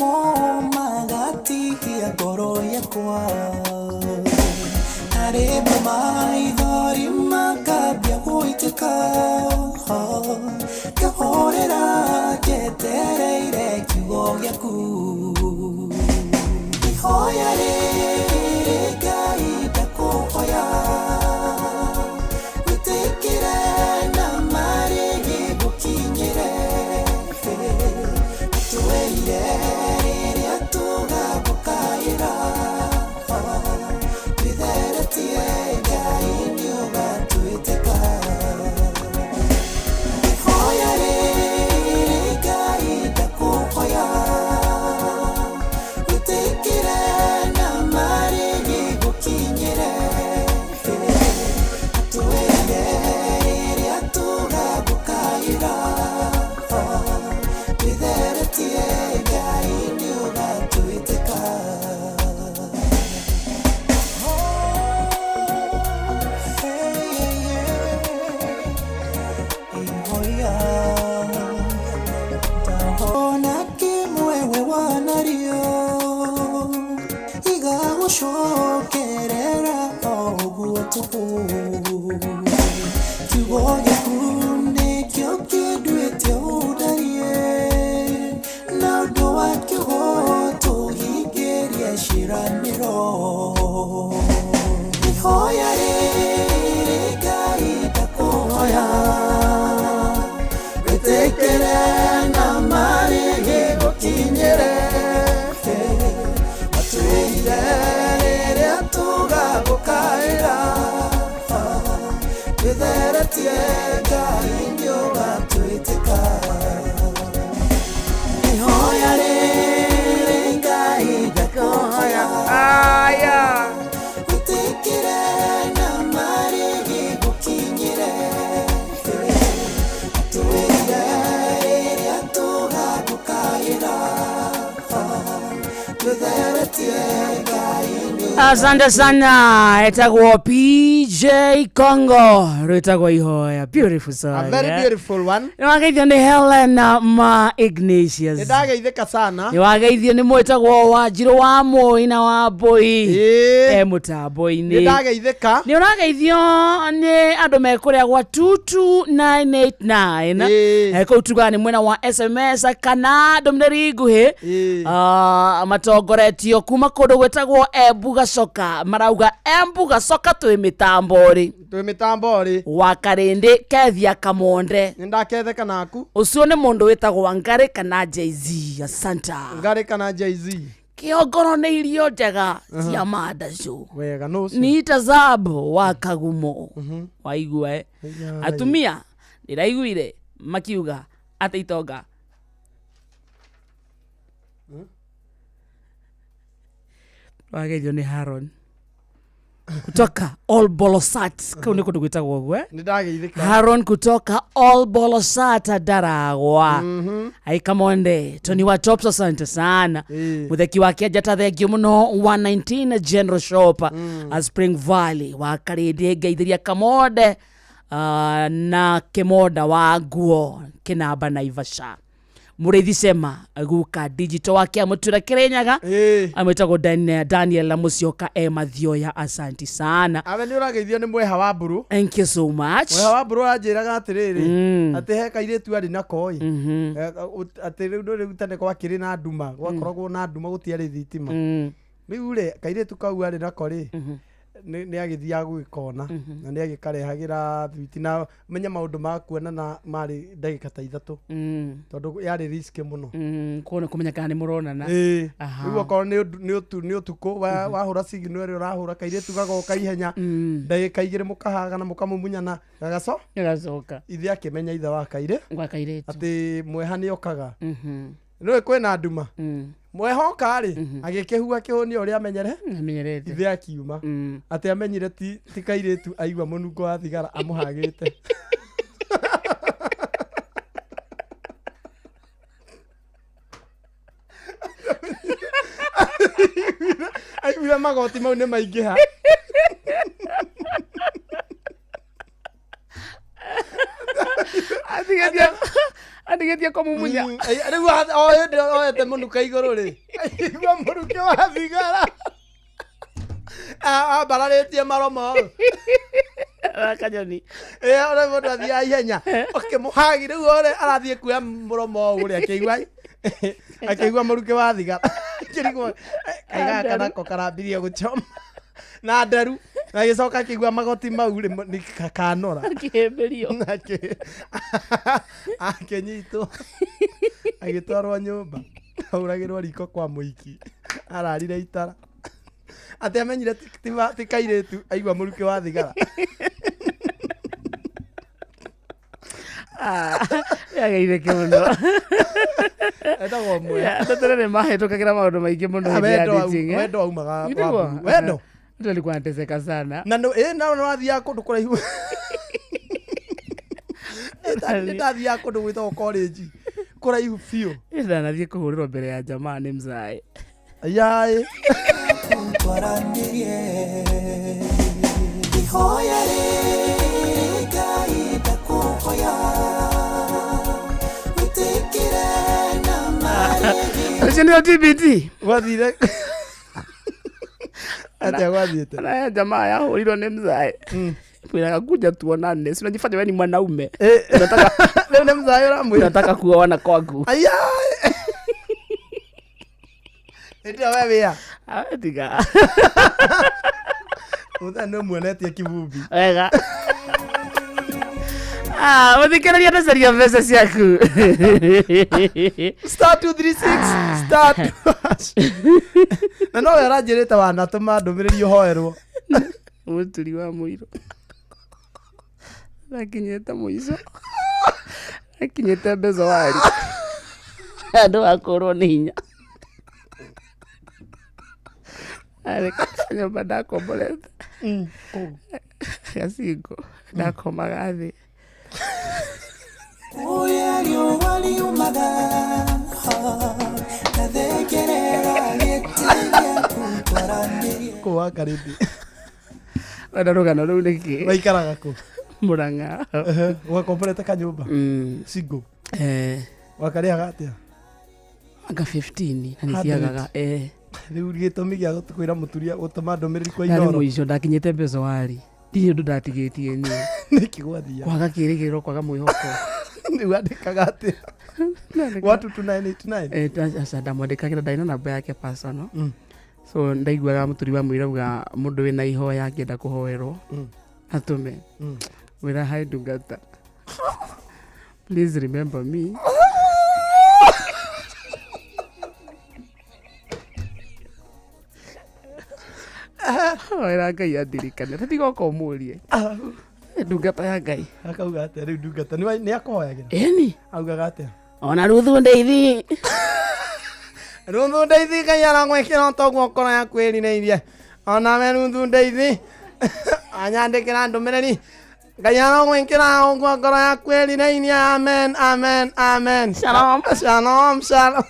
nĩmo magatihia ngoro yakwa na rĩmwe maithori makambia gũitĩka ngahorera njetereire kiugo gĩaku ihoya rĩrĩ Ngai ndakũhoya wĩtĩkĩre na marĩgĩ ngũkinyĩre atwĩrire rĩrĩa tũgagũkaĩra twĩtheretie Ngai nĩũgatwĩtĩka ihoya rĩrĩ Ngai ndakũhoya wĩtĩkĩre na marĩgĩ ngũkinyĩre atwĩrire rĩrĩa tũgagũkaĩra twĩtheretie Ngai nĩũgatwĩtĩka Ona kĩmwe we wanario igagũcokerera o ũguo tũhũ kiugo gĩaku nĩkĩo kĩnduĩte ũndarie na ũndũ wa kiugo tũhingĩrie ciĩranĩro ihoya rĩrĩ Ngai ndakũhoya wĩtĩkĩre na marĩgĩ ngũkinyĩre atwĩrire rĩrĩa tũgagũkaĩra twĩtheretie Ngai nĩũgatwĩtĩka ihoya rĩrĩ Ngai ndakũhoya wĩtĩkĩre na marĩgĩ ngũkinyĩre atwĩrire rĩrĩa tũgagũkaĩra twĩtheretie Ngai Asante sana, etagwo PJ Congo, rwĩtagwo ihoya. Beautiful song. A very eh? beautiful one. Nĩwageithio nĩ Helen ma Ignatius. Nĩndageithĩka sana. Nĩwageithio nĩ mwĩtagwo Wanjirũ wa Moi na wa Mbũi e mũtambo-inĩ. Nĩndageithĩka. Nĩ ũrageithio nĩ andũ me kũrĩa gwa 22989 kũu tugaga nĩ mwena wa SMS kana ndũmĩrĩri nguhĩ Ah, matongoretio kuma kũndũ gwĩtagwo Embu Gacoka marauga Embu Gacoka twĩ mĩtambo rĩ Twĩ mĩtambo rĩ wa Karĩndĩ Kethia Kamonde Nĩndaketheka naku ũcio nĩ mũndũ wĩtagwo Wangari kana Jay-Z asanta Ngarĩ kana Jay-Z kĩongoro nĩ irio njega cia mandacũ wega nũ ũcio ni Zab wa Kagumo waigua eh? Atumia ndĩraiguire makiuga atĩ itonga wageithio nĩ Haron kutoka All Bolosat kau nĩ kũndũ gwĩtagwo ũguo eh? Nĩndageithĩka Haron kutoka All Bolosat Daragwa Aikamonde Tony wa Tops asante sana mutheki wa Kĩanjata thengio mũno wa 19 General Shop a Spring Valley wa Karĩndĩ ngeithĩria Kamonde na Kĩmonda wa nguo Kĩnamba Naivasha Mũrĩithi Sema guka digital wa Kĩamũtura Kĩrĩnyaga amwĩtagwo Daniel na Mũcioka e Mathioya asanti sana Awe nĩ ũrageithio nĩ Mweha wa Mburu thank you so much Mweha wa Mburu aranjĩraga atĩrĩrĩ atĩ he kairĩtu arĩ nako ĩ atĩ rĩu rĩu tene gwakĩrĩ na nduma gwakoragwo na nduma gũtiarĩ thitima rĩu rĩ kairĩtu kau arĩ nako rĩ nĩ agĩthiaga gũgĩkona na nĩ agĩkarehagĩra thwiti na menya maũndũ ma kuonana marĩ ndagĩka ta ithatũ tondũ yarĩ risk mũno kuona kũmenya kana nĩ mũronana Ĩĩ. Aha. Rĩu okorwo nĩ ũtukũ wahũra signal ĩrĩa ũrahũra kairĩtu gagoka ihenya ndagĩka igĩrĩ mũkahagana mũkamumunyana gagaco gagacoka ithe akĩmenya ithe wa kairĩ gwa kairĩtu atĩ mweha nĩ okaga nĩũĩ kwĩna nduma mweha oka rĩ agĩkĩhua kĩhũnia ũrĩa amenyere amenyerete ithe akiuma atĩ amenyire ti kairĩtu aigua mũnungo wa thigara amũhagĩte aiguire magoti mau nĩ maingĩha Atigĩtie kũmumunya. Rĩu o hĩndĩ oete mũnuka igũrũ rĩ, aigua mũrukĩ wa thigara ambararĩtie maromo. Kanyoni. Ĩ, ũrĩa mũndũ athiaga ihenya ũkĩmũhagi rĩu ũrĩa arathiĩ kuoya mũromo ũũ rĩ, akĩigua mũrukĩ wa thigara, akĩrigwo kai gaka nako karambirie gũchoma na nderu, na agĩcoka akĩigua magoti mau rĩ nĩ kanora. Akĩhĩmbĩrio. Akĩnyitwo agĩtwarwo nyũmba, ahũragĩrwo riko kwa mũiki, ararire itara atĩ amenyire ti kairĩtu, aigua mũrukĩ wa thigara. Yageithĩke mũno. Etagwo Mwea. Andũ tene nĩ mahĩtũkagĩra maũndũ maingĩ mũno hĩndĩ ya dating, eh? Wendo waumaga wa Nĩguo. blue. Wendo. Andũ alikuwa anateseka sana. Na no nĩwathiaga kũndũ kũraihu. Nĩndathiaga kũndũ gwĩtagwo college kũraihu biũ. Ndanathiĩ kũhũrĩrwo mbere ya jamaa nĩ mzae. Yaĩ. Ihoya rĩ Ngai ndakũhoya wĩtĩkĩre na marĩhi. Ũcio nĩo TBT. Gwathire atĩa gwathiĩte? Na jamaa yahũrirwo nĩ mzae. Mwĩraga kuja tuonane. Si unajifanya wewe ni mwanaume. Unataka Rĩu nĩ mzae ũramwĩra. Unataka kuoana kwangu. Aya. Hĩndĩ ĩyo we wĩa. Ah, tiga. Mũthenya nĩ ũmuonetie kibumbi. Wega. Ah, mũthikĩrĩria ndacaria mbeca ciaku. Star 236 star 2 hash. Na nowe ũranjĩrĩte wanatũma ndũmĩrĩri ũhoerwo. Mũturi wa mũirũ. Nakinyĩte mũico. Nakinyĩte mbeca wari. Andũ akũrwo nĩ hinya. Arĩ nyũmba ndakomborete. Gacingo ndakomaga thĩ. Kũrĩa riũa riumaga ndathengerera gĩtĩ gĩaku twaranĩrie. Kũ wa Karĩndĩ. Wenda rũgano rũu nĩkĩ? Waikaraga kũ? Mũrang'a. Wakomborete kanyũmba? Single? Wakarĩhaga atĩa? Anga 15 na nĩciagaga. Rĩu gĩtũmi gĩa kwĩra mũturia gũtũma ndũmĩrĩri kwa Ndarĩ Inooro. mũico ndakinyĩte mbeca wari. Ndirĩ ũndũ ndatigĩtie niĩ. Nĩkĩ gwathiaga? Kwaga kĩĩrĩgĩrĩro, kwaga mwĩhoko. Rĩu andĩkaga atĩa? 12989. Aca ndamwandĩkagĩra, ndarĩ na namba yake personal. So ndaiguaga mũturi wa mũira auga mũndũ wĩna ihoya angĩenda kũhoerwo atũme. Wĩra hi ndungata. Please remember me. Hoera Ngai andirikane. Tatiga ũka ũmũrie. Ndungata ya Ngai. Akauga atĩa rĩu ndungata? Nĩ akũhoyagĩra? Ĩni. Augaga atĩa? Ona Ruthu ndeithi. Ruthu ndeithi Ngai aragwĩkĩra toguo ngoro yaku ĩrirĩirie. Ona we Ruthu ndeithi. Anyandĩkĩra ndũmĩrĩri. Ngai aragwĩkĩra ũguo ngoro yaku ĩrirĩirie. Amen, amen, amen. Shalom. Shalom, shalom.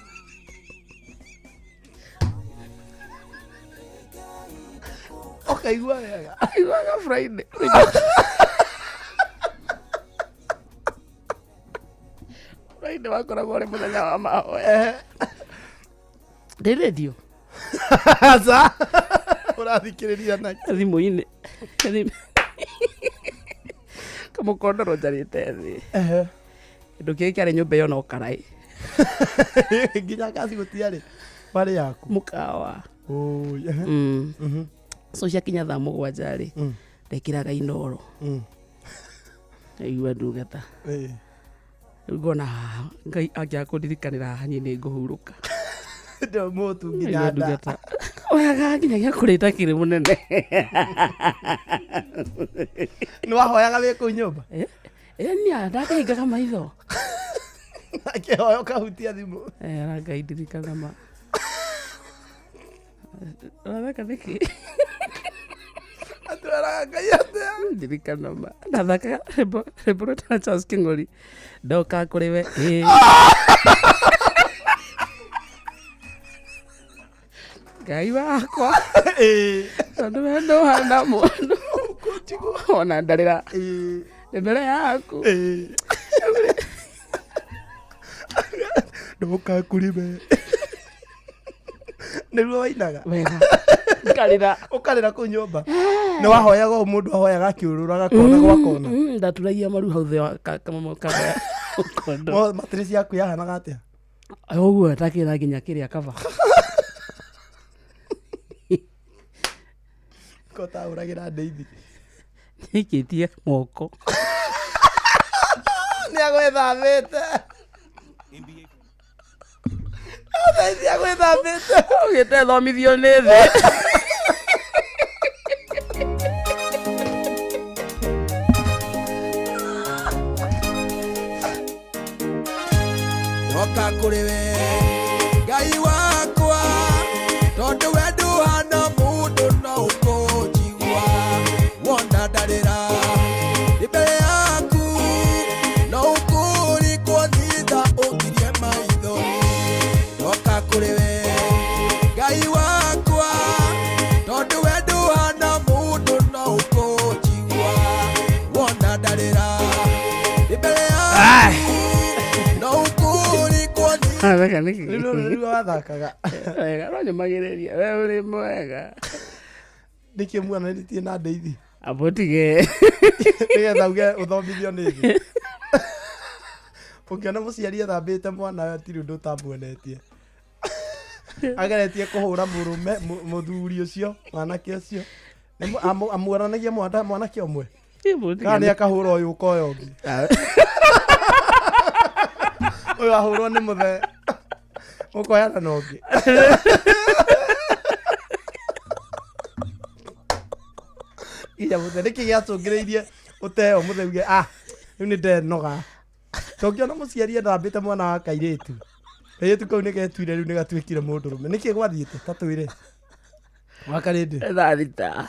Ũkaigua wega. Aiguaga Friday. Friday wakoragwo ũrĩ mũthenya wa mahoya. Ndĩ rĩndiũ. Aca. Ũrathikĩrĩria nakĩ? Thimũ-inĩ. Kamũkondoro njarĩte thĩ. Kĩndũ kĩngĩ kĩarĩ nyũmba ĩyo no karaĩ. Nginya ngaci gũtiarĩ. Warĩ yaku? Mũkawa. So ciakinya thaa mũgwanja rĩ, ndekĩraga Inooro. Ngaigua ndungata. Rĩu ngona haha Ngai angĩaga kũndirikanĩra haha niĩ nĩ ngũhurũka. Ndĩ mũtu nginya Ngaigua nda. ndungata. Oyaga nginya gĩa kũrĩa itakĩrĩ mũnene. Nĩ wahoyaga wĩ kũu nyũmba? Ĩni, ndakĩhingaga maitho. Akĩhoya ũkahutia thimũ. Ara Ngai ndirikana ma. Ũratheka nĩkĩ? Atwaraga Ngai atĩa? Ndirikana ma. Ndathakaga rwĩmbo rwĩtagwo Charles Kĩng'ori. Ndoka kũrĩ we. Ĩĩ. Ngai wakwa. Tondũ we ndũhana mũndũ. Ona ndarĩra. Ndĩ mbere yaku. Ndoka kũrĩ we. Nĩruo wainaga? Wega. Ngarĩra. Ũkarĩra kũu nyũmba. Nĩ wahoyaga ũũ mũndũ ahoyaga akĩũrũraga kona gwa kona. Ndaturagia maru hau thĩ wa kamwe ũkondo. Matirĩci yaku yahanaga atĩa? Ũguo takĩra nginya kĩrĩa kaba. Ko tahũragĩra ndeithi. Nĩikĩtie moko. Nĩ agwĩthambĩte. Thaa ici agwĩthambĩte. Ũgĩte thomithio nĩ thĩ. Ndoka kũrĩ we Ngai wakwa, tondũ we ndũhana mũndũ no ũkũnjigua. Wona ndarĩra ndĩ mbere yaku, no ũkũrikwo thitha ũngirie maithori. Ndoka kũrĩ we Ngai wakwa, tondũ we ndũhana mũndũ no ũkũnjigua. Wona ndarĩra ndĩ mbere yaku, no ũkũrikwo thitha. Wega nĩkĩ? Rĩu wathakaga. Wega, no nyũmagĩrĩria. We ũrĩ mwega. Nĩkĩ muonanĩtie na ndeithi? Abo tige. Nĩgetha uge ũthomithio nĩ thĩ. Ũngĩona mũciari ethambĩte mwana hatirĩ ũndũ ũtamuonetie. Ageretie kũhũra mũrũme mũthuri ũcio, mwanake ũcio. Amuonanagia mwanake ũmwe. Kana nĩ akahũra ũyũ ũkoya ũngĩ. Ũyũ ahũrwo nĩ mũthee. Ũkoyana na ũngĩ. Nginya mũthee nĩkĩ gĩacũngĩrĩirie ũteo mũthee uge ah rĩu nĩ ndenoga. Tũngĩona mũciari ethambĩte mwana wa kairĩtu. Kairĩtu kau nĩgetuire rĩu nĩgatuĩkire mũndũrũme. Nĩkĩ gwathiĩte ta twĩre? Wakarĩndĩ. Thaa thita.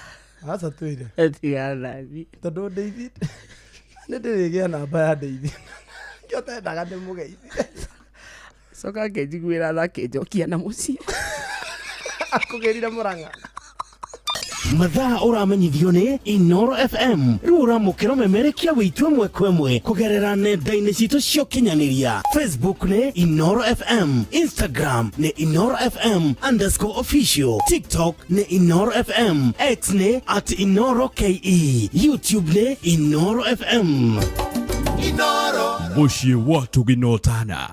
Aca twĩre. Tiga nathi. Tondũ ndeithi nĩ ndĩrĩgĩa namba ya ndeithi. Kĩo tendaga ndĩmũgeithie. Coka ngĩnjiguĩra tha akĩnjokia na mũciĩ. Akũgĩrire Mũrang'a. Mathaa ũramenyithio nĩ Inoro FM rĩu ũramũkĩra ũmemerekia wĩitũ ĩmwe kwa ĩmwe kũgerera nenda-inĩ citũ cia ũkinyanĩria. Facebook nĩ Inoro FM, Instagram nĩ Inoro FM underscore official, TikTok nĩ Inoro FM, X nĩ at Inoro KE, YouTube nĩ Inoro FM. Inoro. Mũciĩ wa tũginotana.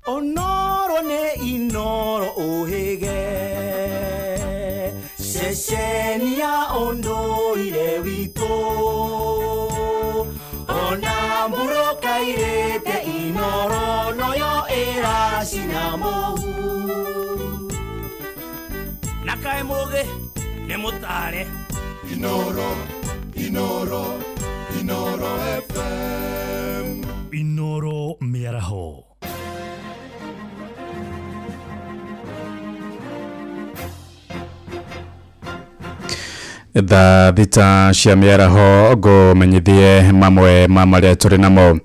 Onoro nĩ Inoro ũhĩge, ceceni ya ũndũire witũ. Ona mbura kairĩte Inoro noyo ĩracina mũhu. Na kaĩ mũgĩ nĩ mũtare. Inoro, Inoro, Inoro FM. Inoro mĩaraho. Thaa thita cia mĩaraho ngũmenyithie mamwe ma marĩa tũrĩ namo.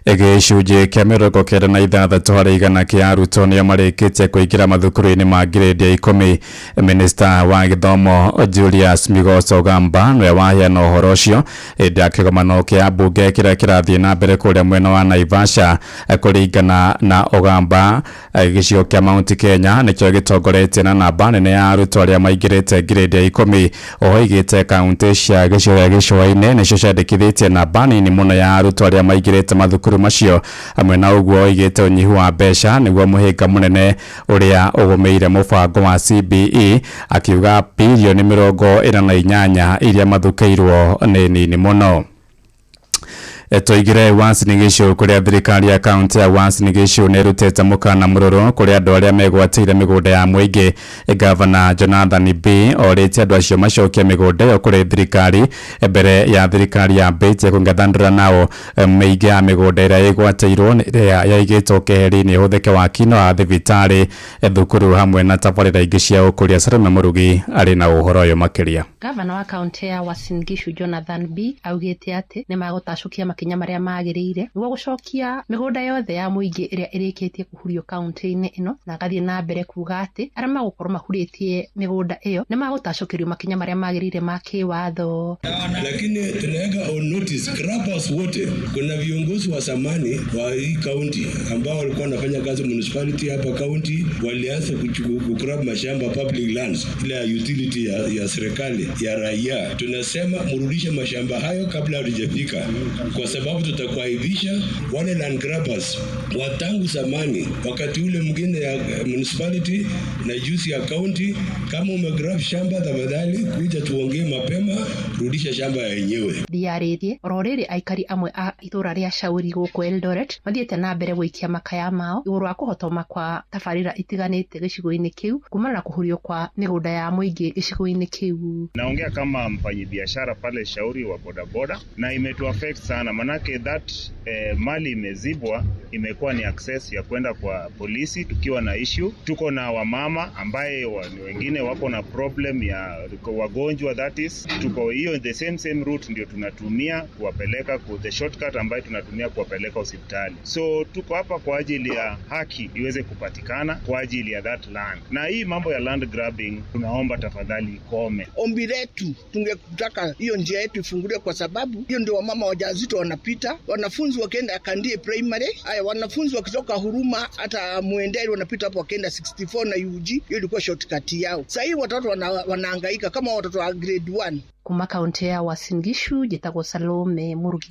Gĩcunjĩ kĩa 96 harĩ igana kĩa arutwo nĩo marĩkĩtie kũingĩra mathukuru-inĩ ma grade ya 10. Minista wa gĩthomo Julius Migos Ogamba nĩwe waheana ũhoro ũcio hĩndĩ ya kĩgomano kĩa mbunge kĩrĩa kĩrathiĩ na mbere kũrĩa mwena wa Naivasha. Kũringana na Ogamba, gĩcigo kĩa Mount Kenya nĩkĩo gĩtongoretie na namba nene ya arutwo arĩa maingĩrĩte grade ya 10. Oho oigĩte kaunti cia gĩcigo gĩa gĩcũa-inĩ nĩcio ciandĩkithĩtie namba nini mũno ya arutwo arĩa maingĩrĩte mathukuru macio. Hamwe na ũguo oigĩte ũnyihu wa mbeca nĩguo mũhĩnga mũnene ũrĩa ũgũmĩire mũbango wa CBE, akiuga birioni 48 iria mathukĩirwo nĩ nini mũno. Tũigire Uasin Gishu kũrĩa thirikari ya kaunti ya Uasin Gishu nĩ ĩrutĩte mũkana mũrũrũ kũrĩ andũ arĩa megwatĩire mĩgũnda ya mũingĩ. Gavana Jonathan B orĩtie andũ acio macokie mĩgũnda ĩyo kũrĩ thirikari mbere ya thirikari yambĩtie kũng'ethanĩra nao. Mĩingĩ ya mĩgũnda ĩrĩa ĩgwatĩirwo nĩ ĩrĩa yaigĩtwo keheri-inĩ ĩhũthĩke waki-inĩ wa thibitarĩ, thukuru hamwe na tabarĩra ingĩ cia ũkũria. Salome Mũrugi arĩ na ũhoro ũyũ makĩria. Gavana wa kaunti ya Uasin Gishu Jonathan B augĩte atĩ nĩ magũtacũkia makinya makinya marĩa magĩrĩire nĩguo gũcokia mĩgũnda yothe ya mũingĩ ĩrĩa ĩrĩkĩtie kũhurio kaunti-inĩ ĩno, na agathiĩ na mbere kuga atĩ arĩa magũkorwo mahurĩtie mĩgũnda ĩyo nĩ magũtacũkĩrio makinya marĩa magĩrĩire ma kĩwatho. Lakini tunaweka on notice grabbers wote. Kuna viongozi wa zamani wa hii county ambao walikuwa wanafanya kazi municipality hapa county, walianza kugrab mashamba public lands, ile ya utility ya serikali ya raia. Tunasema mrudishe mashamba hayo kabla hatujafika, kwa sababu tutakuaibisha wale land grabbers wa tangu zamani, wakati ule mwingine ya municipality na juzi ya county. Kama umegrab shamba, tafadhali kuja tuongee mapema, rudisha shamba yenyewe. Ndiarĩrie oro rĩrĩ aikari amwe a itũra rĩa Shauri gũkũ Eldoret mathiĩte na mbere gũikia makaya mao igũrũ wa kũhotoma kwa tabarĩra itiganĩte gĩcigo-inĩ kĩu kumana na kũhurio kwa mĩgũnda ya mũingĩ gĩcigo-inĩ kĩu. Naongea kama mfanyibiashara pale Shauri wa bodaboda, na imetu affect sana manake that mali imezibwa, imekuwa ni access ya kwenda kwa polisi tukiwa na issue. Tuko na wamama ambaye wengine wako na problem ya wagonjwa, that is tuko hiyo the same route ndio tunatumia kuwapeleka ku the shortcut ambayo tunatumia kuwapeleka hospitali. So tuko hapa kwa ajili ya haki iweze kupatikana kwa ajili ya that land, na hii mambo ya land grabbing tunaomba tafadhali ikome. Ombi letu tungetaka hiyo njia yetu ifunguliwe, kwa sababu hiyo ndio wamama wajawazito wanapita, wanafunzi wakienda Kandie primary, haya wanafunzi wakitoka Huruma hata Muenderi wanapita hapo wakienda 64 na UG, hiyo ilikuwa shortcut yao. Sasa hii watoto wanahangaika kama watoto wa grade 1. Kuma kaunti ya Uasin Gishu njĩtagwo Salome Murugi.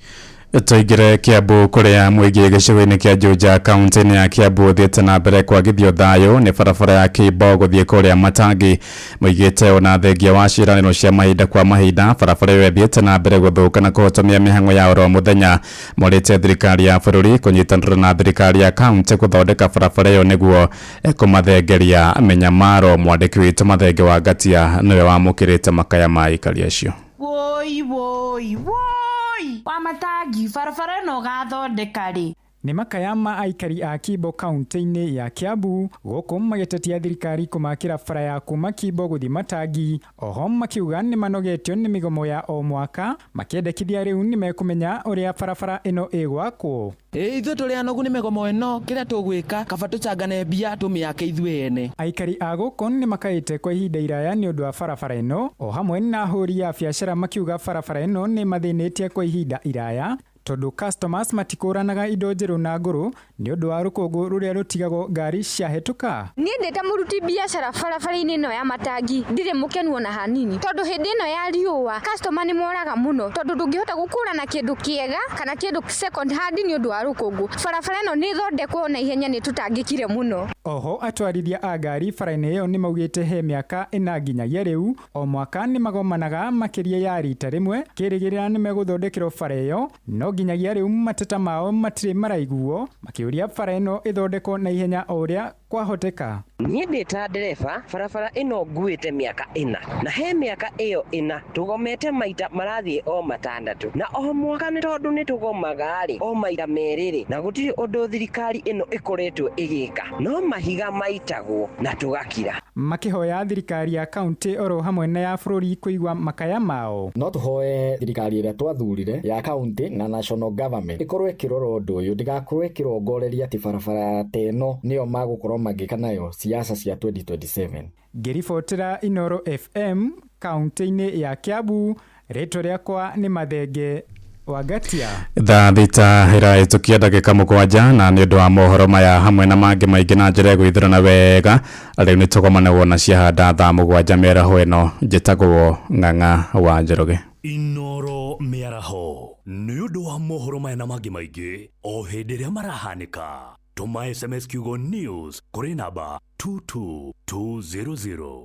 Tũingĩre Kiambu kũrĩa mũingĩ gĩcigo-inĩ kĩa Juja kaunti-inĩ ya Kiambu ũthiĩte na mbere kwagithio thayũ nĩ barabara ya Kĩimbo gũthiĩ kũrĩa Matangi. Moigĩte ona thengia wa ciĩranĩro cia mahinda kwa mahinda barabara ĩyo ĩthiĩte na mbere gũthũka na kũhotomia mĩhang'o ya oro mũthenya. Morĩte thirikari ya bũrũri kũnyitanĩra na thirikari ya kaunti gũthondeka barabara ĩyo nĩguo kũmathengeria mĩnyamaro. Mwandĩki witũ Mathenge wa Ngatia nĩwe wamũkĩrĩte makaya ma aikari acio. Woi woi woi wa Matangi, barabara ĩno ũgathondeka rĩ? Nĩ makaya ma aikari a Kimbo kaunti-inĩ ya Kiambu gũkũ magĩtetia thirikari kũmakĩra bara ya kuma Kimbo gũthiĩ Matangi. Oho makiuga nĩ manogetio nĩ mĩgomo ya o mwaka, makĩendekithia rĩu nĩ mekũmenya ũrĩa barabara ĩno ĩgwakwo. Ithuĩ tũrĩ anogu nĩ mĩgomo ĩno, kĩrĩa tũgwĩka kaba tũcangane mbia tũmĩake ithuĩ ene. Aikari a gũkũ nĩ makaĩte kwa ihinda iraya nĩ ũndũ wa barabara ĩno, o hamwe na ahũri a biacara makiuga barabara ĩno nĩ mathĩnĩtie kwa ihinda iraya tondũ customers matikũranaga indo njerũ na ngũrũ nĩ ũndũ wa rũkũngũ rũrĩa rũtigagwo ngari ciahĩtũka. Niĩ ndĩ ta mũruti biacara barabara-inĩ ĩno ya Matangi ndirĩ mũkenu ona hanini, tondũ hĩndĩ ĩno ya riũa customer nĩ moraga mũno, tondũ ndũngĩhota gũkũrana kĩndũ kĩega kana kĩndũ second hand nĩ ũndũ wa rũkũngũ. Barabara ĩno nĩ ĩthondekwo na ihenya nĩ tũtangĩkire mũno. Oho atwarithia a ngari bara-inĩ ĩyo nĩ maugĩte he mĩaka ĩna nginyagia rĩu o mwaka nĩ magomanaga makĩria ya rita rĩmwe kĩrĩgĩrĩra nĩ megũthondekerwo bara ĩyo, no nginyagia rĩu mateta mao matirĩ maraiguo, makĩũria bara ĩno ĩthondekwo na ihenya o ũrĩa kwahoteka. Niĩ ndĩ ta ndereba barabara ĩno nguĩte mĩaka ĩna, na he mĩaka ĩyo ĩna tũgomete maita marathiĩ o matandatũ, na o mwaka nĩ tondũ nĩ tũgomaga rĩ o maita merĩ rĩ, na gũtirĩ ũndũ thirikari ĩno ĩkoretwo ĩgĩka, no mahiga maitagwo na tũgakira. Makĩhoya thirikari ya kaunti oro hamwe na ya bũrũri kũigua makaya mao. No tũhoe thirikari ĩrĩa twathurire ya kaunti na national government ĩkorwo ĩkĩrora ũndũ ũyũ, ndĩgakorwo ĩkĩrongoreria atĩ barabara ta ĩno nĩyo magũkorwo magĩka nayo siasa cia 2027. Ngĩribotera Inoro FM kaunti-inĩ ya Kiambu, rĩtwa rĩakwa nĩ Mathenge wa Ngatia. Thaa thita ĩrahĩtũkia ndagĩka 7 na nĩ ũndũ wa mohoro maya hamwe na mangĩ maingĩ na njĩra ya gwĩthurana wega rĩu nĩ tũgomanagwo na ciahanda thaa 7 mĩaraho ĩno. Njĩtagwo Ng'ang'a wa Njoroge. Inoro mĩaraho nĩ ũndũ wa mohoro maya na mangĩ maingĩ o hĩndĩ ĩrĩa marahanĩka. Tũma SMS kiugo news kũrĩ namba 22200.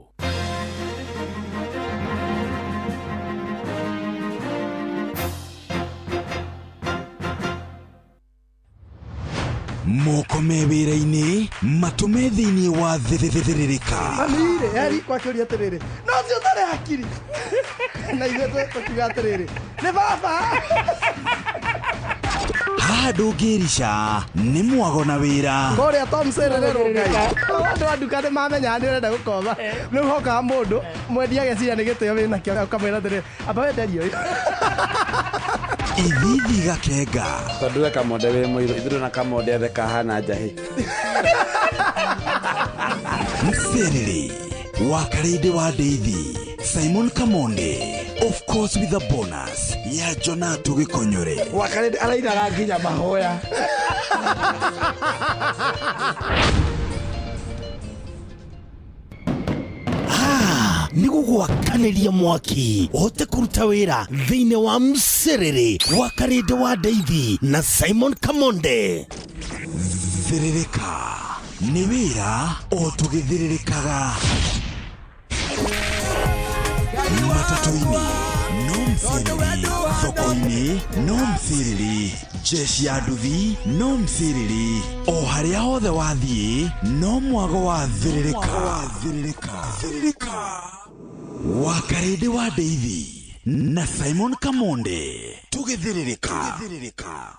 Moko me wĩra-inĩ matũme thĩinĩ wa thĩthĩrĩrĩka. Mami-rĩ, eri kwakĩũria atĩrĩrĩ, no ũcio ũtarĩ hakiri na ithuĩ tũkiuga atĩrĩrĩ, nĩ baba. Haha ndũngĩrica nĩ mwago na wĩra. Kũrĩa Tom Serererwo Ngai. Andũ a nduka nĩ mamenyaga nĩ ũrenda gũkoma. Rĩu hokaga mũndũ mwendia ageciria nĩ gĩtĩo wĩnakĩo, ũkamwĩra atĩrĩrĩ, amba wenderie ũyũ. Ithithi Gakenga. Tondũ we Kamonde wĩ mũirũ, ithuĩ na Kamonde othe kahana njahĩ. Mserere wa Karĩndĩ wa Ndeithi, Simon Kamonde, of course with a bonus ya Jonatu Gĩkonyore. Wakarĩndĩ arainaga nginya mahoya. Nĩ gũgwakanĩria mwaki ũhote kũruta wĩra thĩinĩ wa mserere wa Karĩndĩ wa Ndeithi na Simon Kamonde. Thĩrĩrĩka nĩ wĩra o tũgĩthĩrĩrĩkaga. Matatũ-inĩ no mserere, thoko-inĩ no mserere, jeshi ya nduthi no mserere, o harĩa hothe wathiĩ no mwago wa thĩrĩrĩka. Thĩrĩrĩka. Wa Karĩndĩ wa Ndeithi na Simon Kamonde tũgĩthĩrĩrĩka.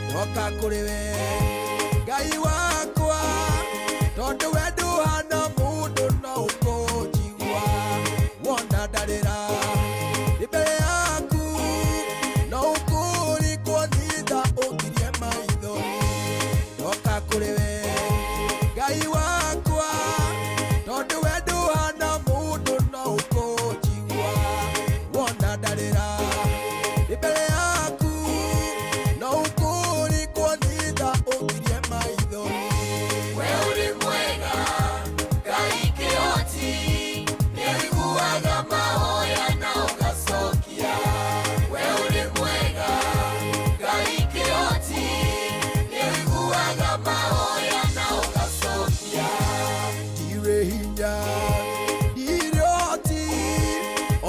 Ndoka kũrĩ we Ngai wakwa, tondũ we ndũhana mũndũ no ũkũnjigua. Wona ndarĩra ndĩ mbere yaku, no ũkũrikwo thitha ũngirie maithori. Ndoka kũrĩ we Ngai wakwa, tondũ we ndũhana mũndũ no ũkũnjigua. Wona ndarĩra ndĩ mbere yaku, no ũkũrikwo thitha ũngirie maithori. We ũrĩ mwega Ngai kĩhoti, nĩũiguaga mahoya na ũgacokia. We ũrĩ mwega Ngai kĩhoti, nĩũiguaga mahoya na ũgacokia. Ndirĩ hinya, ndirĩ ũhoti,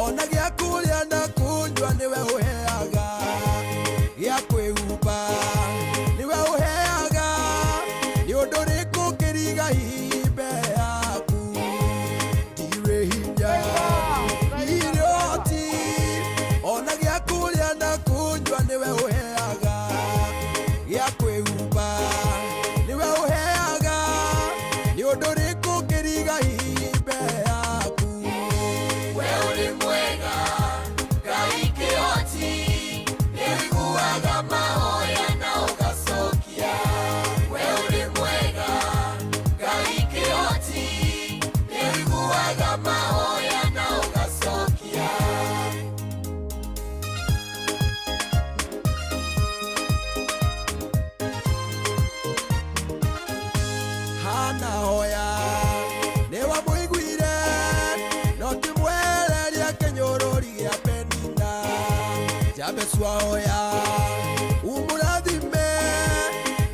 ona gĩa kũrĩa na kũnyua nĩwe ũheaga. Gĩa kwĩhumba nĩwe ũheaga. Nĩ ũndũ ũrĩkũ ũngĩriga hihi mbere yaku? Ndirĩ hinya, ndirĩ ũhoti, ona gĩa kũrĩa na kũnyua nĩwe ũheaga. Gĩa kwĩhumba nĩwe ũheaga. Nĩ ũndũ ũrĩkũ ũngĩriga hihi mbere yaku? We ũrĩ mwega Ngai kĩhoti, nĩũiguaga mahoya na ũgacokia. We ũrĩ mwega Ngai kĩhoti, nĩũiguaga mahoya na ũgacokia. Hana hoya nĩwamũiguire, no ti mwereria kĩnyũrũri gĩa Penina. Jabesu ahoya umũrathime,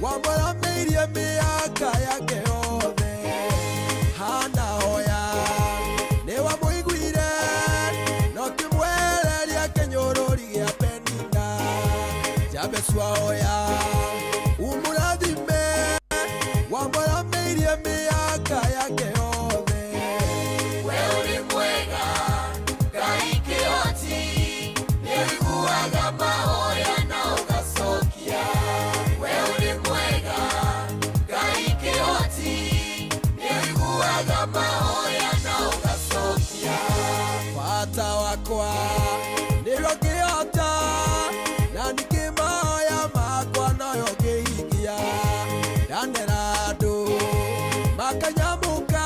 wamũramĩirie mĩaka yake yothe. Hana hoya nĩwamũiguire, no ti mwereria kĩnyũrũri gĩa Penina. Jabesu ahoya umũrathime, wamũramĩirie mĩaka yake yothe. We ũrĩ mwega Ngai kĩhoti, nĩũiguaga mahoya na ũgacokia. We ũrĩ mwega Ngai kĩhoti, nĩũiguaga mahoya na ũgacokia. Bata wakwa nĩrĩo ngĩhota, na ningĩ mahoya makwa noyo ngĩhingia. Ndanera andũ makanyamũka,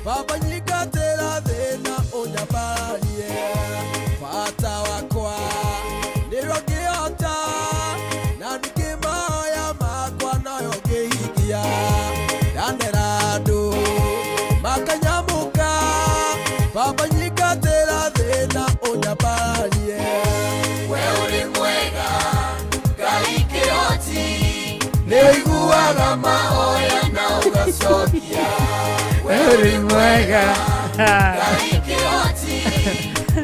baba nyingatĩra thĩna ũnyambararie. Bata wakwa nĩrĩo ngĩhota, na ningĩ mahoya makwa noyo ngĩhingia. Ndanera andũ makanyamũka, baba nyingatĩra thĩna ũnyambararie. We ũrĩ mwega Ngai kĩhoti, nĩũiguaga mahoya na ũgacokia. We ũrĩ mwega Ngai kĩhoti,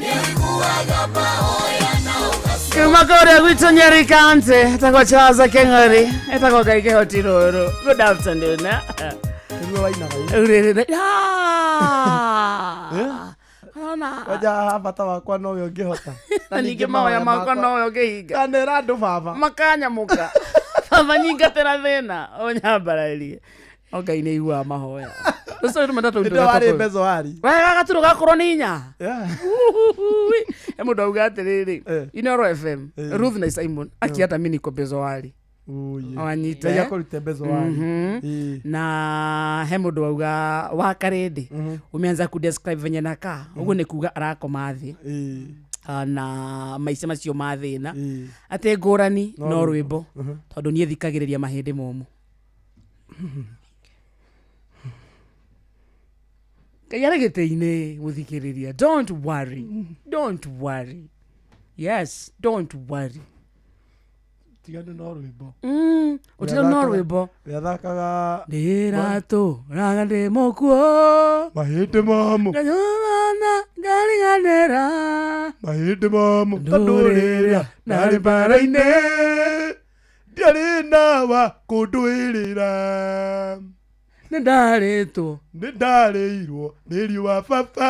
nĩũiguaga mahoya na ũgacokia. Kuma kũrĩa gwitũ Nyeri County, etagwo Charles Keng'ori, etagwo Ngai kĩhoti rũrũ. Good afternoon. Nĩguo wainaga ĩ. Rĩrĩ- Ah. Ona. Wanja bata wakwa nowe ũngĩhota. Na ningĩ mahoya makwa nowe ũngĩhinga. Ndanera andũ baba. Makanyamũka. Baba nyingatĩra thĩna ũnyambararie. No Ngai nĩ aiguaga mahoya. Ũcio nĩ matatu Nĩ warĩ mbecoari. Wega gaturũ gakorwo nĩ inya. Uhuhui. He mũndũ auga atĩrĩrĩ, Inoro FM, Ruth na Simon, akiata mimi niko bezoari. Wanyita. Ngai eh? akũrute mbecoari. Na he mũndũ auga wa karĩndĩ umeanza kudescribe venye nakaa ũguo nĩ kuga arakoma thĩ. Ah, na maica macio ma thĩna atĩ ngũrani No no rwĩmbo. rwĩmbo tondũ niĩ thikagĩrĩria mahĩndĩ momũ. Ngai arĩ gĩtĩ-inĩ mũthikĩrĩria, don't worry, don't worry, yes, don't worry. Tiganu no rwĩmbo. Ũtiganu no rwĩmbo. Rĩathakaga ndĩratũraga ndĩ mũkuo mahĩndĩ momũ nganyũmana ngariganĩra mahĩndĩ momũ tondũ rĩrĩa ndarĩ mbara-inĩ ndiarĩ na wa kũndũĩrĩra nĩ ndarĩtwo nĩ ndarĩirwo nĩ riũa baba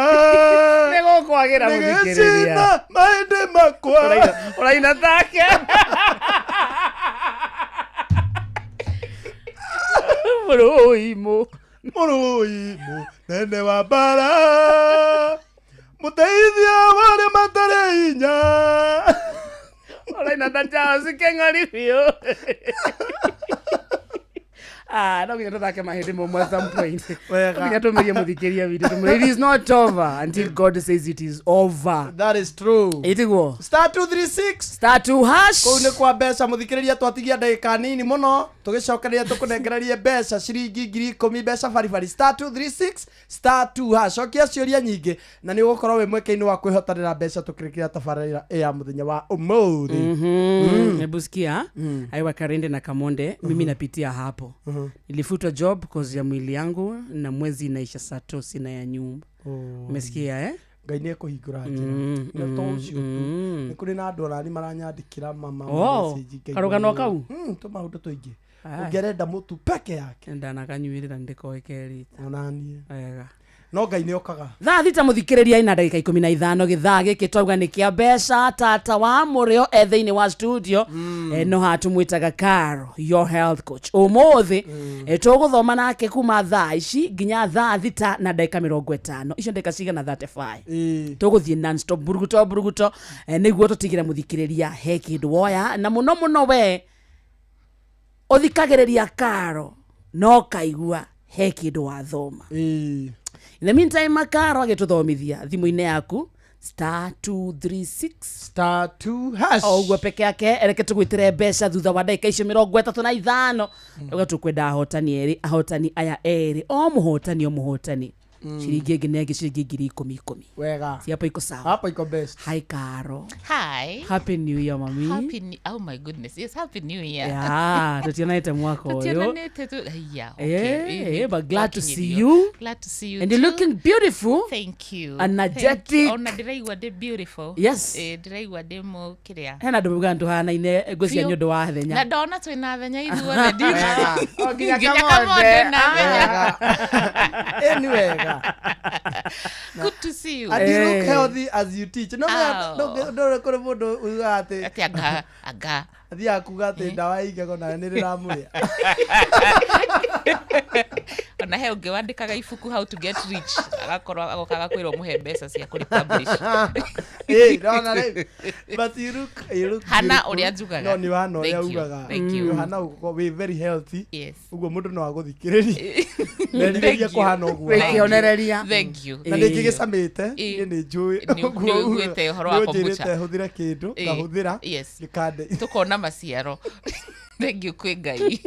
nĩ gũkwagĩra mũthikĩrĩria nĩgĩcina mahĩndĩ makwa ũraina take mũrũimũ mũrũimũ nene wa mbara mũteithia warĩa matarĩ hinya ũraina ta Charles Keng'ori biũ. Ah, no nginya tũthake mahĩndĩ momũ at some point. Wega. No nginya tũmerie mũthikĩria witũ tũmwĩre it is not over until God says it is over. That is true. Ĩtiguo. Star 236 star 2 hash. Kũu nĩ kwa mbeca mũthikĩrĩria twatigia ndagĩka nini mũno tũgĩcokereria tũkũnengererie mbeca ciringi 10,000 mbeca baribari star 236 star 2 hash cokia ciũria nyingĩ na nĩ ũgũkorwo wĩ mweke-inĩ wa kwĩhotanĩra mbeca tũkĩrĩkĩra tabarĩra ĩ ya mũthenya wa ũmũthĩ. Hebu sikia aiwa Karende na Kamonde, mimi napitia hapo. Nilifutwa job cause ya mwili yangu na mwezi inaisha saa to sina ya nyumba. Umesikia eh? Ngai nĩ ekũhingũra njĩra na to ũcio tu nĩ kũrĩ na andũ onani maranyandĩkĩra mama Oh, message ngaigua karũgano nĩ- kau? Tũmaũndũ tũingĩ Aye. ũngĩ arenda mũtu peke yake ndanakanyuĩrĩra ndĩkoĩ kerita onaniĩ wega no Ngai nĩ okaga thaa 6 mũthikĩrĩria ina ndagĩka 15 gĩthaa gĩkĩ twauga nĩ kĩa mbeca tata wa mũrĩo e thĩinĩ wa studio. No haha tũmwĩtaga Caro, your health coach. Ũmũthĩ tũgũthoma nake kuma thaa ici nginya thaa 6 na ndagĩka 50 icio ndagĩka cigana 35 tũgũthiĩ non-stop buruguto buruguto, nĩguo tũtigĩre mũthikĩrĩria he kĩndũ woya na mũno mũno we ũthikagĩrĩria Caro no kaigua he kĩndũ wathoma. In the meantime Caro agĩtũthomithia thimũ-inĩ yaku star 236 star 2 hash o ũguo peke yake reke tũgwĩtĩre mbeca thutha wa ndagĩka icio 35 uga tũkwenda ahotani erĩ ahotani aya erĩ o mũhotani o mũhotani ciringi ĩngĩ na ĩngĩ ciringi 10,000 wega si hapo iko sawa hapo iko best hi Caro. Hi. Happy new year mami. Happy new, oh my goodness. Yes, happy new year. Yeah, tutionanĩte mwaka ũyũ. Tutionanĩte tu yeah, okay. Eh, but glad to see Wakinyĩrio. you. Glad to see you And you're too. looking beautiful. Thank you. Energetic. Thank you. Ona ndĩraigua ndĩ beautiful. Yes. Eh, ndĩraigua ndĩ mũ kĩrĩa. Hena andũ maugaga ndũhanaine ngwĩciria Biũ. nĩ ũndũ wa Na thenya. ndona twĩna thenya ithuothe O, nginya nginya Kamonde. Kamonde na thenya. Ĩ nĩ wega. Good to see you. And you look healthy as you teach. No, Oh. no, no, kũrĩ mũndũ ugaga atĩ Atĩ anga anga athiaga kuga atĩ ndawa ya igego nayo nĩ rĩramũrĩa. Ona he ũngĩ wandĩkaga ibuku how to get rich agakorwo agoka agakwĩrwo mũhe mbeca cia kũrĩ publish. Ĩ, ndona rĩu. But you look Hana beautiful. ũrĩa njugaga. No, nĩ ũhana ũrĩa Thank you. ugaga. Thank you. Ũhana ũguo wĩ very healthy. Yes. Ũguo mũndũ no agũthikĩrĩrie. Merirĩrie Thank you. kũhana ũguo. Thank you. Thank you. Na nĩ ngĩgĩcamĩte, niĩ nĩ njũĩ. Nĩ ũiguĩte ũhoro wa Nĩ kombucha. ũnjĩrĩte hũthĩre kĩndũ, Ĩ. ngahũthĩra. Yes. Gĩkande. Tukona maciaro. Thank you kwĩ Ngai.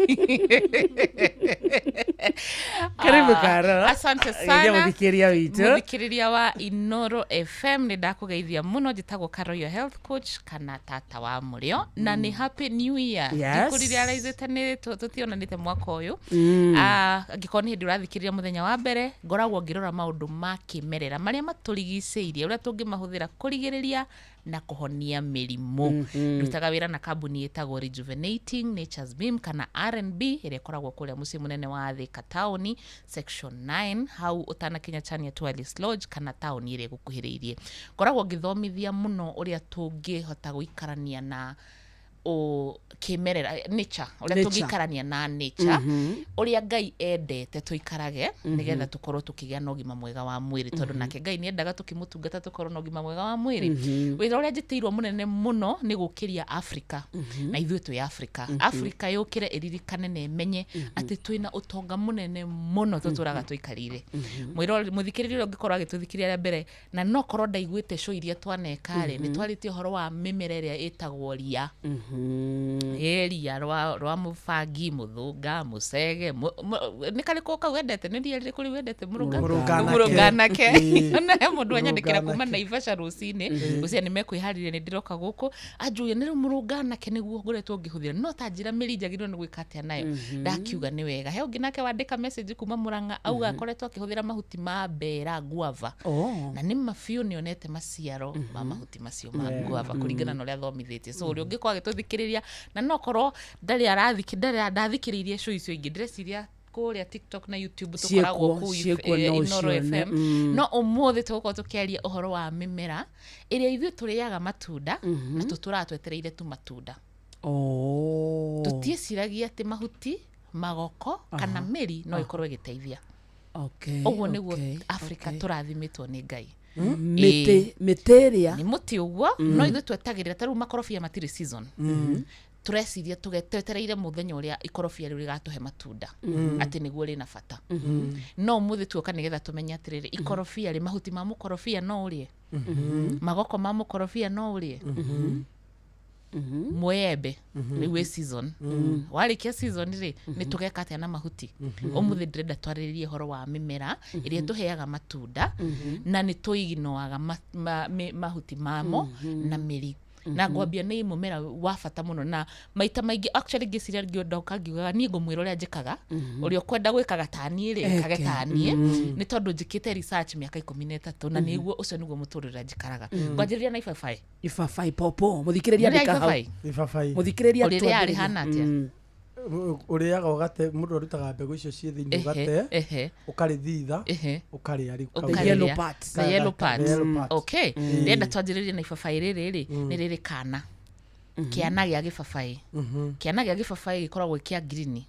Karibu Ah, Caro. Asante Geithia sana. mũthikĩrĩria witũ. Mũthikĩrĩria wa Inoro FM nĩ ndakũgeithia mũno njĩtagwo Caro your health coach kana tata wa mũrĩo na nĩ happy new year. Yes. Ndikũririaraicĩte nĩ tũtionanĩte mwaka ũyũ. Ah, angĩkorwo nĩ hĩndĩ ũrathikĩrĩria mũthenya wa mbere ngoragwo ngĩrora maũndũ ma kĩmerera marĩa matũrigicĩirie ũrĩa tũngĩmahũthĩra kũrigĩrĩria na kũhonia mĩrimũ. Ndutaga wĩra na kambuni ĩtagwo Rejuvenating Nature's Beam kana R&B ĩrĩa ĩkoragwo kũrĩa mũciĩ mũnene wa Thika taũni section 9 hau ũtanakinya Chania Tourist Lodge kana taũni ĩrĩa ĩgũkuhĩrĩirie. Ngoragwo ngĩthomithia mũno ũrĩa tũngĩhota gũikarania na Kĩmerera, nature, ũrĩa Nature. Tũngĩikarania na nature, ũrĩa Ngai endete tũikarage, nĩgetha tũkorwo tũkĩgĩa na ũgima mwega wa mwĩrĩ, tondũ nake Ngai nĩ endaga tũkĩmũtungata tũkorwo na ũgima mwega wa mwĩrĩ. Wĩra ũrĩa njĩtĩirwo mũnene mũno nĩ gũkĩria Afrika, na ithuĩ twĩ Afrika. Afrika yũkĩre, ĩririkane na ĩmenye atĩ twĩna ũtonga mũnene mũno tũtũraga tũikarĩire. Mũthikĩrĩria ũrĩa ũngĩkorwo agĩtũthikĩrĩria rĩa mbere na no korwo ndaiguĩte show iria twaneka rĩ, nĩ twarĩtie ũhoro wa mĩmera ĩrĩa ĩtagwo ria, ĩ ria rwa mũbangi, mũthũnga, mũcege, nĩ karĩkũ kau wendete? Nĩ ria rĩrĩkũ rĩu wendete? Mũrũnga. Mũrũnganake. Mũrũnganake. Ĩĩ. Ona he mũndũ anyandĩkĩra kuma Mũrũnganake. Naivasha rũcinĩ, ngwĩciria nĩ mekwĩharĩria, nĩ ndĩroka gũkũ, anjũria nĩ rĩu mũrũnganake nĩguo ngoretwo ngĩhũthĩra, no ta njĩra mĩri njagĩrĩirwo nĩ gwĩka atĩa nayo. Ndakiuga nĩ wega. He ũngĩ nake wandĩka message kuma Mũrang'a, auga akoretwo akĩhũthĩra mahuti ma mbera, guava, na nĩ ma biũ nĩonete maciaro ma mahuti macio ma guava kũringana na ũrĩa athomithĩtie. So ũrĩa ũngĩkorwo agĩtũthikĩrĩria na no korwo ndarĩ arathikĩ ndarĩ ndathikĩrĩirie show icio ingĩ, ndĩreciria kũrĩa TikTok na YouTube tũkoragwo Ciĩkuo, kũu ciĩkuo, no Inoro ũcione. FM. No ũmũthĩ tũgũkorwo tũkĩaria ũhoro wa mĩmera ĩrĩa ithuĩ tũrĩaga matunda na tũtũraga twetereire tu matunda. Oh. Tũtiĩciragia atĩ mahuti, magoko kana mĩri no ĩkorwo ĩgĩteithia. Ũguo nĩguo Africa tũrathimĩtwo nĩ Ngai. Mĩtĩ, mĩtĩ ĩrĩa Nĩ mũtĩ ũguo, no ithuĩ twetagĩrĩra ta rĩu makorobia matirĩ season. Tũreciria twetereire mũthenya ũrĩa ikorobia rĩu rĩgatũhe matunda, atĩ nĩguo rĩna bata. No ũmũthĩ tuoka nĩgetha tũmenye atĩrĩrĩ, ikorobia rĩ, mahuti ma mũkorobia no ũrĩe, magoko ma mũkorobia no ũrĩe, mwembe rĩu wĩ season, warĩkia season rĩ, nĩ tũgeka atĩa na mahuti? Ũmũthĩ ndĩrenda twarĩrĩrie ũhoro wa mĩmera ĩrĩa ĩtũheaga matunda na nĩ tũiginoaga mahuti mamo na mĩri. Na ngwambia nĩ mũmera wa bata mũno, na maita maingĩ actually ngĩciria ngĩondoka ngiugaga niĩ ngũmwĩra ũrĩa njĩkaga, ũrĩa ũkwenda gwĩkaga ta niĩ rĩ, ĩkage ta niĩ, nĩ tondũ njĩkĩte research mĩaka 13 na nĩguo ũcio nĩguo mũtũrĩre ũrĩa njikaraga. Ngwanjĩrĩria na ibabaĩ. Ibabaĩ popo, mũthikĩrĩria, Nĩ andĩka hau. ibabaĩ? Ibabaĩ. Mũthikĩrĩria, Ũrĩrĩa twambĩrĩrie. rĩhana atĩa? Ũrĩaga ũgate, mũndũ arutaga mbegũ icio ciĩ thĩinĩ, ũgate, ũkarĩthitha, ũkarĩa rĩu kau. The yellow part. The yellow part. The yellow part. Okay, ndĩrenda twanjĩrĩrie na ibabaĩ rĩrĩ rĩ, nĩ rĩrĩ kana kĩana gĩa gĩbabaĩ. Kĩana gĩa gĩbabaĩ gĩkoragwo gĩ kĩa green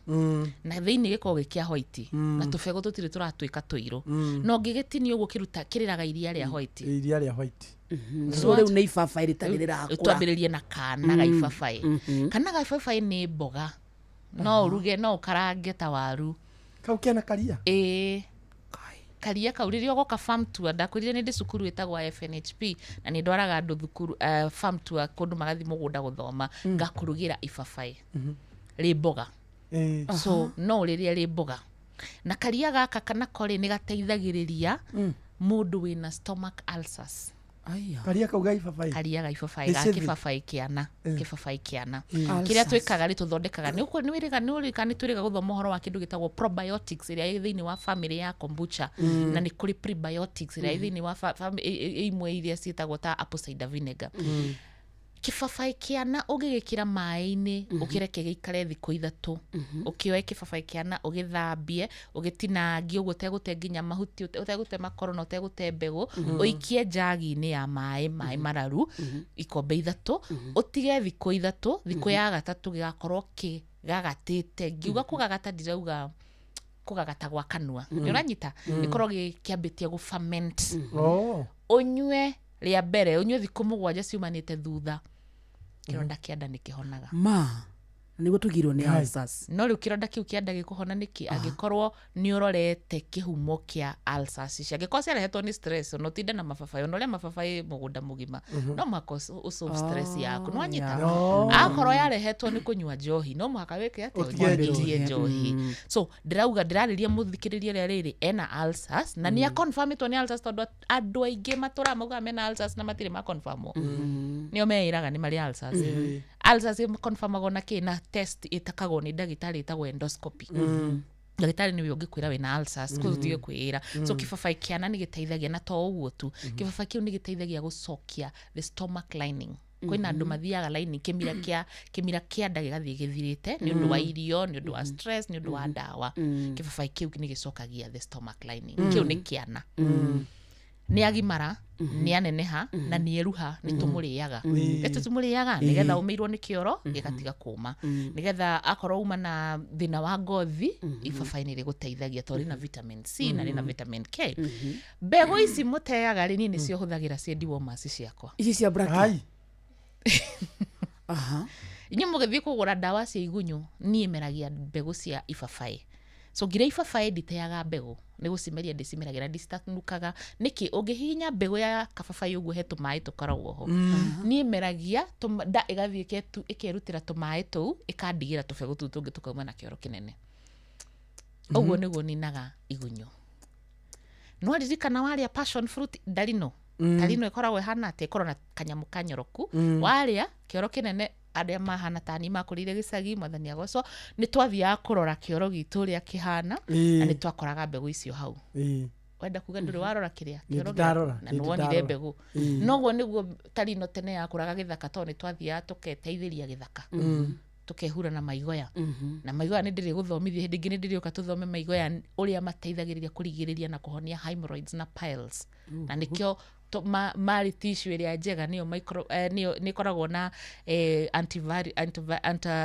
na thĩinĩ gĩkoragwo gĩ kĩa white, na tũbegũ tũtirĩ tũratuĩka tũirũ, na ũngĩgĩtinia ũguo kĩruta kĩrĩraga iria rĩa white. Iria rĩa white. So rĩu nĩ ibabaĩ rĩtarĩ rĩrakũra. Twambĩrĩrie na kana ga ibabaĩ. Kana ga ibabaĩ nĩ mboga, no ũruge, no ũkarange ta waru. Kau kena karia. Ĩĩ, karia kau rĩrĩa ũgoka farm tour, ndakwĩrire nĩ ndĩ cukuru ĩtagwo FNHP na nĩ ndwaraga andũ thukuru, farm tour, kũndũ magathiĩ mũgũnda gũthoma, ngakũrugĩra ibabaĩ rĩ mboga. So no ũrĩrĩe rĩ mboga, na karia gaka kana korĩ nĩ gateithagĩrĩria mũndũ wĩna stomach ulcers. Aya. Karia kau ga ibabaĩ. Karia ga ibabaĩ Nĩ ga cithi. kĩbabaĩ kĩana, kĩbabaĩ kĩana. Ulcers. Kĩrĩa twĩkaga rĩ, tũthondekaga nĩ ũkũ- nĩ wĩrĩga nĩ ũrĩka nĩ twĩrĩga gũthoma ũhoro wa kĩndũ gĩtagwo probiotics ĩrĩa ĩ thĩinĩ wa family ya kombucha, na nĩ kũrĩ prebiotics ĩrĩa ĩ thĩinĩ wa imwe iria ciĩtagwo ta apple cider vinegar. Kĩbabaĩ kĩana ũngĩgĩkĩra maĩ-inĩ, ũkĩreke gĩikare thikũ 3, ũkĩoe kĩbabaĩ kĩana, ũgĩthambie, ũgĩtinangie ũguo ũtegũte nginya mahuti, ũtegũte makoro na ũtegũte mbegũ, ũikie njagi-inĩ ya maĩ mararu ikombe 3, ũtige thikũ 3. Thikũ ya gatatũ gĩgakorwo kĩgagatĩte. Ngiuga kũgagata, ndirauga kũgagata gwa kanua, nĩ ũranyita, gĩkorwo gĩkĩambĩtie gũ ferment. Oh. Ũnyue rĩa mbere, ũnyue thikũ 7 ciumanĩte thutha, kĩronda kĩa nda nĩ kĩhonaga. Ma nĩguo tũgirwo nĩ ulcers. No rĩu kĩronda kĩu kĩa nda gĩkũhona nĩkĩ angĩkorwo nĩ ũrorete kĩhumo kĩa ulcers ici? Angĩkorwo ciarehetwo nĩ stress, ona ũtinde na mababaĩ, ona ũrĩa mababaĩ mũgũnda mũgima, no mũhaka ũsolve stress yaku, nĩ wanyita? Akorwo yarehetwo nĩ kũnyua njohi, no mũhaka wĩke atĩa? Ũtige ũtige njohi. njohi. So ndĩrauga, ndĩrarĩria mũthikĩrĩria ũrĩa rĩrĩ ena ulcers na nĩ aconfirmĩtwo nĩ ulcers, tondũ andũ aingĩ matũraga maugaga mena ulcers na matirĩ maconfirmwo, nĩo meĩraga nĩ marĩ ulcers. Ulcers ĩconfirmagwo na kĩ? Na test ĩtakagwo nĩ ndagĩtarĩ ĩtagwo endoscopy. Ndagĩtarĩ nĩwe ũngĩkwĩra wĩna ulcers, kũu ũtige kwĩĩra. So kĩbabaĩ kĩana nĩ gĩteithagia, na to ũguo tu, kĩbabaĩ kĩu nĩ gĩteithagia gũcokia the stomach lining. Kwĩna andũ mathiaga lining, kĩmira kĩa nda gĩgathiĩ gĩthirĩte nĩ ũndũ wa irio, nĩ ũndũ wa stress, nĩ ũndũ wa ndawa. Kĩbabaĩ kĩu nĩ gĩcokagia the stomach lining. Kĩu nĩ kĩana. Nĩ agimara, nĩ aneneha na nĩ eruha, nĩ tũmũrĩaga. Nĩ tũmũrĩaga nĩgetha ũmĩirwo nĩ kĩoro gĩgatiga kũma, nĩgetha akorwo uma na thĩna wa ngothi, ibabaĩ nĩ rĩgũteithagia tondũ rĩna vitamin C na rĩna vitamin K. Mbegũ ici mũteaga rĩ, niĩ nĩcio hũthagĩra ciĩ dewormers ciakwa. Ici cia black. Aha. Inyuĩ mũgĩthiĩ kũgũra ndawa cia igunyũ, niĩ meragia mbegũ cia ibabaĩ. So ngĩrĩa ibabaĩ nditeaga mbegũ, nĩ gũcimeria ndĩcimeragia, ndicitanukaga. Nĩkĩ? Ũngĩhihinya mbegũ ya kababaĩ ũguo, he tũmaĩ tũkoragwo ho. Niĩ meragia nda ĩgathiĩ ĩkerutĩra tũmaĩ tũu, ĩkandigĩra tũbegũ tũu tũngĩ tũkauma na kĩoro kĩnene. Ũguo nĩguo ninaga igunyũ. No ririkana warĩa passion fruit ndarino, tarino ĩkoragwo ĩhana atĩa? Ĩkoragwo na kanyamũ kanyoroku. Warĩa kĩoro kĩnene, arĩa mahana tani makũrĩire gĩcagi, mwathani agocwo, nĩ twathiaga kũrora kĩoro gitũ ũrĩa kĩhana, na nĩ twakoraga mbegũ icio hau. Wenda kuga ndũrĩ warora kĩrĩa Nĩ kĩoro ndarora, na nĩ nĩ wonire ndarora. mbegũ. Noguo nĩguo tarino tene yakũraga gĩthaka, tondũ nĩ twathiaga tũketeithĩria gĩthaka, tũkehura na maigoya. Na maigoya nĩ ndĩrĩ gũthomithia hĩndĩ ĩngĩ, nĩ ndĩrĩũka tũthome maigoya ũrĩa mateithagĩrĩria kũrigĩrĩria na kũhonia hemorrhoids na piles. Na nĩkĩo marĩ tissue ĩrĩa njega, nĩyo micro, nĩyo nĩ ĩkoragwo na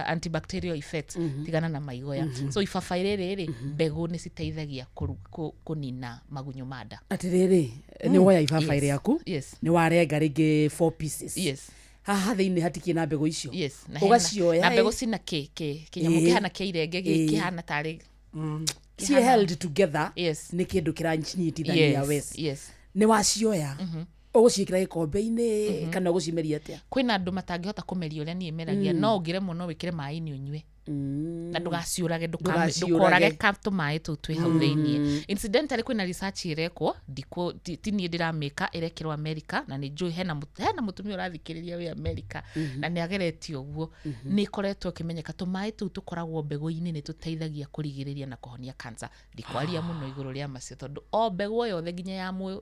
antibacterial effects. Tigana na maigoya. So ibabaĩ rĩrĩ rĩ, mbegũ nĩ citeithagia kũnina magunyũ ma nda. Atirĩrĩ, nĩ woya ibabaĩ rĩaku, nĩ warenga rĩngĩ four pieces, haha thĩinĩ hatikĩ na mbegũ icio. Yes, na hena- Ũgacioya, na mbegũ cina kĩ kĩnyamũ kĩhana kĩa irenge, kĩhana tarĩ ciĩ held together nĩ kĩndũ kĩranyitithania. Wes nĩ wacioya, ũgũciĩkĩra gĩkombe-inĩ kana ũgũcimeria atĩa? Kwĩna andũ matangĩhota kũmeria ũrĩa niĩ meragia. No ũngĩremwo, no wĩkĩre maĩ-inĩ ũnyue na ndũgaciũrage, Ndũgaciũrage. ndũkorage ka tũmaĩ tũu twĩ hau thĩiniĩ. Incidentally, kwĩna research ĩrekwo, ti niĩ ndĩramĩka, ĩrekĩrwo America, na nĩ njũĩ hena mũtumia ũrathikĩrĩria wĩ America na nĩ ageretie ũguo. Nĩ ĩkoretwo ĩkĩmenyeka tũmaĩ tũu tũkoragwo mbegũ-inĩ nĩ tũteithagia kũrigĩrĩria na kũhonia cancer. Ndikwaria mũno igũrũ rĩa macio, tondũ o mbegũ o yothe nginya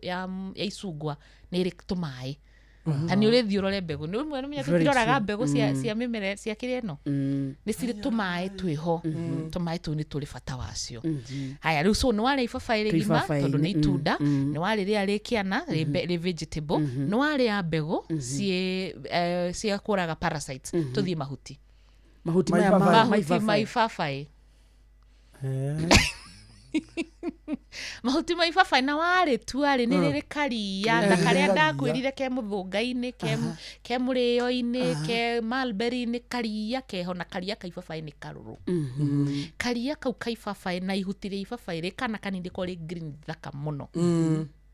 ya icungwa nĩ ĩrĩ tũmaĩ. Ta nĩ ũrĩthiĩ ũrore mbegũ, nĩ ũmwe nĩmenya Very tũtiroraga true. mbegũ cia mĩmera cia kĩrĩa ĩno, nĩ cirĩ tũmaĩ twĩho. Tũmaĩ tũu nĩ tũrĩ bata wacio. Haya, rĩu so nĩ warĩa ibabaĩ rĩgima, Ibabaĩ, tondũ nĩ itunda, nĩ warĩrĩa rĩ kĩana, rĩ vegetable, nĩ warĩa mbegũ ciĩ cia kũraga parasites. Tũthiĩ mahuti. Mahuti maya ma Mahuti ma ibabaĩ. ibabaĩ. Mahuti ma ibabaĩ na warĩtua rĩ, nĩ rĩrĩ karia ta karĩa Karia. Ndakwĩrire ke mũthũnga-inĩ, ke mũrĩo-inĩ, ke mulberry-inĩ, karia keho. Na karia ka ibabaĩ nĩ karũrũ. Karia kau ka ibabaĩ na ihuti rĩa ibabaĩ rĩ kana kanini rĩkoragwo rĩ green thaka mũno,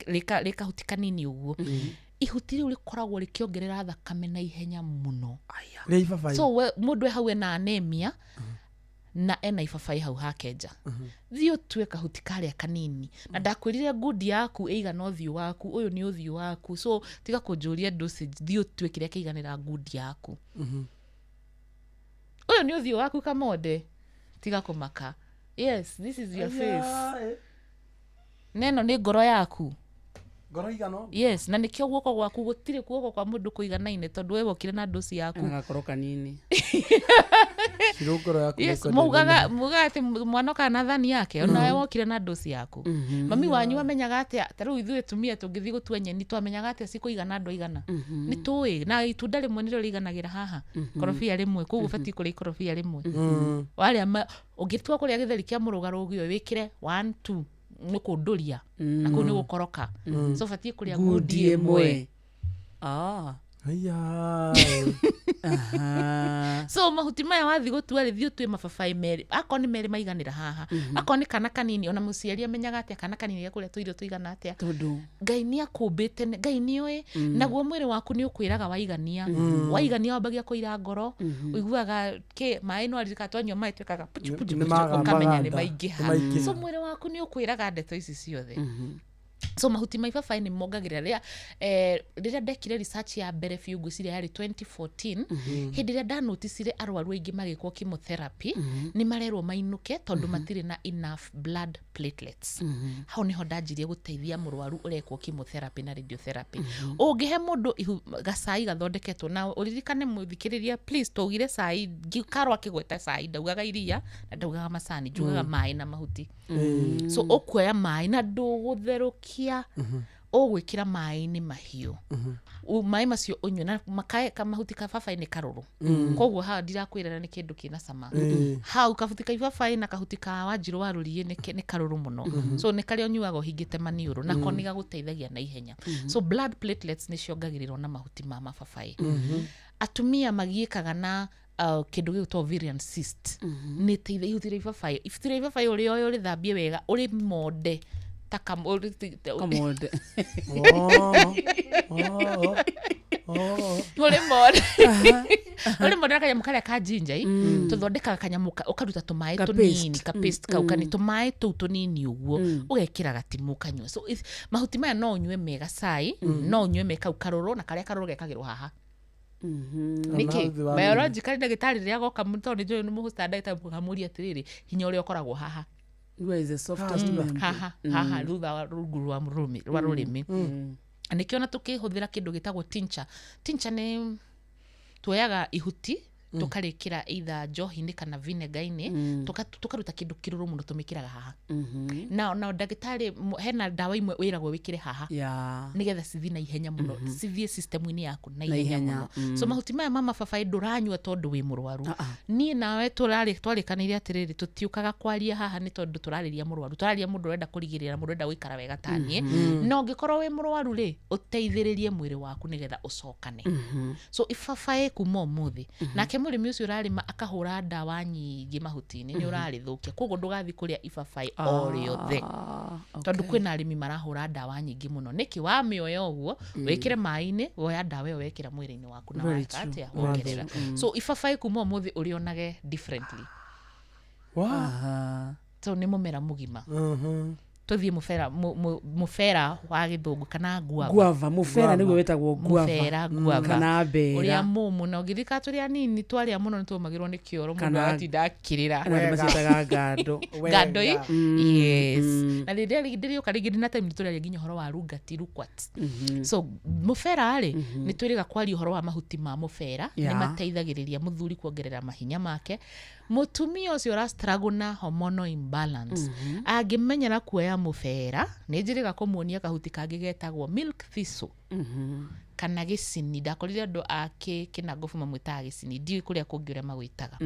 rĩ kahuti kanini ũguo. Ihuti rĩu rĩkoragwo rĩkĩongerera thakame na ihenya mũno. Rĩa ibabaĩ. So we, mũndũ e hau ena anemia na ena ibabaĩ hau hake nja, thiĩ ũtue kahuti karĩa kanini. Na ndakwĩrire ngundi yaku ĩigana ũthiũ waku, ũyũ nĩ ũthiũ waku, so tiga kũnjũria dosage. Thiĩ ũtue kĩrĩa kĩiganĩra ngundi yaku. Ũyũ nĩ ũthiũ waku, kamonde, tiga kũmaka. Yes, this is your face, neno nĩ ngoro yaku. Ngoro igana ũguo? Yes, na nĩkĩo guoko gwaku, gũtirĩ guoko kwa mũndũ kũiganaine, tondũ we wokire na ndosi yaku. Na gakoro kanini. Shiro ngoro yaku. Yes. Nĩkwenda. Mugaga atĩ mwana okaga na thani yake, onawe wokire na ndosi yaku. Mami wanyu amenyaga atĩa? Ta rĩu ithuĩ tumia tũngĩthiĩ gũtua nyeni, twamenyaga atĩa cikũigana andũ aigana? Nĩ tũĩ na itunda rĩmwe nĩrĩo rĩiganagĩra haha, korobia rĩmwe. Koguo ũbatiĩ kũrĩa ikorobia rĩmwe. Warĩa ũngĩtua kũrĩa gĩtheri kĩa mũrũgarũ ũgĩo wĩkĩre 1 2, nĩ kũndũria na kũu nĩ gũkoroka. So ũbatiĩ kũrĩa ngundi ngundi ĩmwe. ĩmwe. Aya. Aha. So mahuti maya wathiĩ gũtua rĩ, thiĩ ũtue mababaĩ merĩ, akorwo nĩ merĩ maiganĩra haha, akorwo nĩ kana kanini. Ona mũciari amenyaga atĩa kana kanini gakũrĩa tũirio tũigana atĩa? Tondũ Ngai nĩ akũmbĩte, Ngai nĩ oĩ. Naguo mwĩrĩ waku nĩ ũkwĩraga waigania. Waigania wambagia kũira ngoro, ũiguaga kĩ maĩ, no aririkana twanyua maĩ twĩkaga puchu puchu Nĩ puchu, magamba ũkamenya nĩ ganda. maingĩha. Nĩ maingĩha. So mwĩrĩ waku nĩ ũkwĩraga ndeto ici ciothe. So mahuti ma ibabaĩ nĩ mongagĩrĩra. Rĩrĩa ndekire research ya mbere biũ, ngwĩciria yarĩ 2014, hĩndĩ ĩrĩa ndanoticire arwaru aingĩ magĩkwo chemotherapy nĩ marerwo mainũke tondũ matirĩ na enough blood platelets. Hau nĩho ndanjirie gũteithia mũrwaru ũrekwo chemotherapy na radiotherapy. Ũngĩhe mũndũ ihu gacai gathondeketwo na ũririkane, mũthikĩrĩria, please, twaugire cai karwa akĩgweta cai, ndaugaga iria na ndaugaga macani, njugaga maĩ na mahuti. So ũkuoya maĩ na ndũgũtherũkia. Ũgwĩkĩra maĩ-inĩ mahiũ. Maĩ macio ũnyue na mahuti ka babaĩ nĩ karũrũ. Koguo haha ndirakwĩra nĩ kĩndũ kĩna cama. Hau kabuti ka ibabaĩ na kahuti ka wanjirũ wa rũriĩ nĩ karũrũ mũno. So nĩ karĩa ũnyuaga ũhingĩte maniũrũ nako nĩ gagũteithagia na ihenya. So blood platelets nĩ ciongagĩrĩrwo na mahuti ma mababaĩ. Atumia magiĩkaga na kĩndũ gĩgwĩtwo ovarian cyst. Nĩ ĩteithagia ihuti rĩa ibabaĩ, ihuti rĩa ibabaĩ ũrĩoe ũrĩthambie wega, ũrĩmonde ta Kamonde. Ũrĩmonde, ũrĩmonde na kanyamũ karĩa ka ginger i. Tũthondekaga kanyamũ ũkaruta tũmaĩ Ka tũnini paste. Ka paste kau kani tũmaĩ tũu tũnini ũguo ũgekĩra gatimũ ũkanyua. So mahuti maya no ũnyue me gacai, no ũnyue me kau karũrũ, na karĩa karũrũ gekagĩrwo haha. Nĩkĩ? Thĩ wa Biologically, ndagĩtarĩ rĩrĩa agoka, tondũ nĩ njũĩ nĩ mũhũsta ndagĩtarĩ, mũkamũria atĩrĩrĩ, hinya ũrĩa ũkoragwo haha. Where is the softest membrane? Haha haha thutha wa rungu rwa rũrĩmĩ rwa rũrĩmĩ. Nĩkĩo ona tũkĩhũthĩra kĩndũ gĩtagwo tincture. Tincture nĩ tuoyaga ihuti, tũkarĩkĩra either njohi-inĩ kana vinegar-inĩ, tũkaruta kĩndũ kĩrũrũ mũno, tũmĩkĩraga haha. Na ndagĩtarĩ hena ndawa imwe wĩragwo wĩkĩre haha nĩgetha cithiĩ na ihenya mũno, cithiĩ system-inĩ yaku na Na ihenya ihenya, mũno. So mahuti maya ma mababaĩ ndũranyua tondũ wĩ mũrwaru. Niĩ nawe twarĩkanĩire atĩrĩrĩ, tũtiũkaga kwaria haha nĩ tondũ tũrarĩria mũrwaru, tũrarĩria mũndũ ũrenda kũrigĩrĩria, mũndũ ũrenda gũikara wega taniĩ. Na ũngĩkorwo wĩ mũrwaru rĩ, ũteithĩrĩrie mwĩrĩ waku nĩgetha ũcokane. So ibabaĩ kuma ũmũthĩ, nake mũrĩmi ũcio ũrarĩma akahũra ndawa nyingĩ mahuti-inĩ, nĩ ũrarĩthũkia. Koguo ndũgathiĩ kũrĩa ibabaĩ o rĩothe, tondũ kwĩna arĩmi marahũra ndawa nyingĩ mũno. Nĩkĩ wamĩoya ũguo, wĩkĩre maĩ-inĩ, woya ndawa ĩyo wekĩra mwĩrĩ-inĩ waku na Very weka true. atĩa? Very Wongerera. true. So ibabaĩ kuma ũmũthĩ ũrĩonage differently. So nĩ mũmera mũgima. Tũthiĩ mũbera, mũbera wa gĩthũngũ kana guava. Guava, mũbera nĩguo wĩtagwo guava. Mũbera, guava. Kana mbera. Ũrĩa mũmũ, na ũngĩrika tũrĩ anini twarĩa mũno nĩ tuomagĩrwo nĩ kĩoro, mũndũ agatinda akĩrĩra. Kana andũ maciĩtaga ngando. Ngando i? Yes. Na rĩrĩa ndĩrĩũka rĩngĩ ndĩna time nĩtũraria nginya ũhoro wa rungati, rukwat. So mũbera rĩ, nĩ twĩrĩga kwaria ũhoro wa mahuti ma mũbera, nĩ mateithagĩrĩria mũthuri kuongerera mahinya make. Mũtumia ũcio ũra struggle na hormonal imbalance, angĩmenyera kuoya mũbera, nĩ njĩrĩga kũmuonia kahuti kangĩ getagwo milk thistle kana gĩcini. Ndakorire andũ a kĩnangobu mamwĩtaga gĩcini, ndiũĩ kũrĩa kũngĩ ũrĩa magwĩtaga.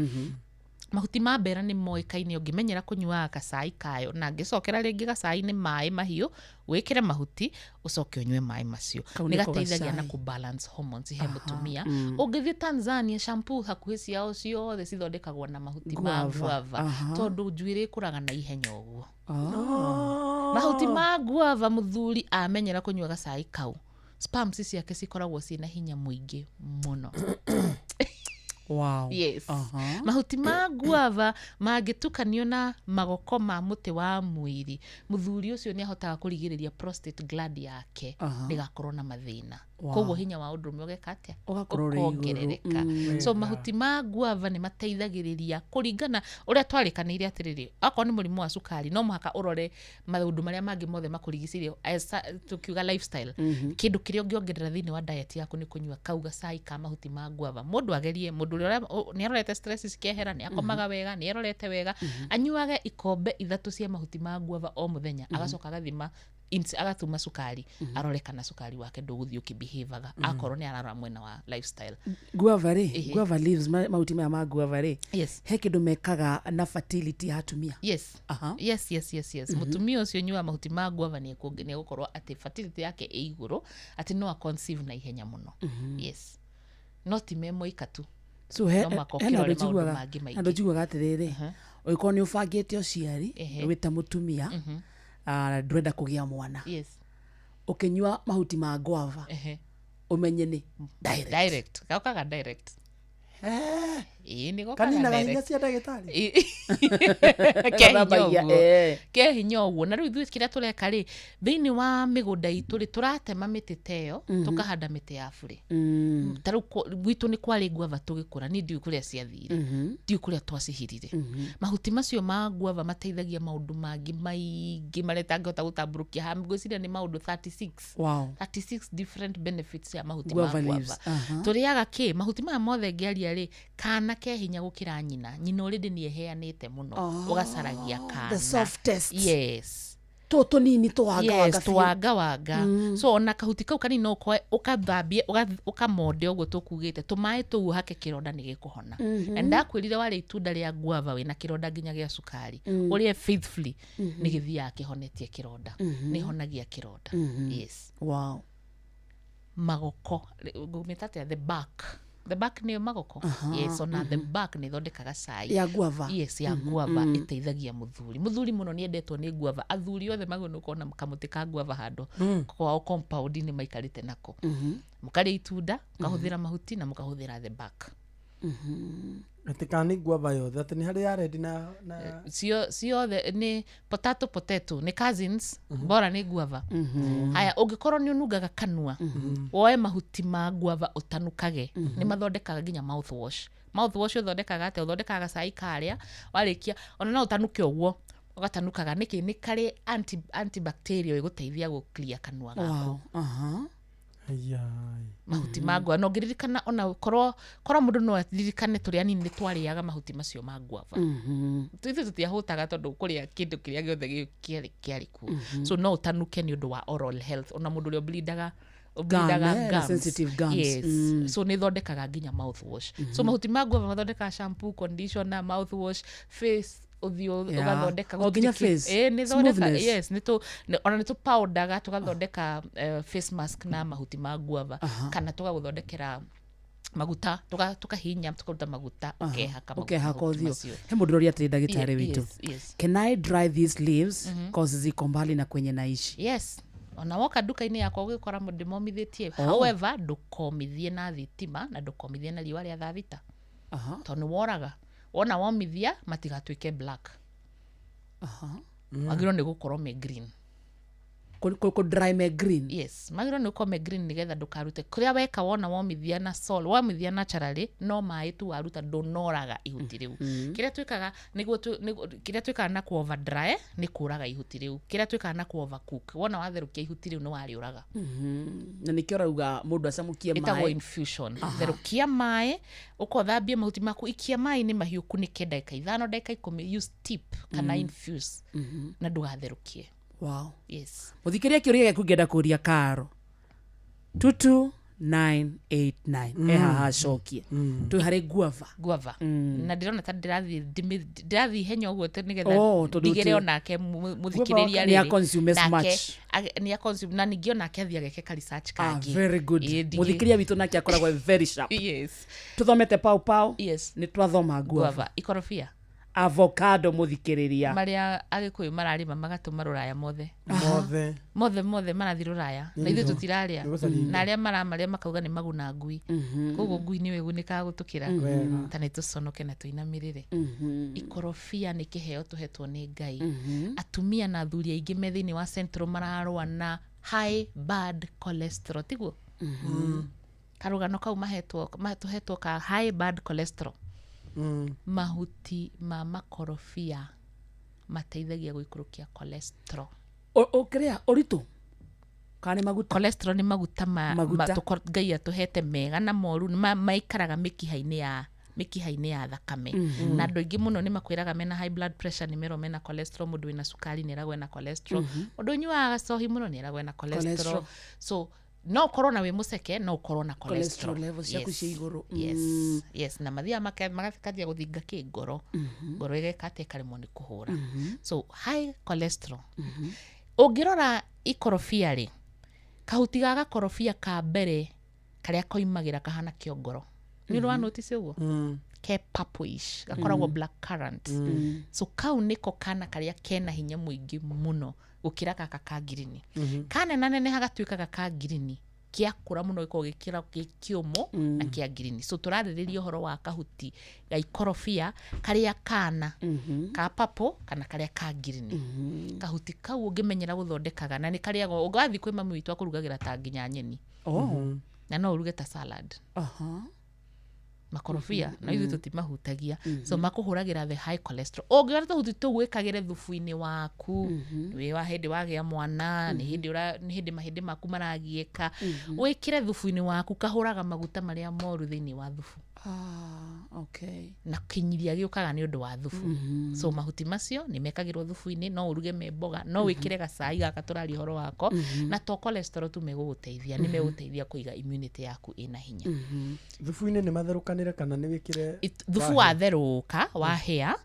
Mahuti ma mbera nĩ moĩkaine, ũngĩmenyera kũnyuaga gacai kayo, na ngĩcokera rĩngĩ gacai nĩ maĩ mahiũ, wĩkĩre mahuti ũcoke ũnyue maĩ macio, Kau nĩ nĩko gateithagia na gacai. kũ balance hormones he mũtumia. Ũngĩthiĩ Tanzania, shampoo hakuhĩ ciao ciothe cithondekagwo na mahuti ma Guava. guava, tondũ njuĩrĩ ĩkũraga na ihenya ũguo. Mahuti ma guava, mũthuri amenyera kũnyua gacai kau, sperms ciake cikoragwo ciĩna hinya mũingĩ mũno. Wow. Yes. Mahuti ma guava mangĩtukanio na magoko ma mũtĩ wa mwĩrĩ, mũthuri ũcio nĩ ahotaga kũrigĩrĩria prostate gland yake ndĩgakorwo na mathĩna. Koguo hinya wa ũndũrũme ũgeka atĩa? Ũgakorwo ũrĩ igũrũ. Ũkongerereka. So mahuti ma guava nĩ mateithagĩrĩria kũringana ũrĩa twarĩkanĩire atĩrĩrĩ, akorwo nĩ mũrimũ wa cukari, no mũhaka ũrore maũndũ marĩa mangĩ mothe makũrigicĩirie, tukiuga lifestyle. Kĩndũ kĩrĩa ũngĩongerera thĩinĩ wa diet yaku nĩ kũnyua kau gacai ka mahuti ma guava. Mũndũ agerie, mũndũ ũrĩa nĩ arorete stress cikĩehera, nĩ akomaga wega, nĩ erorete wega, anyuage ikombe 3 cia mahuti ma guava o mũthenya, agacoka agathima agathuma cukari, arore kana cukari wake ndũgũthiĩ ũkĩbehaviaga, akorwo nĩ ararora mwena wa lifestyle. Guava rĩ, guava leaves, mahuti maya ma guava rĩ, he kĩndũ mekaga na fertility ya atumia? Yes. Yes, yes, yes, yes. Mũtumia ũcio ũnyuaga mahuti ma guava nĩ egũkorwo atĩ fertility yake ĩ igũrũ, atĩ no a conceive na ihenya mũno. Yes. No ti me moika tu. So No mũhaka hena ũkĩrore andũ maũndũ njiguaga, mangĩ maingĩ. andũ njiguaga atĩrĩrĩ, ũngĩkorwo nĩ ũbangĩte ũciari wĩ ta mũtumia, ndũrenda kũgĩa mwana, ũkĩnyua mahuti ma guava, ũmenye nĩ direct. Direct. Gaukaga direct. Ĩĩ, nĩ gokaga Kaninaga direct. hinya cia ndagĩtarĩ. Ke hinya Gathambagia, ũguo. Ke hinya ũguo. Na rĩu ithuĩ kĩrĩa tũreka rĩ, thĩinĩ wa mĩgũnda itũ rĩ, tũratema mĩtĩ ta ĩyo, tũkahanda mĩtĩ ya burĩ. Ta rĩu gwitũ nĩ kwarĩ guava tũgĩkũra, niĩ ndiũĩ kũrĩa ciathire. Ndiũĩ kũrĩa twacihirire. Mahuti macio ma guava mateithagia maũndũ mangĩ maingĩ marĩa itangĩhota gũtambũrũkia haha. Ngwĩciria nĩ maũndũ 36. Wow. 36 different benefits ya mahuti ma Guava guava. leaves. Tũrĩaga kĩ? Mahuti maya mothe ngĩaria rĩ, kana ke hinya gũkĩra nyina. Nyina already nĩ eheanĩte mũno. Ũgacaragia kana. The softest. Yes. Tå tå nini tå wanga wanga yes, biũ. twanga wanga. So ona kahuti kau kanini no ũkoe ũkathambie, ũkamonde ũguo tũkugĩte, tũmaĩ tũu ũhake kĩronda nĩ gĩkũhona. Na ndakwĩrire warĩa itunda rĩa guava wĩna kĩronda nginya gĩa cukari, ũrĩe faithfully, nĩ gĩthiaga kĩhonetie kĩronda. Nĩ honagia kĩronda. Yes. Wow. Magoko ngũmĩta atĩa, the back, the back nĩyo magoko. Yes, ona the back nĩ ĩthondekaga cai. Ya guava. Yes, ya guava ĩteithagia mũthuri. Mũthuri mũno nĩ endetwo nĩ guava. Athuri othe magĩrĩirwo nĩ gũkorwo na kamũtĩ ka guava handũ kwao compound-inĩ maikarĩte nako. Mũkarĩa itunda, mũkahũthĩra mahuti na mũkahũthĩra the back. Atĩ kana nĩ guava yothe, atĩ nĩ harĩ ya red na Ciothe nĩ potato, potato nĩ cousins, bora nĩ guava. Haya, ũngĩkorwo nĩ ũnungaga kanua, woe mahuti ma guava ũtanukage. Nĩ mathondekaga nginya mouthwash. Mouthwash ũthondekaga atĩa? Ũthondekaga gacai karĩa warĩkia, ona no ũtanuke ũguo, ũgatanukaga nĩkĩ? Nĩ karĩ antibacterial ĩgũteithia gũ clear kanua gaku. Wow. Aha. Ayai. Mahuti ma guava, na ũngĩririkana, ona korwo mũndũ no aririkane tũrĩ anini nĩ twarĩaga mahuti macio ma guava. Ithuĩ tũtiahũtaga tondũ kũrĩa kĩndũ kĩrĩa gĩothe kĩarĩ kuo. So no ũtanuke nĩ ũndũ wa oral health, ona mũndũ ũrĩa ũblindaga ũblindaga eh, gums. Sensitive gums. Yes. So nĩ ĩthondekaga nginya mouthwash. So mahuti ma guava mathondekaga shampoo, conditioner, mouthwash, face, ũthiũ. Ũgathondeka O nginya gũtirĩ face. Ĩ, nĩ ĩthondeka. Smoothness. Yes, ona nĩ tũpowdaga tũgathondeka face mask na mahuti ma guava, kana tũgagũthondekera maguta, tukahinya tukaruta maguta, ũkehaka Ũkehaka mahuti ũthiũ. macio. He mũndũ ũroria atĩrĩ, ndagĩtarĩ witũ, Yes. can I dry these leaves cause ziko mbali na kwenye naishi? Yes, ona woka nduka-inĩ yakwa ũgĩkora ndĩmomithĩtie. However, ndũkomithie na thitima na ndũkomithie na riũa rĩa thaa thita, tondũ nĩ woraga. Wona womithia matigatuĩke black. Magĩrĩirwo nĩ gũkorwo me green. Kũ dry me green. Yes, magĩrĩirwo nĩ gũkorwo me green nĩgetha ndũkarute kũrĩa weka. Wona womithia na sol, womithia naturally, no maĩ tu waruta, ndũnoraga ihuti rĩu. Kĩrĩa twĩkaga nĩguo kĩrĩa twĩkaga na ku over dry nĩ kũraga ihuti rĩu. Kĩrĩa twĩkaga na ku overcook, wona watherũkia ihuti rĩu nĩ warĩũraga. Na nĩkĩo ũrauga mũndũ acamũkie Ĩtagwo maĩ. infusion. Therũkia maĩ, ũkothambie mahuti maku, ikia maĩ nĩ mahiũ, kunĩke ndagĩka 5, ndagĩka 10, use tip kana infuse, na ndũgatherũkie. Wow. Yes. Mũthikĩria, kĩũria gĩaku ngĩenda kũria karo 22989 e haha acokie. Twĩ harĩ guava. Guava, na ndĩrona ta ndĩrathiĩ ihenya ũguo nĩgetha Oh, tondũ ndigĩre onake mũthikĩrĩria Nĩ rĩrĩ, a consume as nake much. Nĩ a consume, na ningĩ onake athiĩ ageke ka research Ah, kangĩ. very good. Ĩ, Mũthikĩria witũ nake akoragwo e very sharp. Yes. Tũthomete pau pau. Yes. Nĩ twathoma guava. Guava, ikorobia. Avocado, mũthikĩrĩria. Marĩa agĩkũyũ mararĩma magatũma rũraya mothe. Mothe. Mothe mothe marathiĩ rũraya na ithuĩ tũtirarĩa. Nĩ gũcaria. Na arĩa maramarĩa makauga nĩ maguna ngui, koguo ngui nĩwe ĩgunĩkaga gũtũkĩra. Ta nĩ tũconoke na tũinamĩrĩre. Ikorobia nĩ kĩheo tũhetwo nĩ Ngai. Atumia na athuri aingĩ me thĩinĩ wa central mararũa na high bad cholesterol, tiguo karũgano kau mahetwo tũhetwo ka high bad cholesterol. Mahuti ma makorobia mateithagia gũikũrũkia cholesterol. Ũkĩrĩa ũritũ kana nĩ maguta? Cholesterol nĩ maguta Maguta. Ngai atũhete mega na moru, nĩ maikaraga mĩkiha-inĩ ya thakame. Na andũ aingĩ mũno nĩ makwĩraga mena high blood pressure nĩ merwo mena cholesterol. Mũndũ wĩna cukari nĩ eragwo ena cholesterol. Mũndũ ũnyuaga gacohi mũno nĩ eragwo ena cholesterol. Cholesterol. So no ũkorwo na wĩ mũceke, no ũkorwo na Cholesterol cholesterol levels ciaku ciĩ igũrũ. Yes, yes, na mathiaga magakanjia gũthinga kĩ ngoro, ngoro ĩgeka atĩa? Ĩkaremwo nĩ kũhũra. So high cholesterol, ũngĩrora ikorobia rĩ, kahuti ga gakorobia ka mbere karĩa koimagĩra kahana kĩongoro, nĩ ũrĩ wa notice ũguo ke purplish, gakoragwo black currant. So kau nĩko kana karĩa kena hinya mũingĩ mũno gũkĩra gaka ka ngirini. Kanenaneneha gatuĩkaga ka ngirini, kĩakũra mũno gĩkoragwo gĩkĩra gĩ kĩũmũ na kĩa ngirini. So tũrarĩrĩria ũhoro wa kahuti ga ikorobia karĩa kana ka purple kana karĩa ka ngirini. Kahuti kau ũngĩmenyera gũthondekaga, na nĩ karĩagwo, ũgathiĩ kwĩ mami witũ akũrugagĩra ta nginya nyeni. Oh. Na no ũruge ta salad. Makorobia na ithuĩ tũtimahutagia. So makũhũragĩra the high cholesterol. Ũngĩona tũhuti tũu wĩkagĩre thubu-inĩ waku wĩ wa hĩndĩ wagĩa mwana, nĩ hĩndĩ nĩ hĩndĩ mahĩndĩ maku maragiĩka, wĩkĩre thubu-inĩ waku, kahũraga maguta marĩa moru thĩinĩ wa thubu. Ah, Okay. Na kĩnyiria gĩũkaga nĩ ũndũ wa thubu. So mahuti macio nĩ mekagĩrwo thubu-inĩ, no ũruge me mboga, no wĩkĩre gacai gaka tũraria ũhoro wako. Na to cholesterol tu megũgũteithia, nĩ megũteithia kũiga immunity yaku ĩna hinya. Thubu-inĩ nĩ matherũkanĩre kana nĩ wĩkĩre? Thubu watherũka wahĩa,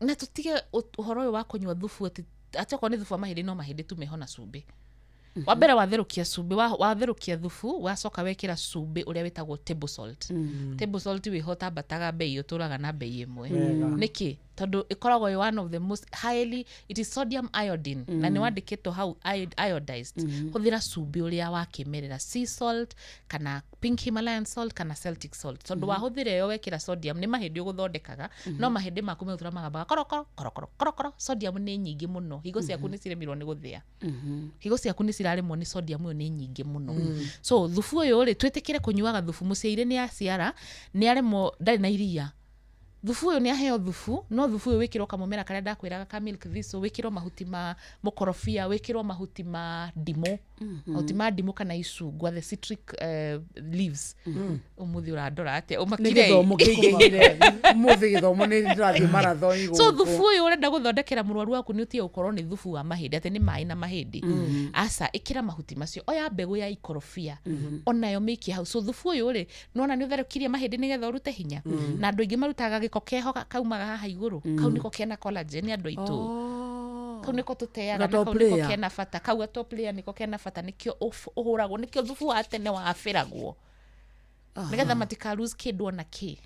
na tũtige ũhoro ũyũ wa kũnyua thubu atĩ atĩ okorwo nĩ thubu wa mahĩndĩ, no mahĩndĩ tu meho na cumbĩ. Wa mbere watherũkia cumbĩ, watherũkia thubu, wacoka wekĩra cumbĩ ũrĩa wĩtagwo table salt. Table salt wĩho ũtambataga bei, ũtũraga na bei ĩmwe. Wega. Nĩkĩ? Tondũ ĩkoragwo ĩ one of the most highly, it is sodium iodine, na nĩ wandĩkĩtwo hau iodized. Hũthĩra cumbĩ ũrĩa wa kĩmerera, sea salt kana pink Himalayan salt kana Celtic salt, tondũ wahũthĩra ĩyo wekĩra sodium, nĩ mahĩndĩ ũgũthondekaga, no mahĩndĩ maku megũtũra magambaga korokoro korokoro korokoro. Sodium nĩ nyingĩ mũno, higo ciaku nĩ ciremirwo nĩ gũthĩa, higo ciaku nĩ ciraremwo nĩ sodium ĩyo nĩ nyingĩ mũno. So thubu ũyũ rĩ, twĩtĩkĩre kũnyuaga thubu. Mũciaire nĩ aciara, nĩ aremwo, ndarĩ na iria, thubu ũyũ nĩ aheo thubu. No thubu ũyũ wĩkĩrwo kamũmera karĩa ndakwĩraga ka milk thistle, wĩkĩrwo mahuti ma mũkorobia, wĩkĩrwo mahuti ma ndimũ, mahuti ma ndimũ kana icungwa, the citric leaves. Ũmũthĩ ũrandora atĩa? Nĩ Ũmakire? Gĩthomo kĩingĩhire ũmũthĩ, gĩthomo nĩ ndĩrathiĩ marathon So gũkũ. thubu ũyũ ũrenda gũthondekera mũrwaru waku nĩ ũtige gũkorwo nĩ thubu wa mahĩndĩ, atĩ nĩ maĩ na mahĩndĩ. Aca, ĩkĩra mahuti macio, oya mbegũ ya ikorobia onayo mĩikie hau. So thubu ũyũ rĩ, nĩwona nĩ ũtherũkirie mahĩndĩ nĩgetha ũrute hinya. Na andũ aingĩ marutaga gĩko keho kaumaga haha igũrũ. Kau nĩko kena collagen, andũ aitũ. Kau nĩko tũteaga. Ga Na kau top nĩko layer. kena bata. Kau ga top layer nĩko kena bata, nĩkĩo ũhũragwo, nĩkĩo thubu wa tene wabĩragwo nĩgetha matika lose kĩndũ ona kĩ.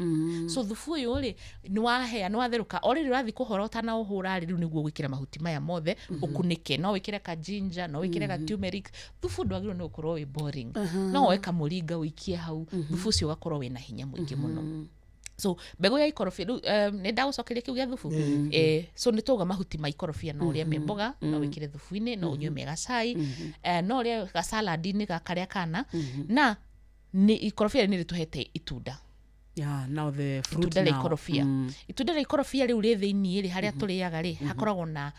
So thubu ũyũ rĩ, nĩ wahĩa, nĩ watherũka, o rĩrĩ ũrathiĩ kũhora, ũtanaũhũra rĩ, rĩu nĩguo gwĩkĩra mahuti maya mothe, ũkunĩke. No wĩkĩre ka ginger, no wĩkĩre ka turmeric. Thubu ndwagĩrĩirwo nĩ gũkorwo wĩ boring. No woe kamũringa ũikie hau, thubu ũcio ũgakorwo wĩna hinya mũingĩ mũno. So mbegũ ya ikorobia rĩu, nĩ ndagũcokeria kĩu gĩa thubu. So nĩ tauga mahuti ma ikorobia no ũrĩe me mboga, no wĩkĩre thubu-inĩ, no ũnyue me gacai, no ũrĩe gasaladi-inĩ ga karĩa kana na nĩ ikorobia nĩ rĩtũhete itunda. Yeah, now the fruit. Itunda rĩa Now. ikorobia. Itunda rĩa ikorobia rĩu rĩ thĩiniĩ rĩ, harĩa tũrĩaga rĩ, hakoragwo na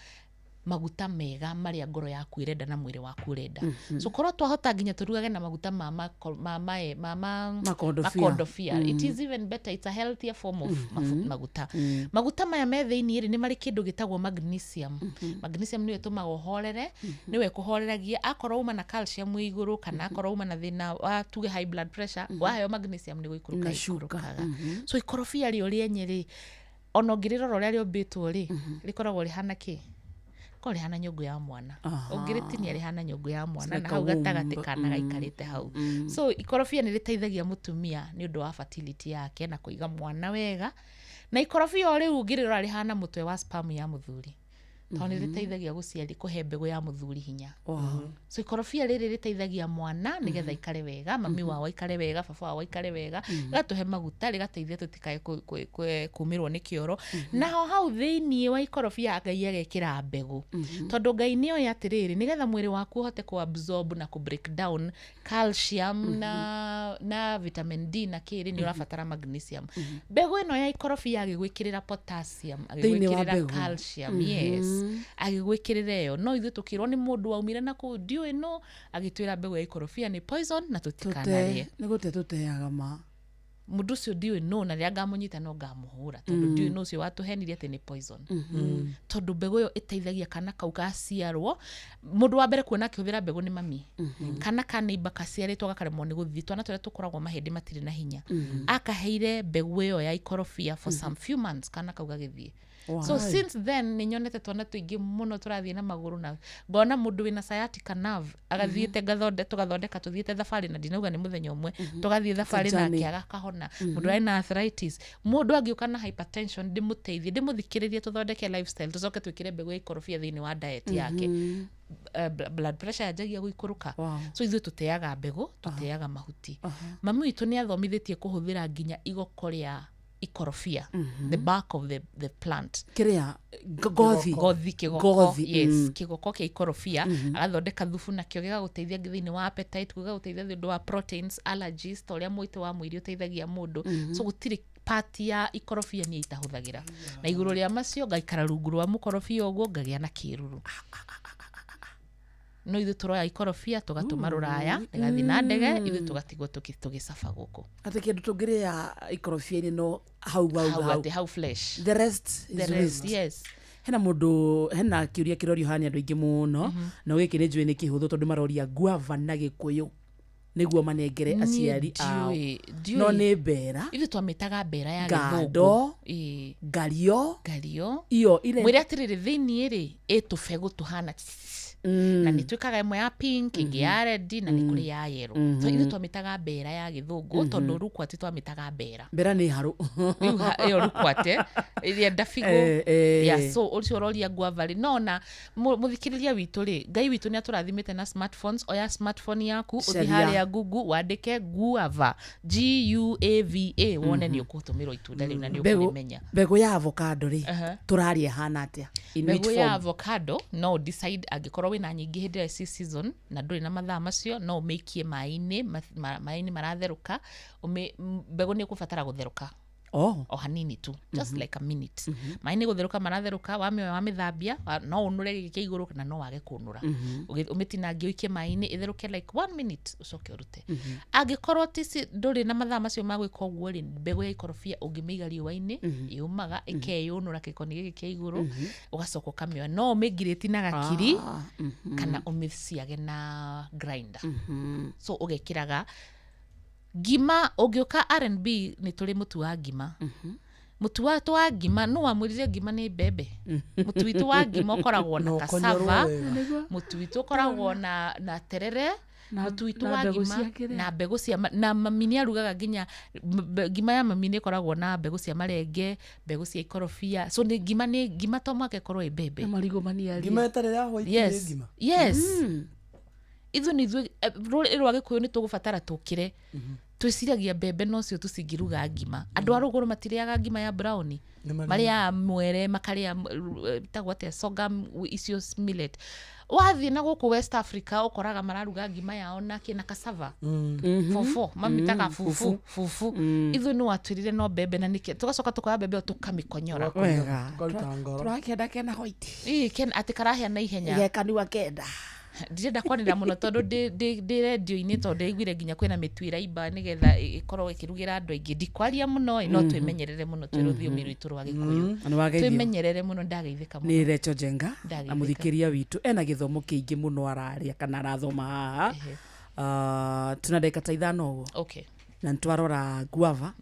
maguta mega marĩa ngoro yaku ĩrenda na mwĩrĩ waku ũrenda. So korwo twahota nginya tũrugage na maguta ma mako- ma mae ma ma Makondobia. Makondobia, it is even better, it's a healthier form of maguta. Maguta maya me thĩiniĩ rĩ, nĩ marĩ kĩndũ gĩtagwo magnesium. Magnesium nĩyo ĩtũmaga ũhorere, nĩwe ĩkũhoreragia akorwo uma na calcium wĩ igũrũ, kana akorwo uma na thĩna wa tuge high blood pressure, waheo magnesium nĩ gũikũrũka Na sugar. ĩikũrũkaga. So ikorobia rĩo rĩenye rĩ, ona ũngĩrĩrora ũrĩa rĩũmbĩtwo rĩ, rĩkoragwo rĩhana kĩ? Korwo rĩhana nyũngũ ya mwana. Ũngĩrĩtinia rĩhana nyũngũ ya mwana, like na a hau gatagatĩ womb. kana gaikarĩte hau. So ikorobia nĩ rĩteithagia mũtumia nĩ ũndũ wa fertility yake na kũiga mwana wega. Na ikorobia o rĩu ũngĩrĩrora rĩhana mũtwe wa sperm ya mũthuri, tondũ nĩ rĩteithagia gũciari, kũhe mbegũ ya mũthuri hinya. So ikorobia rĩrĩ rĩteithagia mwana nĩgetha aikare wega, mami wao aikare wega, baba wao aikare wega. Rĩgatũhe maguta, rĩgateithia tũtikae kũmĩrwo nĩ kĩoro. Naho hau thĩiniĩ wa ikorobia Ngai agekĩra mbegũ, tondũ Ngai nĩ oĩ atĩrĩrĩ, nĩgetha mwĩrĩ waku ũhote kũ absorb na kũ break down calcium na vitamin D na kĩrĩ, nĩ ũrabatara magnesium. Mbegũ ĩno ya ikorobia agĩgwĩkĩrĩra potassium, Thĩinĩ wa agĩgwĩkĩrĩra mbegũ. calcium, yes, agĩgwĩkĩrĩra ĩyo. No ithuĩ tũkĩrwo nĩ mũndũ waumire na kũu ndiũĩ no agĩtwĩra mbegũ ya ikorobia nĩ poison na tũtikanarĩe. Tũte nĩ gũte tũteaga ma. Mũndũ ũcio ndiũĩ no, na rĩrĩa ngamũnyita no ngamũhũra, tondũ ndiũĩ no ũcio watũhenirie atĩ nĩ poison. Tondũ mbegũ ĩyo ĩteithagia kana kau gaciarwo. Mũndũ wa mbere kuona akĩhũthĩra mbegũ nĩ mami. Kana ka neighbor kaciarĩtwo gakaremwo nĩ gũthiĩ, twana tũrĩa tũkoragwo mahĩndĩ matirĩ na hinya, akaheire mbegũ ĩyo ya ikorobia for some few months, kana kau gagĩthiĩ. So since then nĩ nyonete twana tũingĩ mũno tũrathiĩ na magũrũ, na ngona mũndũ wĩna sciatica nerve agathiĩte tũgathondeka, tũthiĩte thabarĩ, na ndinauga nĩ mũthenya ũmwe, tũgathiĩ thabarĩ journey. Nake agakahona. Mũndũ arĩ na arthritis, mũndũ angĩũka na hypertension, ndĩmũteithie, ndĩmũthikĩrĩrie, tũthondeke lifestyle, tũcoke twĩkĩre mbegũ ya ikorobia thĩinĩ wa diet yake, blood pressure yanjagia gũikũrũka. So ithuĩ tũteaga mbegũ, tũteaga mahuti. Mami witũ nĩ athomithĩtie kũhũthĩra nginya igoko rĩa ikorobia, the bark of the plant. Kĩrĩa ngothi. Ngothi, kĩgoko. Ngothi. Yes, kĩgoko kĩa ikorobia, agathondeka thubu nakĩo, gĩgagũteithia thĩinĩ wa appetite, gĩgagũteithia nĩ ũndũ wa proteins, allergies, ta ũrĩa mũitĩ wa mwĩrĩ ũteithagia mũndũ. So gũtirĩ part ya ikorobia niĩ itahũthagĩra. Na igũrũ rĩa macio ngaikara rungu rwa mũkorobia ũguo, ngagĩa na kĩruru. No ithuĩ tũroya ikorobia tũgatũma rũraya, rĩgathiĩ na ndege, ithuĩ tũgatigwo tũgĩcaba gũkũ. Atĩ kĩndũ tũngĩrĩa ikorobia-inĩ no Hau hau Hau hau. atĩ hau flesh. The rest is The rest, waste. yes. Hena mundu, hena kiuria kirorio hani andu aingi muno, na giki ni njui ni kihuthu tondu maroria guava na gikuyu niguo manengere Niĩ aciari ao. ndiũĩ. No nĩ mbera. Ithuĩ twamĩtaga mbera ya Ngando. gĩthũngũ. Ĩĩ. Ngario. Ngario. Iyo ire. Mwĩre atĩrĩrĩ, thĩiniĩ rĩ ĩ tũbegũ tũhana na nĩ twĩkaga ĩmwe ya pink, ĩngĩ ya red, na nĩ kũrĩ ya yellow. So ithuĩ twamĩtaga mbera ya gĩthũngũ tondũ rukwati twamĩtaga mbera. Mbera nĩ haru. Rĩu ĩyo rukwate ĩrĩa ndabigũ. Yeah, so ũcio ũroria guava rĩ, no na mũthikĩrĩria witũ rĩ, Ngai witũ nĩ atũrathimĩte na smartphones. Oya smartphone yaku, ũthiĩ Caria. harĩa Google wandĩke guava, guava, wone nĩ ũkũtũmĩrwo itunda rĩu na nĩ Mbegũ- ũkũrĩmenya. Mbegũ ya avocado rĩ, Aha. tũraria hana atĩa? In which Mbegũ ya form? avocado no decide angĩkorwo wĩna nyingĩ hĩndĩ ĩrĩa ci season na ndũrĩ na mathaa macio, no ũmĩikie maĩ-inĩ, maĩ-inĩ maratherũka. Mbegũ nĩ ĩkũbatara gũtherũka o hanini tu, just like a minute. Maĩ nĩ gũtherũka maratherũka, wamĩoya wamĩthambia, no ũnũre gĩkĩ kĩa igũrũ kana no wage kũnũra. Ũmĩtinangie ũikie maĩ-inĩ ĩtherũke like 1 minute, ũcoke ũrute. Angĩkorwo ti ndũrĩ na mathaa macio ma gwĩka ũguo rĩ, mbegũ ya ikorobia ũngĩmĩiga riũa-inĩ, yũmaga ĩkeyũnũra gĩkoni gĩkĩ kĩa igũrũ, ũgacoka ũkamĩoya. No ũmĩngirĩti na gakiri kana ũmĩciage na grinder. So ũgekĩraga ngima. Ũngĩũka R&B nĩ tũrĩ mũtu wa ngima. Mũtu wa ngima, no wamwĩrire ngima nĩ mbembe. Mũtu witũ wa ngima ũkoragwo na Na ũkonyorwo cassava, wega. mũtu witũ ũkoragwo na terere, mũtu witũ Na wa mbegũ ngima cia kĩrĩa? na mbegũ cia na mami nĩ arugaga nginya ngima ya mami nĩ ĩkoragwo na mbegũ cia marenge, mbegũ cia ikorobia. So nĩ ngima, nĩ ngima to mũhaka ĩkorwo ĩ mbembe. Na marigũ maniarie. Ngima ĩtarĩ ya white nĩ Yes. ngima. Yes. Ithuĩ nĩ ithuĩ, rũrĩrĩ rwa Gĩkũyũ nĩ tũgũbatara tũkĩre. Twĩciragia mbembe nocio tũcingĩruga ngima. Andũ a rũgũrũ matirĩaga ngima ya brown. Nĩ marĩaga. Marĩaga mwere, makarĩa ĩtagwo atĩa, sorghum, icio millet. Wathiĩ na gũkũ West Africa ũkoraga mararuga ngima yao na kĩ, na cassava. Fufu, mamĩtaga fufu, fufu. Ithuĩ nĩ watwĩrire no mbembe na nĩkĩ tũgacoka tũkoya mbembe ĩyo tũkamĩkonyora. Wega. Tũkaruta ngoro. Tũrakĩenda kena white. Ĩĩ, atĩ karahĩa na ihenya. Gekanua kenda. Ndirenda kwanĩrĩra mũno tondũ ndĩ rendio-inĩ, tondũ ndĩraiguire nginya kwĩna mĩtu ĩraimba nĩgetha ĩkorwo ĩkĩrugĩra andũ aingĩ. Ndikwaria mũno ĩ, no twĩmenyerere mũno twĩ rũthiomi rwitũ rwa Gĩkũyũ. Na nĩwageithio. Twĩmenyerere mũno, ndageithĩka mũno. Nĩ Recho Njenga na Ndageithĩka. mũthikĩria witũ ena gĩthomo kĩingĩ mũno araria kana arathoma haha. Tuna ndagĩka ta ithano ũguo. Na nĩtwarora guava,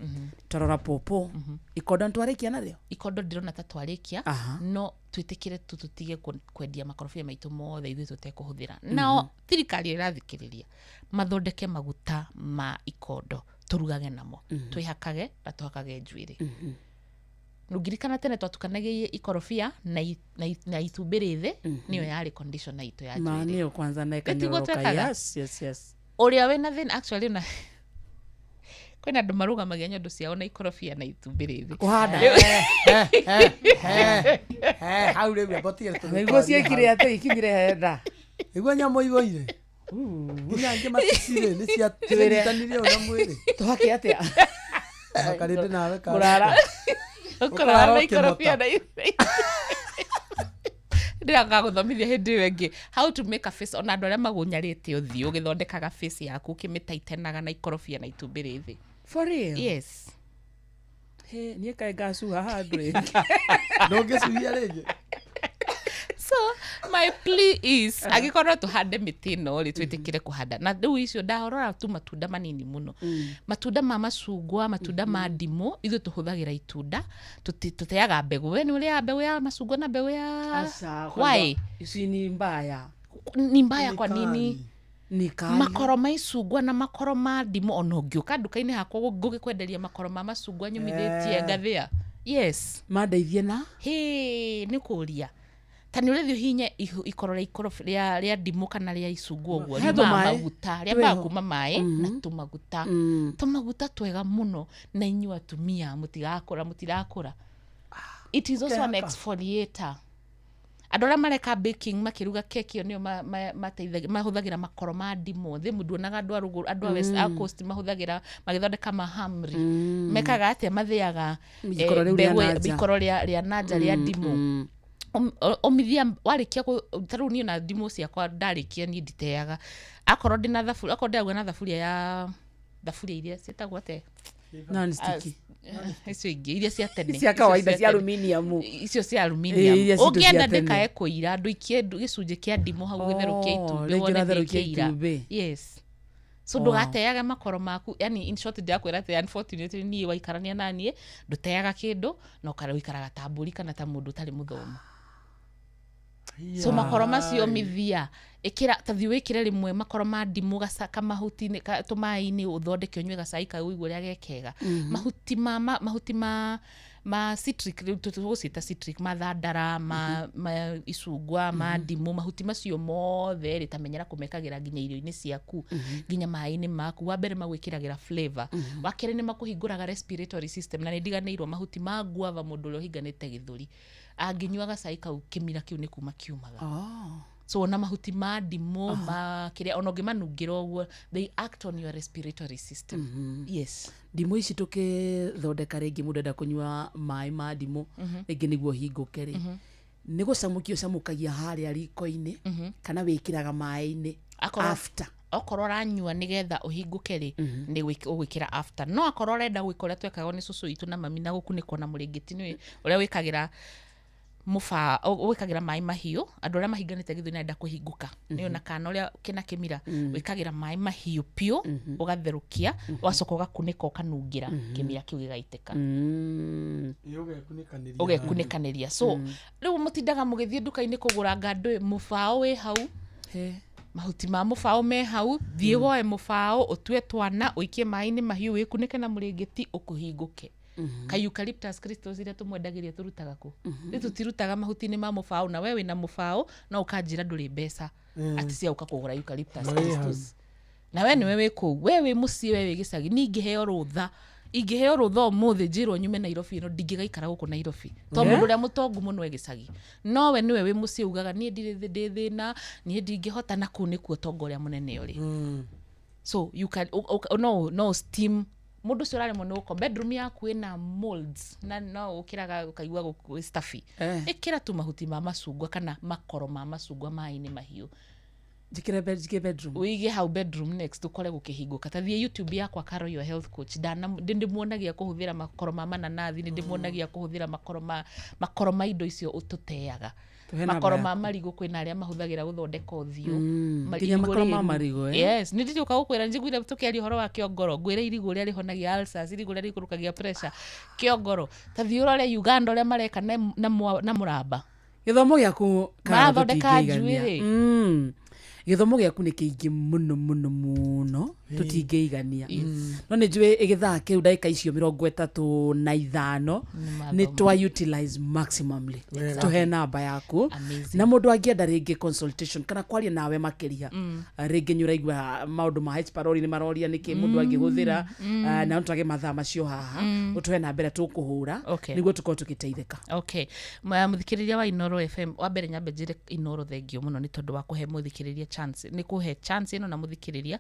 twarora popo, ikondo nĩtwarĩkia narĩo? Ikondo ndĩrona ta twarĩkia, no twĩtĩkĩre tu tũtige kwendia makorobia maitũ mothe ithuĩ tũtekũhũthĩra. Nao thirikari ĩrathikĩrĩria mathondeke maguta ma ikondo tũrugage namo, twĩhakage na tũhakage njuĩrĩ. Ngirikana tene twatukanagia ikorobia na itumbĩ rĩthĩ, nĩyo yarĩ conditioner itũ ya Ma njuĩrĩ. nĩyo kwanza na Ĩ tiguo ĩkanyoroka. twekaga? Yes, yes, yes. Ũrĩa wĩna thĩna actually ona kwĩna andũ marũgamagia nyondo ciao na ikorobia na itumbĩ rĩthĩ. Kũhanda. Hau rĩu amba ũtige tũgĩtwarie Nĩguo ciekire hau. atĩ ikinyire henda. Nĩguo nyamũ igoire. Nginya angĩ maticirĩ, nĩ cia- Twĩre. cianyitanire ũna mwĩrĩ. Tũhake atĩa? Tũhaka rĩndĩ nawe ka- Kũrara. Ũkũrara na Ũkũrara ikorobia ũkĩmota. na itumbĩ. Ndĩragagũthomithia hĩndĩ ĩyo ĩngĩ how to make a face, ona andũ arĩa magũnyarĩte ũthiũ ũgĩthondekaga face yaku ũkĩmĩtaitenaga na ikorobia na itumbĩ rĩthĩ. For real? Yes. He, niĩ kaĩ ngacuha handũ rĩngĩ. Ndũngĩcuhia rĩngĩ. So my plea is, angĩkorwo tũhande mĩtĩ ĩno rĩ, twĩtĩkĩre kũhanda. Na rĩu icio ndarora tu matunda manini mũno, matunda ma macungwa, matunda ma ndimũ, ithuĩ tũhũthagĩra itunda, tũteaga mbegũ. We nĩ ũrĩaga mbegũ ya macungwa na mbegũ ya Aca, Why? Ici ni mbaya. Ni mbaya kwa nini? Ni kali. Makoro ma icungwa na makoro ma ndimũ, ona ũngĩũka nduka-inĩ hakwa ngũgĩkwenderia makoro ma macungwa nyũmithĩtie ngathĩa. Yes. Mandeithie na? Hĩ, nĩ kũria. Ta nĩ ũrĩthiĩ ũhinye ikoro rĩa ikoro rĩa ndimũ kana rĩa icungwa ũguo, He riumaga tũmaĩ. maguta, rĩambaga Twĩho. kuma maĩ na tũmaguta. Tũmaguta twega mũno, na inyuĩ atumia mũtigakũra, mũtirakũra. It is also an Ũkehaka. exfoliator. Andũ arĩa mareka baking makĩruga keki ĩyo nĩo mahũthagĩra makoro ma ndimũ. Thĩ nduonaga andũ a rũgũrũ, andũ a West Coast mahũthagĩra magĩthondeka mahamri. Mekaga atĩa? Mathĩaga, Ikoro rĩu rĩa mbegũ nanja. ikoro rĩa nanja rĩa ndimũ. Ũmithia warĩkia ta rĩu niĩ na ndimũ ciakwa ndarĩkia niĩ nditeaga. Akorwo ndĩna thaburia, akorwo ndĩraruga na thaburia ya thaburia iria ciĩtagwo atĩa? Non-sticky. Icio ingĩ iria cia tene, Cia kawaida, icio cia tene. aluminium. Icio cia Ĩ, aluminium. iria citũ cia Ũngĩenda tene. ndĩkae kũira, ndũikie gĩcunjĩ kĩa ndimũ hau gĩtherũkie Oh, itumbĩ rĩngĩ wone ũratherũkia ndĩkĩira. itumbĩ. Yes, so Wow. ndũgateage makoro maku. Yani in short, ndĩrakwĩra atĩ unfortunately niĩ waikarania na niĩ ndũteaga kĩndũ na ũkara ũikaraga ta mbũri kana ta mũndũ ũtarĩ mũthomu. So makoro macio mithia ĩkĩra, ta thiĩ wĩkĩre rĩmwe makoro ma ndimũ kamahuti-inĩ tũmaĩ-inĩ, ũthondeke ũnyue gacai kau ũigue ũrĩa gekega. Mahuti ma citric, rĩu tũgũciĩta citric, ma thandara, ma icungwa, ma ndimũ, mahuti macio mothe rĩ, ta menyera kũmekagĩra nginya irio-inĩ ciaku, nginya maĩ-inĩ maku. Wa mbere magwĩkĩragĩra flavor, wa kerĩ nĩ makũhingũraga respiratory system. Na nĩ ndiganĩirwo mahuti ma guava, mũndũ ũrĩa ũhinganĩte gĩthũri angĩnyua gacai kau, kĩmira kĩu nĩ kuma kiumaga. So ona mahuti ma ndimũ, ma kĩrĩa, ona ũngĩmanungĩra ũguo, they act on your respiratory system. Yes. Ndimũ ici tũkĩthondeka, rĩngĩ mũndũ enda kũnyua maĩ ma ndimũ, rĩngĩ nĩguo hingũke rĩ, nĩ gũcamũkia ũcamũkagia harĩa riko-inĩ kana wĩkĩraga maĩ-inĩ after? Okorwo ũranyua nĩgetha ũhingũke rĩ, nĩ ũgwĩkĩra after. No akorwo ũrenda gwĩka ũrĩa twekagwo nĩ cũcũ witũ na mami na gũkunĩkwo na mũrĩngĩti, nĩ ũrĩa wĩkagĩra mũba, wĩkagĩra maĩ mahiũ. Andũ arĩa mahinganĩte gĩthũri na enda kũhingũka nĩ ona kana ũrĩa kĩna kĩmira, wĩkagĩra maĩ mahiũ piũ, ũgatherũkia, ũgacoka ũgakunĩka, ũkanungĩra, kĩmira kĩu gĩgaitĩka. Ũgekunĩkanĩria. Ũgekunĩkanĩria. So rĩu mũtindaga mũgĩthiĩ nduka-inĩ kũgũra ngandũ, mũbaũ wĩ hau, mahuti ma mũbaũ me hau. Thiĩ woe mũbaũ, ũtue twana, ũikie maĩ-inĩ mahiũ, wĩkunĩke na mũrĩngĩti, ũkũhingũke. Ka eucalyptus crystals iria tũmwendagĩria tũrutaga kũ? Rĩu tũtirutaga mahuti-inĩ ma mũbaũ. Na we wĩna mũbaũ no ũkanjĩra ndũrĩ mbeca atĩ cia ũka kũgũra eucalyptus Na wĩ hau. crystals, na we nĩwe wĩ kũu, we wĩ mũciĩ, we wĩ gĩcagi. Niĩ ingĩheo rũtha, ingĩheo rũtha ũmũthĩ njĩrwo nyume Nairobi ĩno, ndingĩgaikara gũkũ Nairobi, to mũndũ ũrĩa mũtongu mũno e gĩcagi. No we nĩwe wĩ mũciĩ ugaga niĩ ndirĩ ndĩ thĩna, niĩ ndingĩhota, na kũu nĩkuo ũtonga ũrĩa mũnene ũrĩ. So you can no steam. Mũndũ ũcio ũraremwo nĩ gũko, bedroom yaku ĩna molds na no ũkĩraga ũkaigua gũkũ stuffy, ĩkĩra tu mahuti ma macungwa kana makoro ma macungwa maĩ-inĩ mahiũ. Njĩkĩre njĩkĩre bedroom. Ũige hau bedroom next, ũkore gũkĩhingũka. Ta thiĩ YouTube yakwa, Caro Your Health Coach, ndana ndĩmuonagia kũhũthĩra makoro ma mananathi, nĩ ndĩmuonagia kũhũthĩra makoro ma indo icio tũteaga. Tũhe namba Makoro ma yaku. marigũ, kwĩna arĩa mahũthagĩra gũthondeka ũthiũ. Nginya Irigũ makoro ma rĩru. marigũ, eh? Yes, nĩ ndĩũka gũkwĩra, njiguire tũkĩaria ũhoro wa kĩongoro, ngwĩre irigũ ũrĩa rĩhonagia ulcers, irigũ ũrĩa rĩikũrũkagia pressure, kĩongoro. Ta thiĩ ũrore Uganda ũrĩa mareka na mũramba. Gĩthomo gĩaku, Caro, Marathondeka tũtingĩigania. njuĩrĩ. Gĩthomo gĩaku nĩ kĩingĩ mũno mũno mũno, tũtingĩigania. No nĩ njũĩ gĩthaa kĩu, ndagĩka icio 35 nĩ twa utilize maximumly. Wega. Tũhe namba yaku. Amazing. Na mũndũ angĩenda rĩngĩ consultation kana kwaria nawe makĩria, rĩngĩ nĩ ũraigua maũndũ ma H pylori nĩ maroria nĩkĩ mũndũ angĩhũthĩra, na no twage mathaa macio haha, ũtũhe namba ĩrĩa tũkũhũra nĩguo tũkorwo tũgĩteithĩka. Okay. Mũthikĩrĩria wa Inoro FM, wa mbere nyambe njĩre Inoro thengio mũno nĩ tondũ wa kũhe mũthikĩrĩria chance, nĩ kũhe chance ĩno. Na mũthikĩrĩria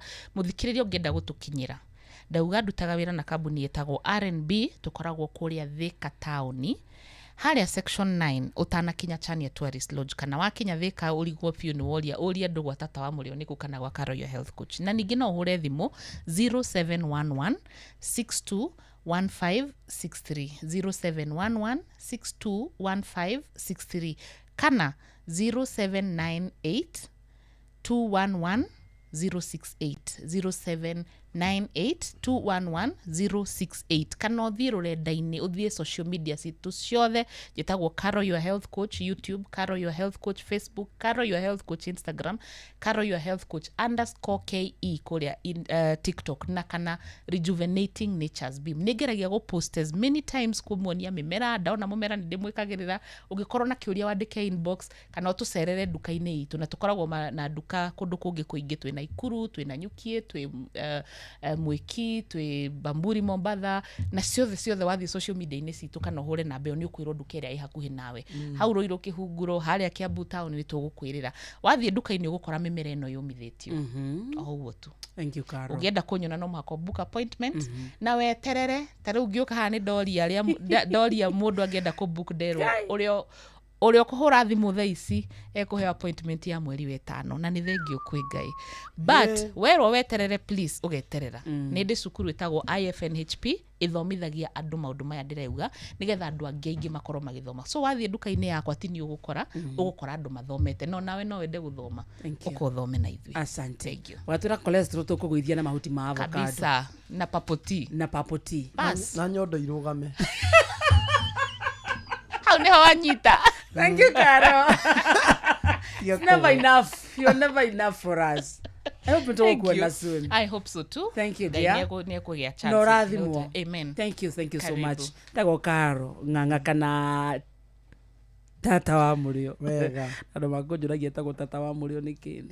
ũngĩenda gũtũkinyĩra, ndauga ndutaga wĩra na kambuni ĩtagwo R&B. Tũkoragwo kũrĩa Thika taũni, harĩa section 9 ũtanakinya Chania Tourist Lodge, kana wakinya Thika ũrigwo biũ nĩ woria, ũria andũ gwa tata wa mũrĩo nĩkũ kana gwa Caro Your Health Coach. Na ningĩ no ũhũre thimũ 0711 62 1563, 0711 621563, kana 0798 211 068, 0798 211 068. Kana ũthiĩ rũrenda-inĩ, ũthiĩ social media citũ ciothe, njĩtagwo Caro Your Health Coach. YouTube, Caro Your Health Coach; Facebook, Caro Your Health Coach; Instagram, Caro Your Health Coach underscore ke kũrĩa TikTok, na kana Rejuvenating Nature's Beam. Nĩ ngeragia gũ post as many times kũmuonia mĩmera. Ndona mũmera nĩ ndĩmwĩkagĩrĩra. Ũngĩkorwo na kĩũria, wandĩke inbox kana ũtũcerere nduka-inĩ itũ. Na tũkoragwo na nduka kũndũ kũngĩ kũingĩ. Twĩ Naikuru, twĩ Nanyukie, twĩ Mwĩki, twĩ Bamburi Mombatha, na ciothe ciothe wathiĩ social media-inĩ citũ kana ũhũre namba ĩyo, nĩ ũkwĩrwo nduka ĩrĩa ĩ hakuhĩ nawe. Hau Rũirũ Kĩhunguro, harĩa Kiambu town, nĩ tũgũkwĩrĩra. Wathiĩ nduka-inĩ ũgũkora mĩmera ĩno yũmithĩtio o ũguo tu. Thank you, Caro. Ũngĩenda kũnyona no mũhaka book appointment na weterere. Ta rĩu ngĩũka haha nĩ ndoria arĩa ndoria mũndũ angĩenda kũ book, nderwo ũrĩa Ũrĩa ũkũhũra thimũ thaa ici ekũheo appointment ya mweri wetano, na nĩ thengio kwĩ Ngai, but werwo weterere, please ũgeterera. Nĩ ndĩ cukuru ĩtagwo IFNHP, ĩthomithagia andũ maũndũ maya ndĩrauga, nĩgetha andũ angĩ aingĩ makorwo magĩthoma. So wathiĩ nduka-inĩ yakwa, ti nĩ ũgũkora, ũgũkora andũ mathomete, no nawe no wende gũthoma, Thank you. ũka ũthome na ithuĩ. Asante. Thank you. Watwĩra cholesterol tũkũgũithia na mahuti ma avocado. Kabisa, na papoti. Na papoti. Bas. Na nyondo irũgame. Hau nĩho wanyita. Thank you, Caro. It's never enough. You're never enough for us. I hope Thank tũgũkuona you. soon. I hope so too. Thank you, Ngai dear. nĩekũgĩa chance. Na ũrathimwo. Amen. Thank you, thank you so Karibu. much. Tagwo Caro ng'ang'a kana tata wa mũrĩo. Wega. Andũ makũnjũragia tagwo tata wa mũrĩo nĩkĩ.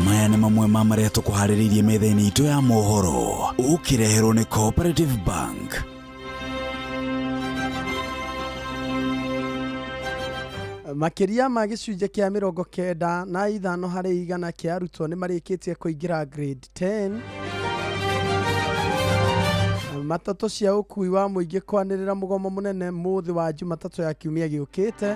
Maya nĩ mamwe ma marĩa tũkũharĩrĩirie metha-inĩ itũ ya mohoro, ũkĩreherwo nĩ Cooperative Bank. Makĩria ma gĩcunjĩ kĩa 95 harĩ igana kĩa arutwo nĩ marĩkĩtie kũingĩra grade 10. Matatũ cia ũkui wa mũingĩ kwanĩrĩra mũgomo mũnene mũthĩ wa Jumatatũ ya kiumia gĩũkĩte.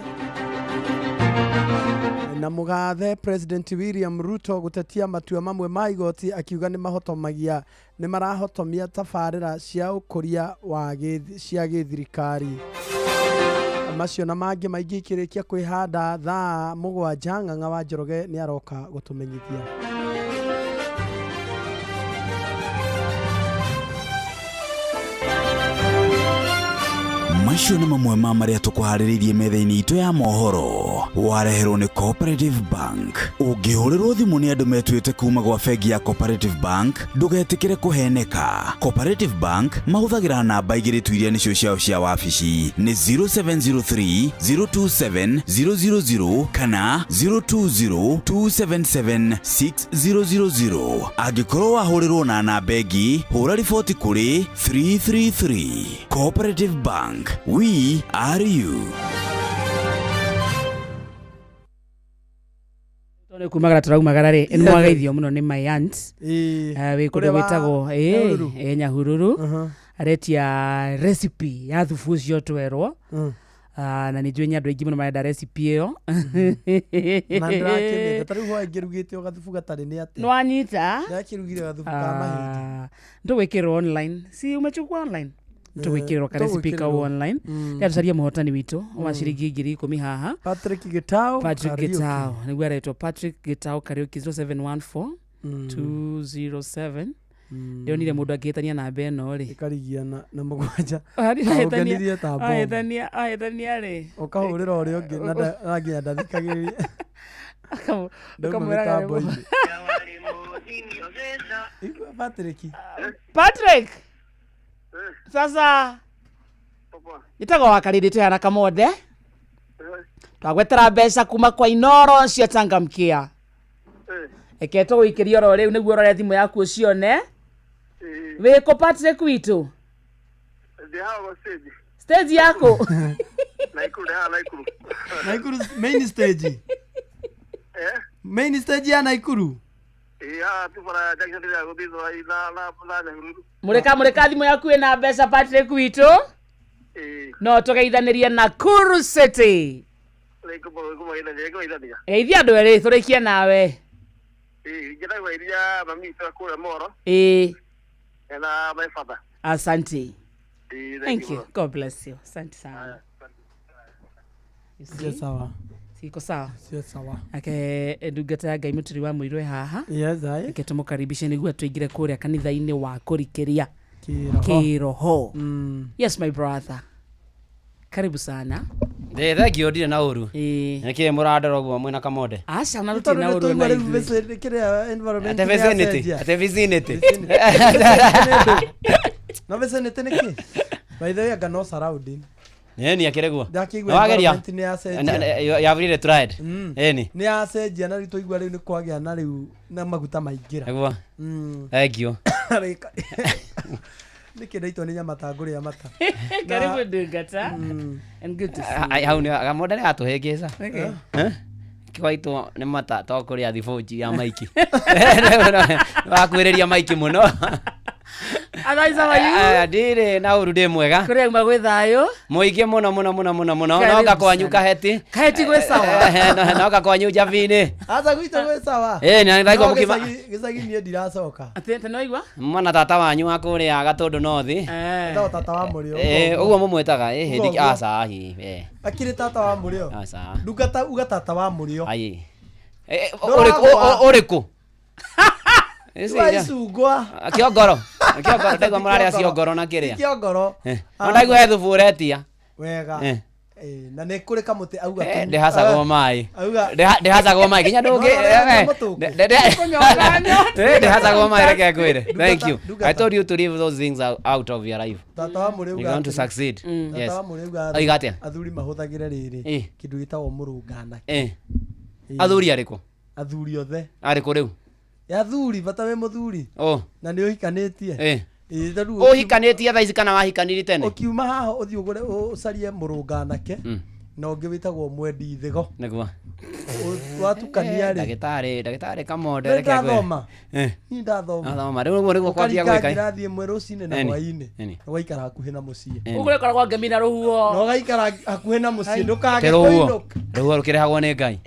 Na mũgathe President William Ruto gũtetia matua mamwe ma igoti, akiuga nĩ mahotomagia, nĩ marahotomia tabarĩra cia ũkũria wa cia gĩthirikari. Macio na mangĩ maingĩ ikĩrĩkia kwĩhanda thaa 7, Ng'ang'a wa Njoroge nĩ aroka gũtũmenyithia. Macio nĩ mamwe ma marĩa tũkũharĩrĩirie metha-inĩ itũ ya mohoro, wareherwo nĩ Cooperative Bank. Ũngĩhũrĩrwo thimũ nĩ andũ metuĩte kuma gwa bengi ya Cooperative Bank, ndũgetĩkĩre kũheneka. Cooperative Bank mahũthagĩra namba igĩrĩ tu iria nĩcio ciao cia wabici, nĩ 0703 027 000 kana 020 277 6000. Angĩkorwo wahũrĩrwo na namba ĩngĩ, hũra riboti kũrĩ 333. Cooperative Bank, we are you. Tondũ kumagara tũraumagara rĩ, nĩ mwageithio mũno nĩ my aunt. Wĩ kũndũ Kũrĩa wa gwĩtagwo Nyahururu? Nyahururu, aretia recipe ya thubu ũcio twerwo. Ah, na nĩ njũĩ nĩ andũ aingĩ mũno marenda recipe ĩyo. Na ndĩrakĩmĩenda ta rĩu hwaĩ ngĩrugĩte o gathubu gatarĩ nĩ atĩa. Nĩwanyita? Ndĩrakĩrugire gathubu ka mahĩndĩ. Ndũgwĩkĩrwo online, si umechukua online? Tũgwĩkĩrĩrwo ka recipe kau Tũgwĩkĩrĩrwo. online. Rĩrĩa tũcarie mũhotani witũ wa ciringi 10,000 haha. Patrick Gitau Patrick Kariuki. Gitau nĩguo aretwo Patrick Gitau Kariuki, 0714 207. Ndĩronire mũndũ angĩhĩtania namba ĩno rĩ, ĩkarigia na mũgwanja. Aũnganirie ta bomu. Ahĩtania rĩ, ũkahũrĩra ũrĩa ũngĩ na na nginya ndathikagĩrĩria. Ndauma ũkamwĩraga mĩtambo-inĩ. Igua Patrick. Patrick, sasa njĩtagwo wa Karĩndĩ, twĩhana Kamonde, twagwetera mbeca kuma kwa Inoro cia Changamkia. Reke tũgũikĩrie oro rĩu nĩguo ũrore thimũ yaku ũcione. Wĩkũ, Patrick witũ? Stage yaku? Naikuru main stage. Main stage ya Naikuru. Mũrĩka mũrĩka, thimũ yaku ĩna mbeca, Patrick witũ. No tũgeithanĩrie Nakuru City. Geithia andũ erĩ tũrĩkie nawe. Ĩĩ. Asante. Thank you. God bless you. Asante sana. You see? Sio sawa. Siko sawa. Sio sawa. Ake ndungata ya Ngai mũturi wa mũirwe haha. Yes, aye. Reke tũmũkaribishe nĩguo tũingĩre kũrĩa kanitha-inĩ wa kũrikĩria Kĩroho. kĩroho. Yes, my brother, karibu sana. Ndĩ thengio, ndirĩ na ũru. Nĩkĩ mũrandora ũguo mwĩna Kamonde? Aca, na Tondũ tũtirĩ na nĩ ũru twaigua na rĩu ithuĩ. kĩrĩa environment Ate nĩ vicinity, yacenjia. ate vicinity. Na vicinity nĩ kĩ? By the way, anga no surrounding. Ĩni akĩrĩguo. Ndakĩigua Nĩwageria? environment nĩ yacenjia. You have really tried. Ĩni. Nĩ yacenjia, na rĩu twaigua rĩu nĩ kwagĩa na rĩu na maguta maingĩra. Nĩguo. Thengio. Nĩkĩ ndaitwo nĩ nyama ta ngũrĩa mata. Karibu ndungata, and good to see you. Hau nĩ Kamonde nĩ atũhĩngĩca. Okay. Kĩwaitwo nĩ mata to kũrĩa thibũnji ya maiki. Wakuhĩrĩria maiki mũno. Otherwise, how are you? Ndirĩ na ũru, ndĩ mwega. Kũrĩa uma gwĩ thayũ? Mũingĩ mũno mũno mũno mũno mũno. Karibu Noka kwanyu sana. Kaheti. Kaheti gwĩ sawa. Noka kwanyu Njabinĩ. Aca gwitũ gwĩ sawa. Na ndaigua No mũkima- gĩcagi niĩ ndiracoka. Atĩ tenoigua? Mwana tata wanyu wa kũrĩa Gatũndũ North. Etagwo tata wa mũrĩo. Ũguo mũmwĩtaga Ũguo, ũguo. Aca hi Akĩrĩ tata wa mũrĩo. Aca. Ndungata uga tata wa mũrĩo. Ai. Ndũragwa. Ũrĩkũ? Wa icungwa. Kĩongoro. Kĩongoro, ndaigua mũrarĩa ciongoro na kĩrĩa. Kĩongoro. No ndaigua he thubu ũretia. Wega. Eh, na nĩ kũrĩ kamũtĩ auga Ndĩhacagwo maĩ. Auga. Ndĩhacagwo maĩ nginya ndũngĩ No, no, no, mũtũngũ. Ndĩhacagwo maĩ, reke ngwĩre. Thank you. Ndungata. I told you to leave those things out of your life. Tata wa mũrĩo You auga want to atĩrĩ. succeed. Yes. Tata wa mũrĩo auga Oiga atĩa? athuri mahũthagĩre rĩrĩ kĩndũ gĩtagwo mũrũnganake. Athuri arĩkũ? Athuri othe. Arĩkũ rĩu? Ya athuri bata wĩ mũthuri. Oh. Na nĩ ũhikanĩtie. Ĩ, ta rĩu Ũhikanĩtie thaa ici kana wahikaniri tene? Ũkiuma haha ũthiĩ ũgũre ũcarie mũrũnganake na ũngĩ wĩtagwo mwendi thĩgo. Nĩguo. Watukania rĩ. Ndagĩtarĩ, ndagĩtarĩ Kamonde, Nĩ reke ngwĩre. ndathoma. Niĩ ndathoma. Ndathoma. Rĩu ũguo nĩguo kwambia Ũkarika gwĩka. ngirathi ĩmwe rũcinĩ na Eni. hwaĩ-inĩ. Eni. Na ũgaikara hakuhĩ na mũciĩ. Eni. Ũguo ĩkoragwo ngemi na rũhuho. Na ũgaikara hakuhĩ na mũciĩ ndũkage Te rũhuho. kũinũka. Rũhuho rũkĩrehagwo nĩ Ngai.